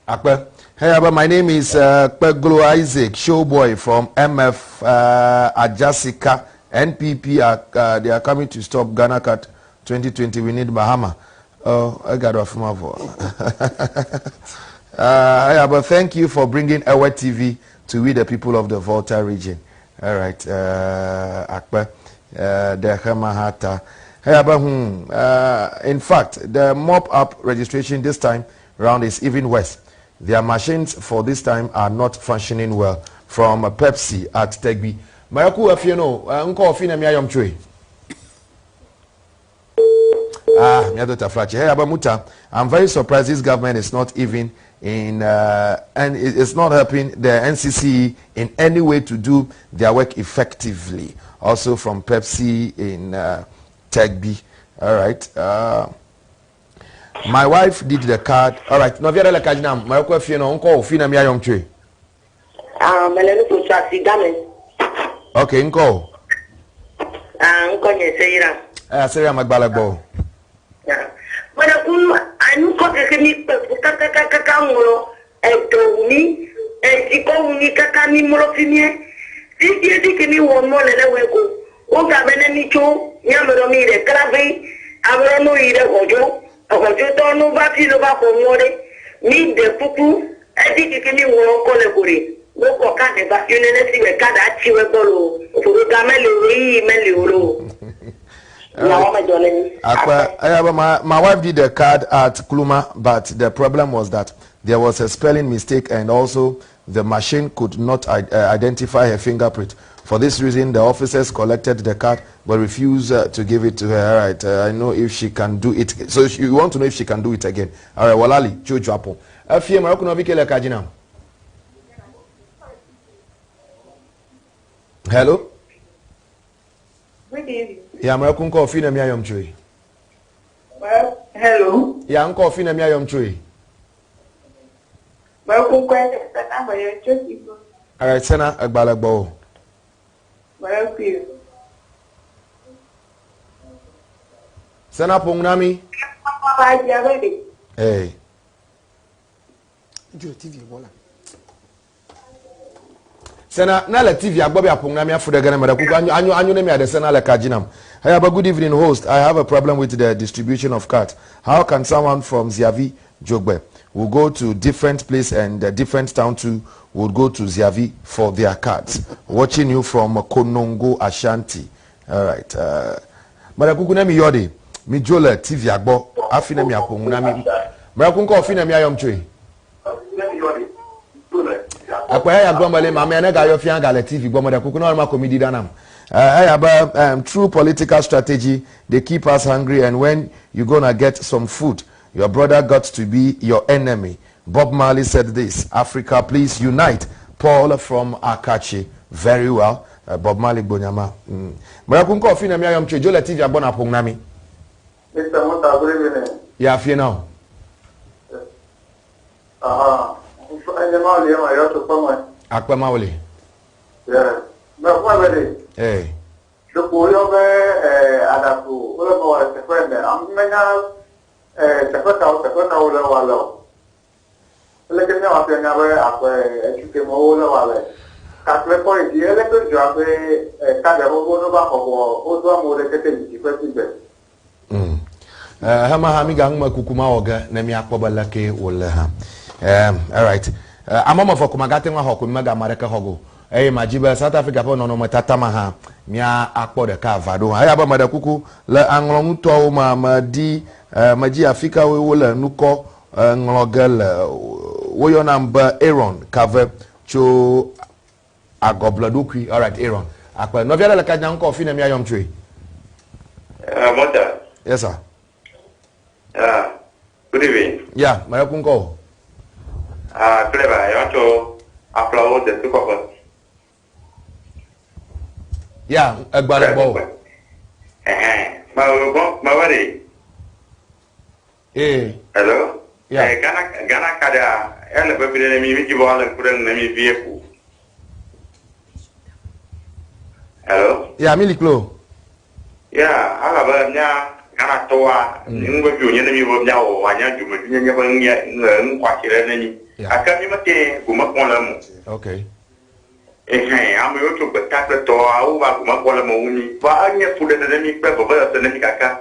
Akpe. Hey, Abba, my name is Kpeglo Isaac, showboy from MF Ajasika, NPP. They are coming to stop Ghana Card 2020. We need Mahama. Oh, I got off my voice. Hey, Abba, thank you for bringing Ewe TV to we the people of the Volta region. All right, Akpe, the Hemahata. Hey, Abba, in fact, the mop-up registration this time round is even worse. Their machines for this time are not functioning well. From Pepsi at Tegbi. Mayaku Afieno, Uncle Ofina Miayom Tree. Ah, Miadota Flachi. Hey, Abba Muta, I'm very surprised this government is not even in, and it's not helping the NCCE in any way to do their work effectively. Also from Pepsi in Tegbi. All right. My wife did the card. All right. No, viera la kajina. Mayoko Afieno, Uncle Ofina Miayom Tree. Ah, melenu foto asi dame. Okay, Uncle. Ah, Uncle nye seira. Eh, seira magbala gbo. Ya. Mana kunu anu ko ke mi kaka kaka kaka ngolo e to mi e ti ko mi kaka mi molo fi mi. Ti ti ti ke mi wo mo le le we ko. O ga bene mi cho nya me ro mi re kravi abro no ire gojo. Ojo to no ba ti no ba ko mo re. Mi de kuku e ti ti ke mi wo ko le kore. Wo ko ka de ba yune ne si we ka da ti we bolo. Ofuru ga me le ri me le oro. My wife did a card at Kluma, but the problem was that there was a spelling mistake and also The machine could not identify her fingerprint. For this reason, the officers collected the card but refused to give it to her. All right, I know if she can do it. So you want to know if she can do it again. All right, Walali, Jojo Apo. Hello? Good evening. Ya mara kun ko fi na mi ayom choi. Well, hello. Ya nko fi na mi ayom choi. Well, kun ko na ba yo chosi. All right, sena agbala gbo. Well, ku. Sena pong nami. Pa ja ba de. Hey. Jo TV bola. Sena na le TV agbo bi apong nami afude gane mara kuku anyu anyu anyu ne mi ade sena le kajinam. Hey, but good evening host. I have a problem with the distribution of cards. How can someone from Ziavi Jogbe will go to different place and different town too would go to Ziavi for their cards? Watching you from Konongo, Ashanti. All right. Mara kuku na mi yode mi jole TV agbo afine mi apong nami. Mara kuku ofine mi ayom chwe. Akwa ya gbọmọlẹ màmí ẹ nẹga yọ fianga lẹ TV gbọmọdé kuku náà ma komidi danam. True political strategy, they keep us hungry, and when you gonna get some food, your brother got to be your enemy. Bob Marley said this. Africa, please unite. Paul from Akachi. Very well. Bob Marley Bonyama. Mara kunko ofina mi ayom chwe jole TV agbona pong nami. Mr. Muta, good evening. Yeah, fie now. Aha. Akpe mawole. Yeah. Me kwa bele. Eh. Doko yo be adapu. Ole mo wa se fwe me. Am menya se fwe ta se fwe ta ole wa lo. Le ke me wa pe nya be akwe echuke mo ole wa le. Ka kle po idi ele ke jo ape ka de bo no ba ko o do mo le kete ji fwe ti be. Hama ha mi ga ngma kukuma oga na mi akpo ba ke wole ha. All right. Amama fo kuma gate nwa hoko mega mareka hogo. Eh majiba South Africa po nono matata ha mia akpo de ka vado. Ha ya ba mada kuku le anglon to ma ma di maji Africa we wole nuko nglogel wo yo namba Aaron kave cho agobladukwi. All right, Aaron. Akpa no viala le ka nyanko fi na mia yom chwe. Mota. Yes sir. Good evening. Yeah, mara kunko. Clever, I want to applaud the two of us. Yeah, Agbalebo. Ma Eh. Hello? Yeah. Ghana kada ele be bi mi mi jibo ala kure na mi vie ku. Hello? Yeah, mi liklo. Yeah, ala ba nya Ghana toa ngwe bi onye na mi bo nya o anya ju me nya ba nya nkwa kire na ni. Aka mi mate goma pon la mo. Okay. Ame yo to beta to awu ba goma pon la mo uni. Ba anya fu de na mi pe bo ba se na mi kaka.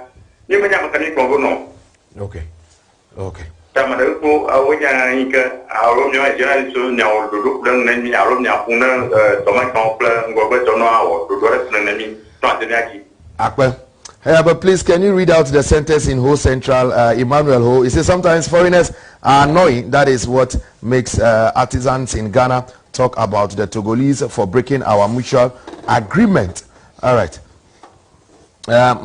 Ni me nya maka ni ko no. Okay. Okay. Ta ma de ko awu nya ika aro mi wa journalist nya o do do na mi aro mi afun na to ma kan pla ngogbe to no awo do do re na mi to ate na ki. Akpe. Hey, but please, can you read out the sentence in Ho Central, Emmanuel Ho? He says, sometimes foreigners are annoying. That is what makes artisans in Ghana talk about the Togolese for breaking our mutual agreement. All right. I've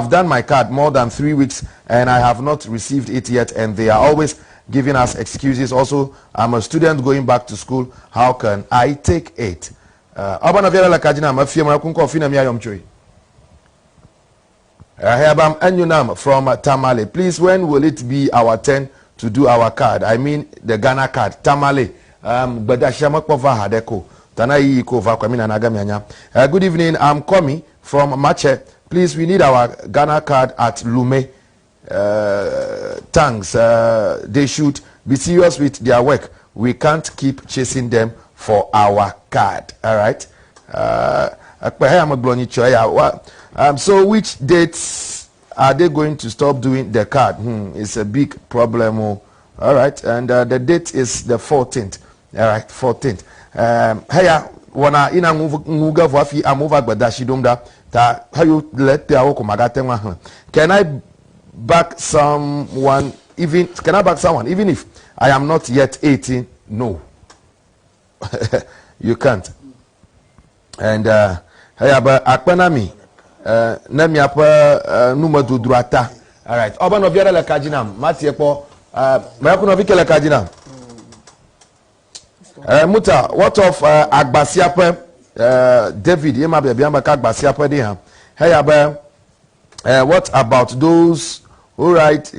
done my card more than 3 weeks and I have not received it yet, and they are always giving us excuses. Also, I'm a student going back to school. How can I take it? Abana viala la kajina mafia mara kunko fina mi ayom choi. Herbam Enyunam from Tamale. Please, when will it be our turn to do our card? I mean the Ghana card. Tamale. Good evening. I'm Komi from Mache. Please, we need our Ghana card at Lume. Thanks. They should be serious with their work. We can't keep chasing them for our card. All right. So which dates are they going to stop doing the card? It's a big problem. All right. And the date is the 14th. All right, 14th. Hey, wana ina nguga voafi amova gbadashi domda ta hayo let Can I back someone even can I back someone even if I am not yet 18. No. you can't. And uh, eya be akpe na mi uh, ne miaƒe uh, numedodroa ta. Alright. Ɔbe nɔvi aɖe le ka dzi nam. Matie kpɔ. Uh, Mɛku nɔvi ke le ka dzi nam. Uh, Muta, what of uh, Agbasiaƒe? Uh, David, ye ma biabia me ka Agbasiaƒe ɖi hã. Eya be uh, what about those who write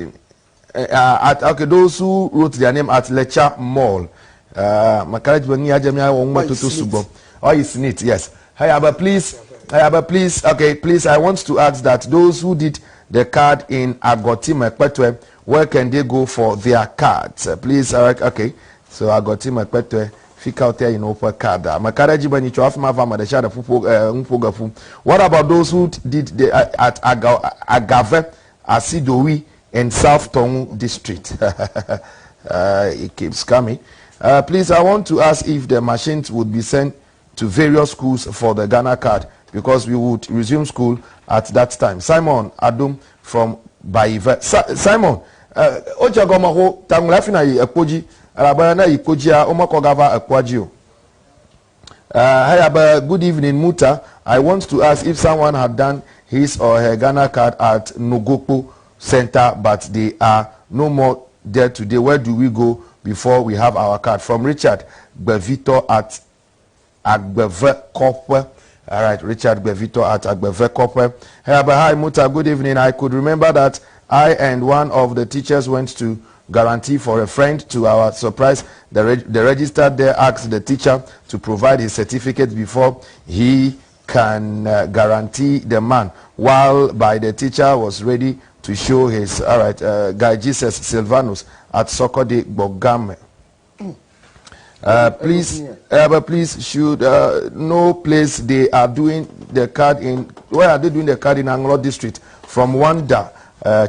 uh, at, okay, those who wrote their name at Lecha Mall. Uh, maka dzi be nu ya dze mía wɔ ŋumetoto sugbɔ. Oh, it's neat, yes. Hey, but please, hey, but please, okay, please, I want to ask that those who did the card in Agotime Kpetwe, where can they go for their cards? Please, uh, okay. So Agotime Kpetwe, fika wote yi na woƒe card a. Meka ɖe edzi be nyitsɔ hafi mava ame ɖe sia ɖe ƒuƒo, eh, ŋuƒo ge ƒu. What about those who did the, uh, at Aga, Agave Asidowi in South Tongu district? it keeps coming. Please, I want to ask if the machines would be sent to various schools for the Ghana card because we would resume school at that time. Simon Adum from Baive. Sa Simon, wodze gɔme xo ta ŋlɔ hafi na yi ekpo dzi elabe ne yi kpo dzia womekɔ gava ekpoa dzi o. Heya be good evening Muta, I want to ask if someone had done his or her Ghana card at Nogokpo center but they are no more there today, where do we go before we have our card? From Richard Gbevito at Agbeve Kɔƒe. Alright, Richard Gbevito at Agbeve Kɔƒe. Heya be hi Muta, good evening. I could remember that I and one of the teachers went to guarantee for a friend. To our surprise, the, reg the registered there asked the teacher to provide his certificate before he can guarantee the man, while by the teacher was ready to show his, all right, guy Jesus Silvanus at Sokode Bogame. Please, but please should no place they are doing the card in, where are they doing the card in Anglo district? From Wanda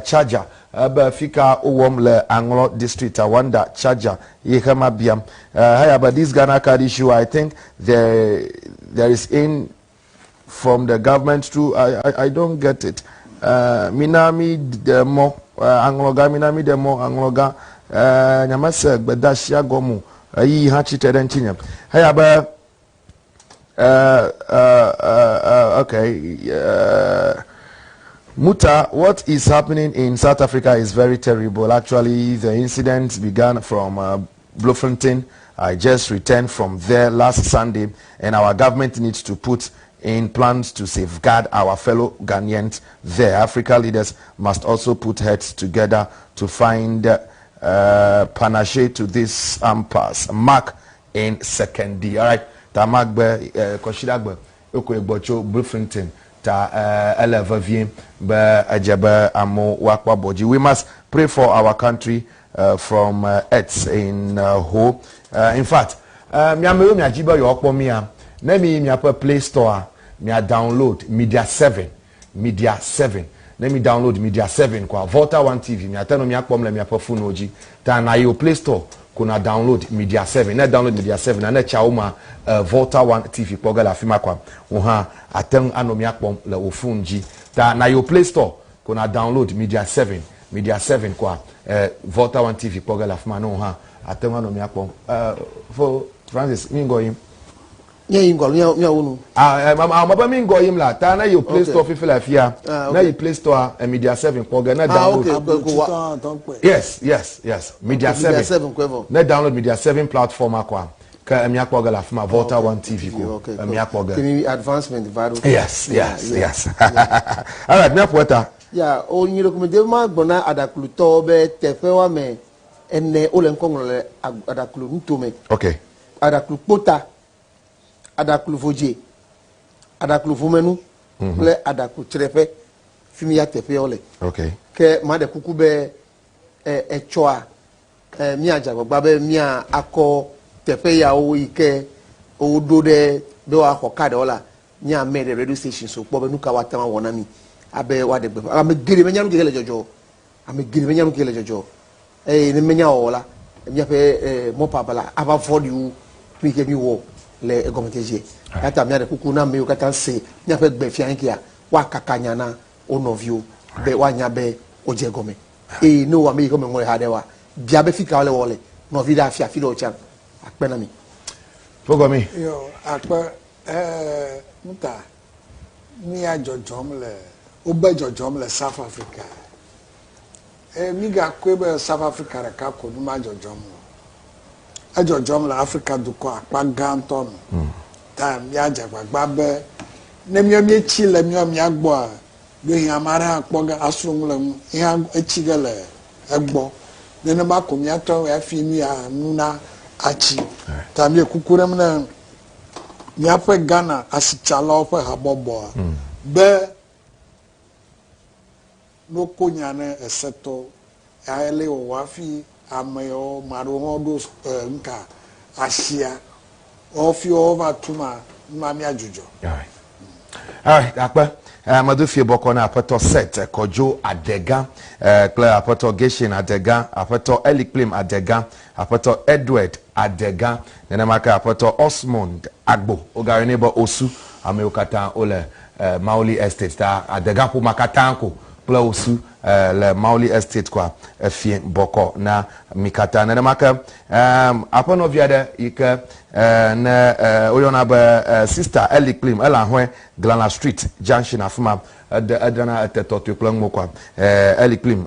Charger. Ebe fika wowɔm le Anglo district, Wanda Charger, ye hema biam. Hey, but this Ghana card issue, I think there is in from the government through, I don't get it. Minami demo, Angloga, minami demo, Angloga, nyamase gbedasia gɔmu, eyi hã tsitre ɖe ŋutinye. Hey, but okay. Muta, what is happening in South Africa is very terrible. Actually, the incident began from Bloemfontein. I just returned from there last Sunday, and our government needs to put in plans to safeguard our fellow Ghanaians there. Africa leaders must also put heads together to find panache to this impasse. Mark in second D. All right. Ta Mark be Koshidagbe oko egbocho Bloemfontein ta ele vevie be edze be amewo woakpɔ abɔ dzi. We must pray for our country from Ets in Ho. In fact, miamewo miadzi be yewoakpɔ mia ne mi miaƒe Play Store mia download Media 7, Media 7. Ne mi download Media 7 kwa Volta 1 TV miate no miakpɔm le miaƒe phone dzi. Ta na yi Play Store ko na download Media 7. Ne download Media 7 na ne tsa ma Volta 1 TV kpɔ ge le afi ma kwa. Wo hã ate ŋu anɔ miakpɔm le wo phone dzi. Ta na yi Play Store ko na download Media 7, Media 7 kwa Volta 1 TV kpɔ ge le afi ma ne wo hã ate ŋu anɔ miakpɔm. Fo Francis mi ŋgɔ yim. Nye yi ŋgɔ miawo nu. Ah, ma be mi ŋgɔ yim la ta ne yi Play Store fifi le afia. Ne yi Play Store Media 7 kpɔ ge ne download. Okay. Yes, yes, yes. Media 7. Media 7 kɔe vɔ. Ne download Media 7 platform akwa. Ke miakpɔ ge le afi ma Volta 1 TV ko. Miakpɔ ge. Kemi advancement va ɖo. Yes, yes, yes. All right, miaƒo eta. Ya, o nyi recommendé ma gbɔna adaklutɔwo be teƒe woame ene wole ŋkɔ ŋlɔ le adaklu nutome. Okay. Adaklu kpota, adaklu vodze, adaklu vomenu kple adaklu tsreƒe. Fi mi ya teƒeawo le. Okay. Ke ma ɖe kuku be etsɔa míadze agbagba be mía akɔ teƒe yawo yi ke woɖo ɖe be woaxɔ kaɖewo la míame ɖe radio station so kpɔ be nu ka woate ŋu awɔ na mi abe woaɖe gbeƒã. Ame geɖe menya nu ke le dzɔdzɔ. Ame geɖe menya nu ke le dzɔdzɔ. Eye ne menya wɔwɔ la míaƒe mɔpaba la ava vɔ̃ɖi wu nu yi ke míwɔ le egɔmedzedze. Eya ta míaɖe kuku na amewo katã se míaƒe gbe fia kea woakaka nya na wo nɔviwo be woanya be wodze gɔme. Eye ne wo ame yi ke meŋlɔ ha ɖe wa bia be fi ka wole wɔ le. Nɔvi ɖe afi afi ɖe wòtsa akpe na mi. Fogɔmi. Yo, akpe eh, nuta mía dzɔdzɔm le wobe dzɔdzɔm le South Africa. Eh, mi gakɔe be South Africa ɖeka ko nu ma dzɔdzɔm o. Edzɔdzɔm le Afrika dukɔ akpa gãtɔ me. Ta míadze agbagba be ne míawo míetsi le míawo mía gbɔa, ɖewohĩ ame aɖe hã kpɔ ge asrɔ̃ nu le ŋu, ye hã etsi ge le egbɔ. Nenema ko míatɔ hafi nu ya nu na atsi. Ta míe kuku ɖem ne míaƒe Ghana asitsalawo ƒe habɔbɔa be ne woko nya ne esetɔ ale wɔwɔ hafi ame yawo ame aɖewo hã ɖo nuka asia hafi wova tu ma numa míadzudzɔ. Alright, akpe. Medo fie bɔkɔ na aƒetɔ Seth Kɔdzo Adega kple aƒetɔ Geshen Adega, aƒetɔ Elikplim Adega, aƒetɔ Edward Adega, nenema ke aƒetɔ Osmond Agbo, wogayɔnɛ be Osu. Amewo katã wole Mauli Estate ta Adega ƒomea katã ko kple Osu le Mauli Estate koa efie bɔkɔ na mi katã. Nenema ke aƒenɔvi aɖe yi ke ne woyɔna be Sister Elikplim, ele Ahɔe, Glana Street Junction afi ma. Ede edrana ete tɔtɔe kple ŋmo koa. Elikplim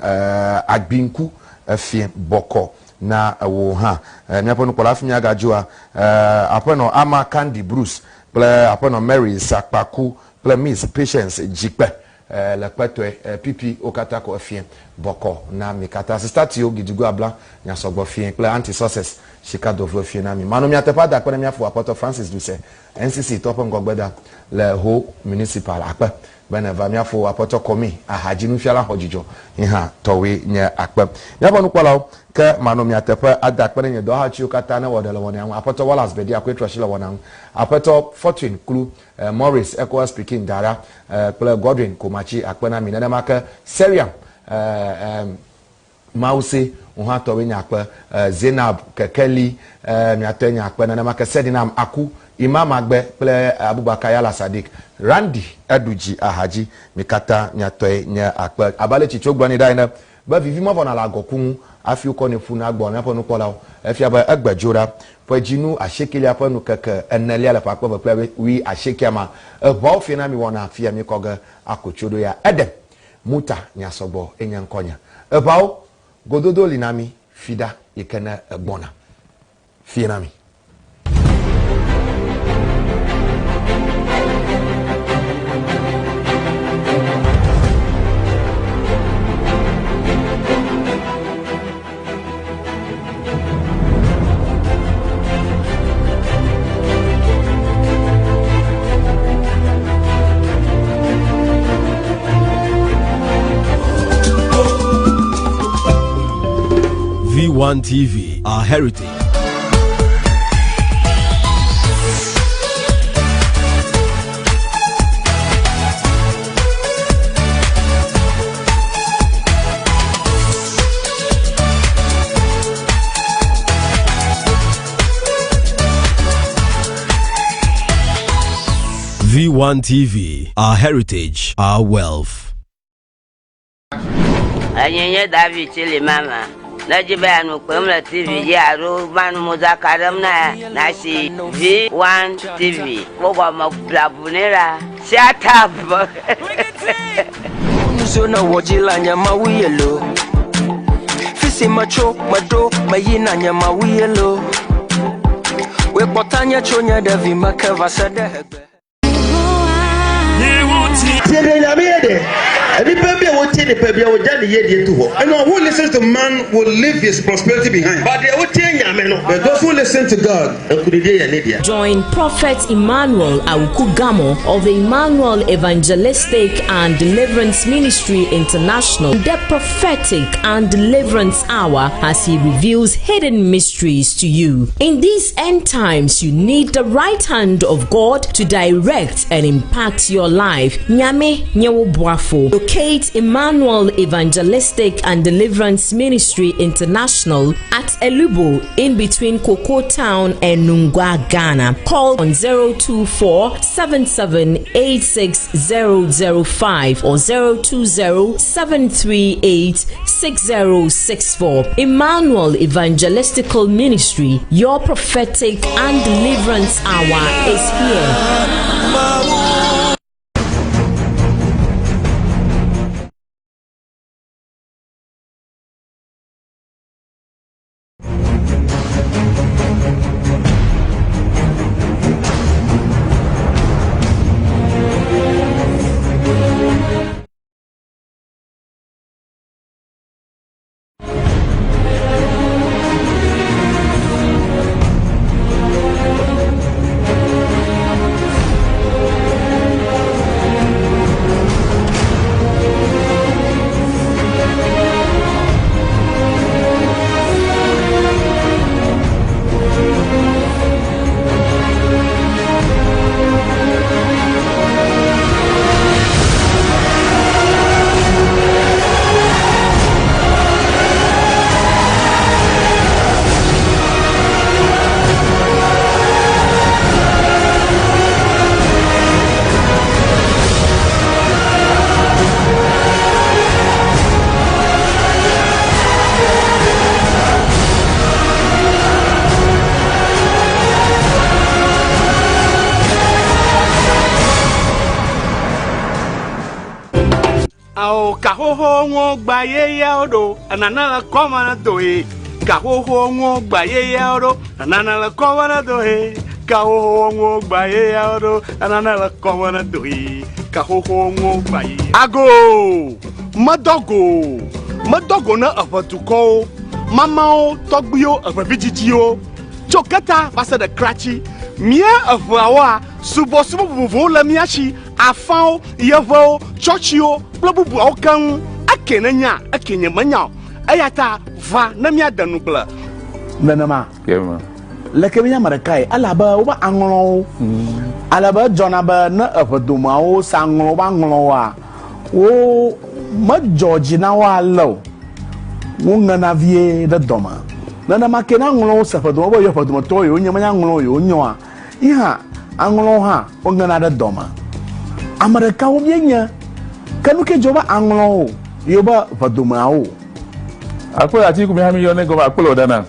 Agbinku efie bɔkɔ na wò hã. Míaƒe nukpɔla hafi míagadzoa, aƒenɔ Ama Candy Bruce kple aƒenɔ Mary Sakpaku kple Miss Patience Dzikpe le kpetɔe pipi wo katã ko efie bɔkɔ na mi katã. Sista Tio Gidigo Abla nya sɔgbɔ fie kple Aunty Success Sika Dovlo efie na mi. Manɔ mia teƒe ada akpe ne mia fo Aƒetɔ Francis Duse, NCC tɔ ƒe ŋgɔgbeda le Ho Municipal akpe be neva mia fo Aƒetɔ Kɔmi ahadzi nufiala xɔ dzidzɔ yi hã tɔwoe nye akpe. Míaƒe nukpɔlawo ke manɔ mia teƒe ada akpe ne nye dɔhatsiwo katã ne wɔ ɖe le wɔnea ŋu. Aƒetɔ Wallace Bedi Akoe trɔ asi le wɔna ŋu. Aƒetɔ Fortune Klu, Maurice Ecowas Pikin Dara kple Godwin Komachi akpe na mi. Nenema ke Seriam Mawuse wò hã tɔwoe nye akpe. Zainab Kekeli mia tɔe nye akpe. Nenema ke Sedinam Aku, Imam Agbe kple Abubakar Yala Sadiq. Randy eɖu dzi ahadzi. Mi katã mia tɔe nye akpe. Abe ale tsitsi wogblɔ nɛ ɖa ene be vivi mevɔna le agɔku ŋu hafi wokɔnɛ ƒuna gbɔ míaƒe nukpɔlawo. Efia be egbe dzo ɖa ƒe dzinu asiekelia ƒe nukeke enelia le ƒe akpe eve kple wui asiekea ma. Eʋawo fia na mi wɔna fia mi kɔ ge ako tso ɖo ya. Eɖem Muta nya sɔgbɔ enye ŋkɔnye. Eʋawo, gododo li na mi fiɖa yi ke ne egbɔna. Fie na mi. V1 TV, our heritage. V1 TV, our heritage, our wealth. Enye nye David Chili mama. Ne dzi be yeanɔ kpem le TV dzi alo manu modzaka ɖem na nasi V1 TV. Wo gɔme blabu nɛ la. Shut up. Nusiwo ne wɔ dzi la nye mawu ye lo. Fisi metso, meɖo, meyina nye mawu ye lo. Wòe kpɔ tanye tso nye ɖevi me ke va se ɖe egbe. And who listens to man will leave his prosperity behind. But those who listen to God, Join Prophet Emmanuel Awuku Gamo of the Emmanuel Evangelistic and Deliverance Ministry International, the Prophetic and Deliverance Hour, as he reveals hidden mysteries to you. In these end times, you need the right hand of God to direct and impact your life. Nyame Nyewo Boafo. Locate Emmanuel Evangelistic and Deliverance Ministry International at Elubo in between Cocoa Town and Nungwa, Ghana. Call on 024 7786005 or 020 738 6064. Emmanuel Evangelistical Ministry, your prophetic and deliverance hour is here. Ao kaxoxo ŋu gba yeyeawo ɖo enana le kɔme ne do ye. Kaxoxo ŋu gba yeyeawo ɖo enana le kɔme ne do ye. Kaxoxo ŋu gba yeyeawo ɖo enana le kɔme ne do ye. Kaxoxo ŋu gba yeye. Ago medɔ go medɔ go ne eʋe dukɔwo mamawo tɔgbuiwo eʋe vidzidziwo tso keta va se ɖe kratsi mía eʋeawoa subɔsubɔ vovovowo le mía si afãwo, yevewo, tsɔtsiwo kple bubuawo keŋ. Eke nènya, eke nyemenya o. Eya ta va ne míade ŋugble. Nenema. Leke míenya ame ɖekae? Elabe wobe aŋlɔwo. Ale be edzɔna be ne eʋedomeawo se aŋlɔ wobe aŋlɔwoa, wo medzɔ dzi na wo ale o. Woŋena vie ɖe dɔme. Nenema ke ne aŋlɔwo se ʋedome be yewo ʋedometɔwo yewonye, menye aŋlɔwo yewonye oa, Yi hã, aŋlɔwo hã woŋena ɖe dɔme. Ame ɖekawo míenye, ke nu ke dzɔ be aŋlɔwo yewo be ʋedomeawo. Akpɔe ati ku mi hã mi yɔ ne gɔme akpɔe o dana.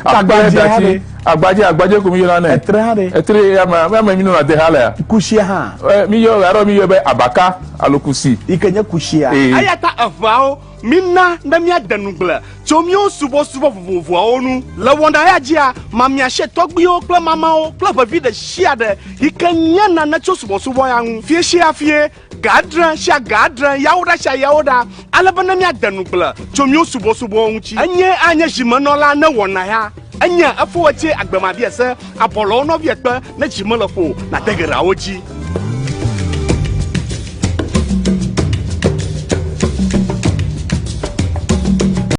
Agbadze hã ɖe. Agbadze agbadze ku mi yɔna nɛ. Etre hã ɖe. Etre ame ame mi nɔna de ha lea. Kusia hã. Mi yɔ alo mi yɔ be abaka alo kusi. Yi ke nye kusia. Eya ta eʋeawo Mina ne míade ŋugble tso míwo subɔsubɔ vovovoawo ŋu. Le wɔna ya dzia, mamiase tɔgbuiwo kple mamawo kple ʋevi ɖe sia ɖe yi ke nya nane tso subɔsubɔ ya ŋu fiẽ sia fiẽ, ga adre sia ga adre, yawoɖa sia yawoɖa, ale be ne míade ŋugble tso míwo subɔsubɔwo ŋuti. Enye anye zimenɔla ne wɔna ya enye efo etsie agbemabiase abɔlɔwo nɔvia kpe ne dzi mele ƒo nàde geɖeawo dzi.